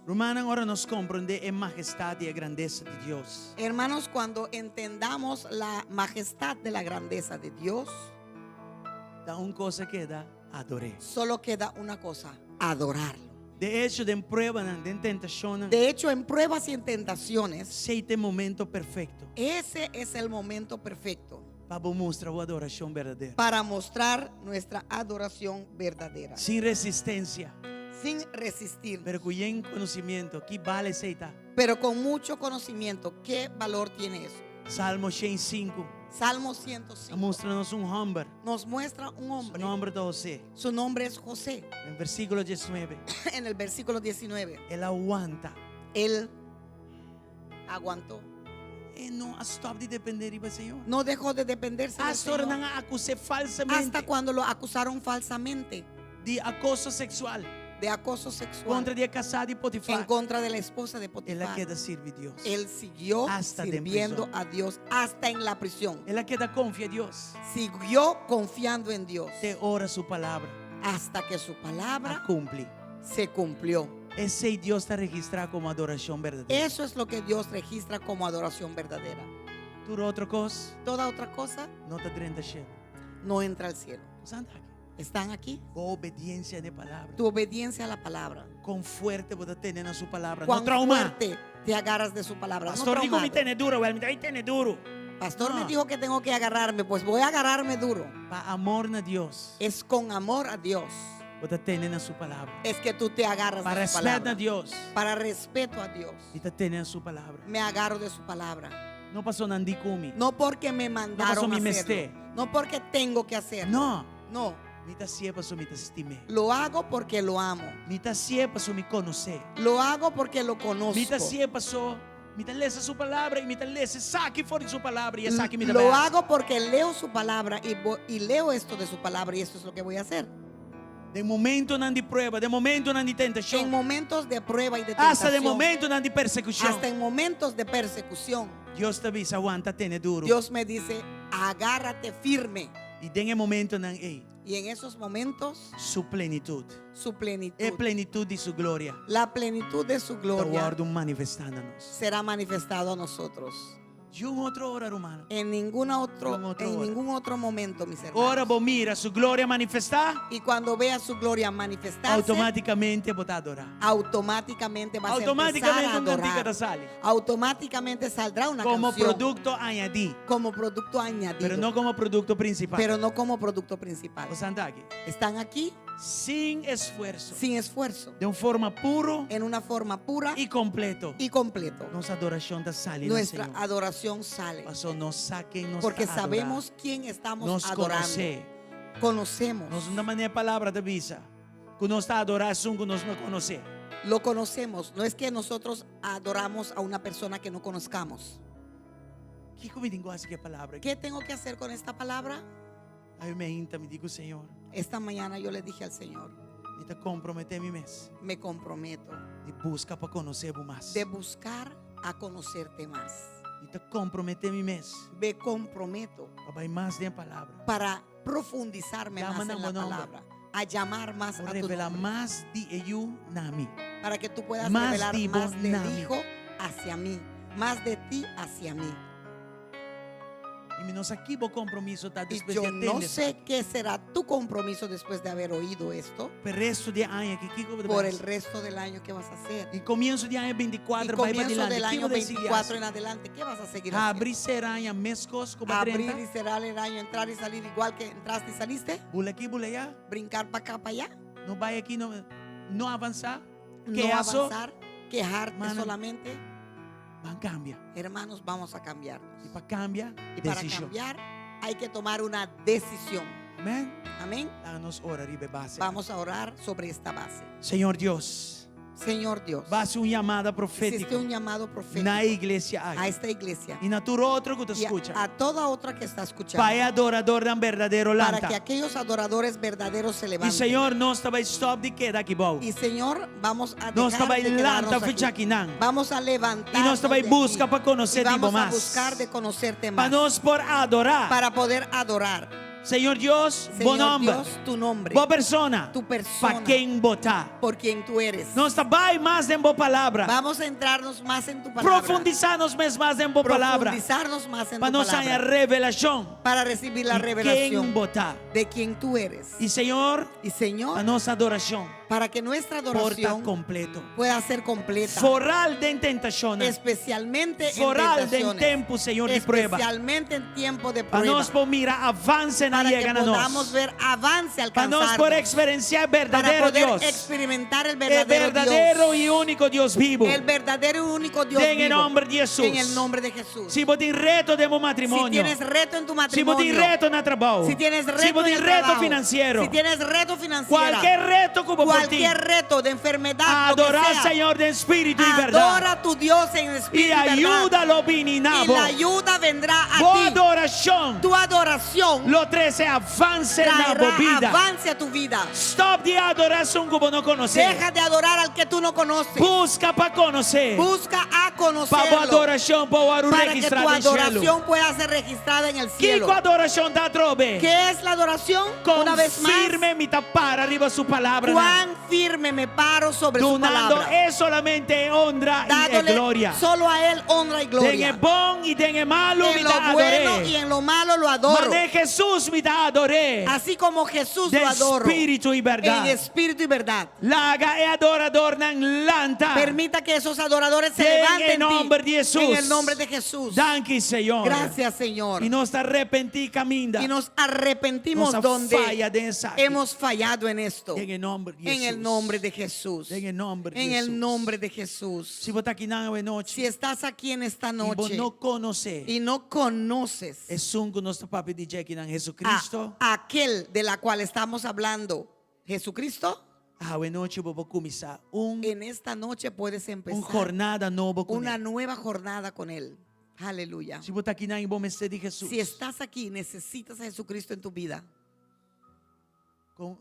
Rumannan, ora nos komprondé e mahestat i e grandesa di Dios. Hermanos, cuando entendamos la majestad de la grandeza de Dios, Ta un kos a keda, ador'é. solo queda una cosa, adorarlo. De echo, den pruebanan, den tentashonnan, De hecho, en pruebas y en tentaciones, esei ta e momento perfekto ese es el momento perfecto pa bo mustra bo adorashon berdadero. para mostrar nuestra adoración verdadera, Sin resistensia, sin resistir, pero ku yen konosimiento, ki bal esei ta? pero con mucho conocimiento. ¿Qué valor tiene eso? Salmo 105 Salmo a 105 mustra nos un hòmber. nos muestra un Su hombre. nòmber ta José. Su nombre es José. Den versíkulo 19, En el versículo 19, el a wanta. él aguantó. E no a stòp di dependé riba Señor. No dejó de dependerse del Hasta ora Señor. nan a akus'é falsamente Hasta cuando lo acusaron falsamente di akoso seksual de acoso sexual kontra di e kasá di en Potifar. contra de la esposa de El a Potifar. keda sirbi Dios. Él siguió Hasta den sirviendo prisión. a Dios hasta en la prisión. El a keda konfia Dios. Siguió confiando en Dios Te ora su palabra hasta que su palabra a kumpli. se cumplió. Esei Dios ta registrá komo adorashon berdadero. Eso es lo que Dios registra como adoración verdadera. Tur otro kos Toda otra cosa no ta drenta shelu. no entra al cielo. Boso ta aki. ¿Están aquí? Bo obedensia na e palabra. Tu obediencia a la palabra. Kon fuerte bo ta tene na su palabra. No Cuán trauma. fuerte te agarras de su palabra. No Pastor di ku mi traumado. tene duru, wèl mi ta tene duru. Pastor me No. dijo que tengo que agarrarme, pues voy a agarrarme duro. Pa amor na Dios. Es con amor a Dios. Bo ta tene na su palabra. Es que tú te agarras Pa de su rèspèt na palabra. Dios. Para respeto a Dios. Mi ta tene na su palabra. Me agarro de su palabra. No paso nan di ku mi. No porque me mandaron No a mi hacerlo. No porque tengo que hacerlo. No. No. Mi ta hasié paso mi ta stim'é. Lo hago porque lo amo. Mi ta hasié paso mi konosé. Lo hago porque lo conozco. Mi ta hasié paso mi ta lesa su palabra i mi ta lesa esaki for di su palabra i esaki mi ta Lo bai hasi. hago porque leo su palabra y, y leo esto de su palabra y esto es lo que voy a hacer. Den momentonan di prueba, den momentonan di tentashon. En momentos de prueba y de Hasta den tentación. momentonan di persekushon. Hasta en momentos de persecución. Dios ta bisa, wanta tene duru. Dios me dice, agárrate firme. I den e momentonan ei. Y en esos momentos, Su plenitut. su plenitud. E plenitut di su gloria. La plenitud de su gloria. Ta wòrdu manifestá na nos. Será manifestado a nosotros. Niun otro ora, ruman. En ninguna otro, Niun otro en ora. ningún otro momento, mis hermanos. Ora bo mira su gloria manifestá. Y cuando vea su gloria manifestarse, Automáticamente bo ta adorá. automáticamente vas a empezar a Automáticamente un kantika adorar. ta sali. Automáticamente saldrá una Como canción. produkto añadí. Como producto añadido. Pero no como produkto prinsipal. Pero no como producto principal. Boso ta aki. Están aquí Sin esfuerso. sin esfuerzo. Di un forma puro. En una forma pura I kompleto. Y completo. Nos adorashon ta sali Nuestra Señor. adoración sale. Paso nos sa ken nos Porque ta adorá. sabemos quién estamos Nos adorando. konosé. Conocemos. Nos no ta manera palabra ta bisa. Ku nos ta adorá esun ku nos no konosé. Lo conocemos. No es que nosotros adoramos a una persona que no conozcamos. Kiko mi tin ku hasi ku e palabra? ¿Qué tengo que hacer con esta palabra? Awe mainta mi di ku Señor. Esta mañana yo le dije al Señor. Mi ta komprometé mi mes. Me comprometo. Di buska pa konosé bo mas. De buscar a conocerte más. Mi ta komprometé mi mes. Me comprometo. Pa bai mas den palabra. Para profundizarme Yama más na en la bo nomber. palabra. A llamar más Por a tu revelá nombre. mas di e Yu na mi. Para que tú puedas Mas revelar di bo más del na mi. Hijo hacia mí. Más de ti hacia mí. I mi no sa ki bo kompromiso ta Y despues yo di a no tende sé esaki. qué será tu compromiso después de haber oído esto. Pa e resto di e aña aki, kiko bo ta Por bai el hasi? resto del año, ¿qué vas a hacer? I komienso di aña Y 24 bai pa comienzo dilanti, del ki año bo ta sigui 24 hasi? en adelante, ¿qué vas a seguir haciendo? Habri sera aña meskos ku bo a Abrir drenta? y cerrar el año, entrar y salir igual que entraste y saliste. Bula aki, bula allá. Brincar para acá, para allá. No bai aki, no, no avansá. No Kehaso. avanzar, quejarte Mana. solamente. Ban kambia. Hermanos, vamos a cambiarnos. I pa kambia, Y para desishon. cambiar hay que tomar una decisión. Amén. Amén. Laga nos ora riba e base. Vamos a orar sobre esta base. Señor Dios. Señor Dios, Bo a hasi un yamada hiciste profétiko un llamado profético na e iglesia a aki. esta iglesia I na tur otro ku ta y skucha. a toda otra que está escuchando. Pa e adoradornan berdadero Para que lanta. aquellos adoradores verdaderos se I levanten. Señor, nos ta bai stòp di keda aki bou. Y Señor, vamos a Nos dejar ta bai de quedarnos lanta aquí. for di akinan. Vamos a levantarnos I nos ta bai de buska aquí. pa konosé Y di bo vamos a mas. buscar de conocerte Pa más. nos por adorá. Para poder adorar. Señor Dios, bo Señor nòmber. Dios, tu nombre. Bo persona. Tu persona. Pa ken bo ta. Por quien tú eres. Nos ta bai mas den bo palabra. Vamos a entrarnos más en tu palabra. Profundisá nos mes mas den bo palabra. Profundizarnos más en Pa tu nos haña palabra. revelashon. Para recibir la Di ken revelación bo ta. de quien tú eres. I Señor, Y Señor, pa nos adorashon para que nuestra por ta adoración kompleto. pueda ser completa. Foral den tentashonnan. Especialmente en Foral den tentaciones. tempu, Señor, di prueba. Especialmente en tiempo de Pa prueba. nos por mira avanse Para yega que na podamos nos. ver avance Pa nos alcanzarnos. por eksperensiá Para berdadero poder Dios. experimentar el E verdadero berdadero Dios. i úniko Dios bibu. El verdadero y único Dios Den e vivo. nòmber di Hesus. En el nombre de Jesús. Si bo tin reto den bo Si matrimonio. tienes reto en tu Si bo matrimonio. tin reto na trabou. Si tienes reto Si bo tin en el reto trabajo, finansiero. Si tienes reto financiero. Kualke reto ku bo por tin. Cualquier reto de enfermedad. lo que Adorá sea, Señor den spiritu i bèrdat. Adora a tu Dios en espíritu I y verdad. ayuda lo bini Y na bo. la ayuda vendrá a Bo ti. adorashon Tu adoración lo trese avanse na bo traerá bida. avance a tu vida. Stòp di adorá esun ku bo no konosé. Deja de adorar al que tú no conoces. Buska pa konosé. Busca a Pa bo conocerlo. adorashon por wòrdu Para que registrá tu den shelu. adoración pueda ser registrada en el cielo. Kiko adorashon ta atrobe? ¿Qué es la adoración? Kon Una vez más, firme mi ta para riba su palabra. cuán firme me paro sobre su Dunando palabra. e solamente honra i Dándole gloria. solo a él honra y Den gloria. e bon i den e malu mi En ta lo bueno ador'é. y en lo malo lo adoro. Manera Hesus mi ta ador'é. Así como Jesús Den lo adoro. spiritu i bèrdat. En espíritu y verdad. Laga e adoradornan lanta. Permita que esos adoradores se Den e levanten. en ti. nòmber di Hesus. En el nombre de Jesús. Danki, Señor. Gracias, Señor. I nos ta arepentí kaminda. Y nos arrepentimos Nos a donde falla den esaki. hemos fallado en esto. Den e nòmber di En el Hesus. nombre de Jesús. Den e nòmber di En el Hesus. nombre de Jesús. Si bo ta akinan awe nochi. Si estás aquí en esta I bo noche no konosé. y no conoces Esun ku nos ta papia di dje akinan Jesucristo. a aquel de la cual estamos hablando, Jesucristo, Awe nochi bo por kuminsá un en esta noche puedes un empezar jornada nobo ku una ne. nueva jornada con él. Aleluya. Si bo ta akinan i bo mester di Hesus. Si estás aquí, necesitas a Jesucristo en tu vida. Kon,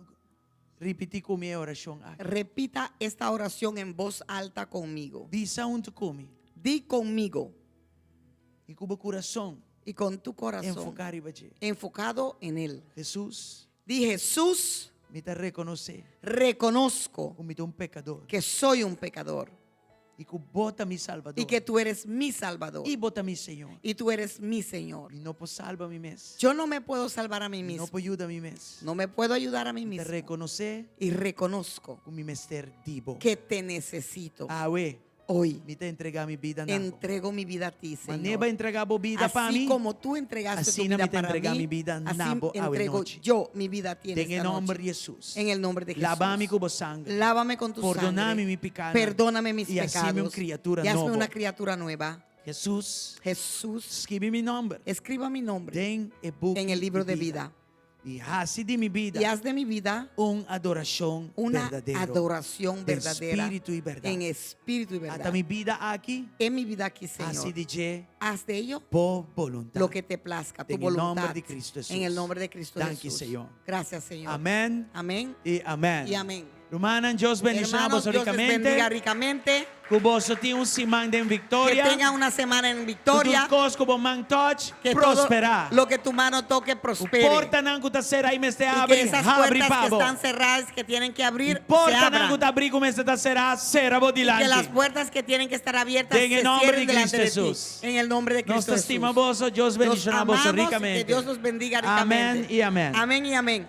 ripití ku mi e orashon aki. Repita esta oración en voz alta conmigo. Bisa huntu ku mi. Di conmigo I ku bo kurason y con tu corazón enfoká riba dje. enfocado en él. Hesus, Di Jesús, mi ta rekonosé reconozco ku mi ta un pekadó que soy un pecador i ku bo ta mi Salbador y que tú eres mi Salvador i bo ta mi Señor. y tú eres mi Señor. Mi no por salba mi mes. Yo no me puedo salvar a mí Mi no mismo. por yuda mi mes. No me puedo ayudar a mí Mi ta mismo. rekonosé Y reconozco ku mi mester di bo. que te necesito. Awe, Hoy mi ta entregá mi bida na bo. entrego mi vida a ti, Manera bo Señor. a entregá bo bida pa Así mi. como tú entregaste tu Asina vida mi ta para entregá mí, mi bida así na bo awe entrego nochi. yo mi vida a ti en Den e esta nòmber noche. di Hesus. En el nombre de Jesús. Laba mi ku bo sanger. Lávame con tu Pordonami sangre. mi pikánan. Perdóname mis I hasi mi un pecados. kriatura Y hazme nobo. una criatura nueva. Hesus, Jesús, skirbi mi nòmber. escriba mi nombre Den e buki en el libro di de vida. I hasi di mi bida Y haz de mi vida un adorashon una berdadero. adoración Den verdadera. spiritu i bèrdat. En espíritu y verdad. Ata mi bida aki, En mi vida aquí, hasi Señor. di dje Haz de ello bo boluntat. lo que te plazca, tu Den e nòmber voluntad. di Kristu Hesus. En el nombre de Cristo Danki, Jesús. Señor. Gracias, Señor. Amèn Amén. i amèn. Y amén. Rumannan, Dios bendishoná Hermanos, boso Dios les rikamente. bendiga ricamente. Ku boso tin un siman den Que viktoria. tengan una semana en Ku victoria. tur kos ku bo man touch, Que todo prosperá. lo que tu mano toque Ku prospere. portanan ku ta será i mester Y que habri, esas habri puertas que pa bo. están cerradas, que tienen que abrir, se Portanan ku abran. ta habrí ku mester ta será, sera bo Y que las dilanti. puertas que tienen que estar abiertas En se el nombre cierren de delante Cristo de ti. Jesús. En el nombre de Nos Cristo ta stima Jesús. boso, Dios Los bendishoná boso amamos y que rikamente. Dios los bendiga ricamente. Amèn i amèn. Amén y amén.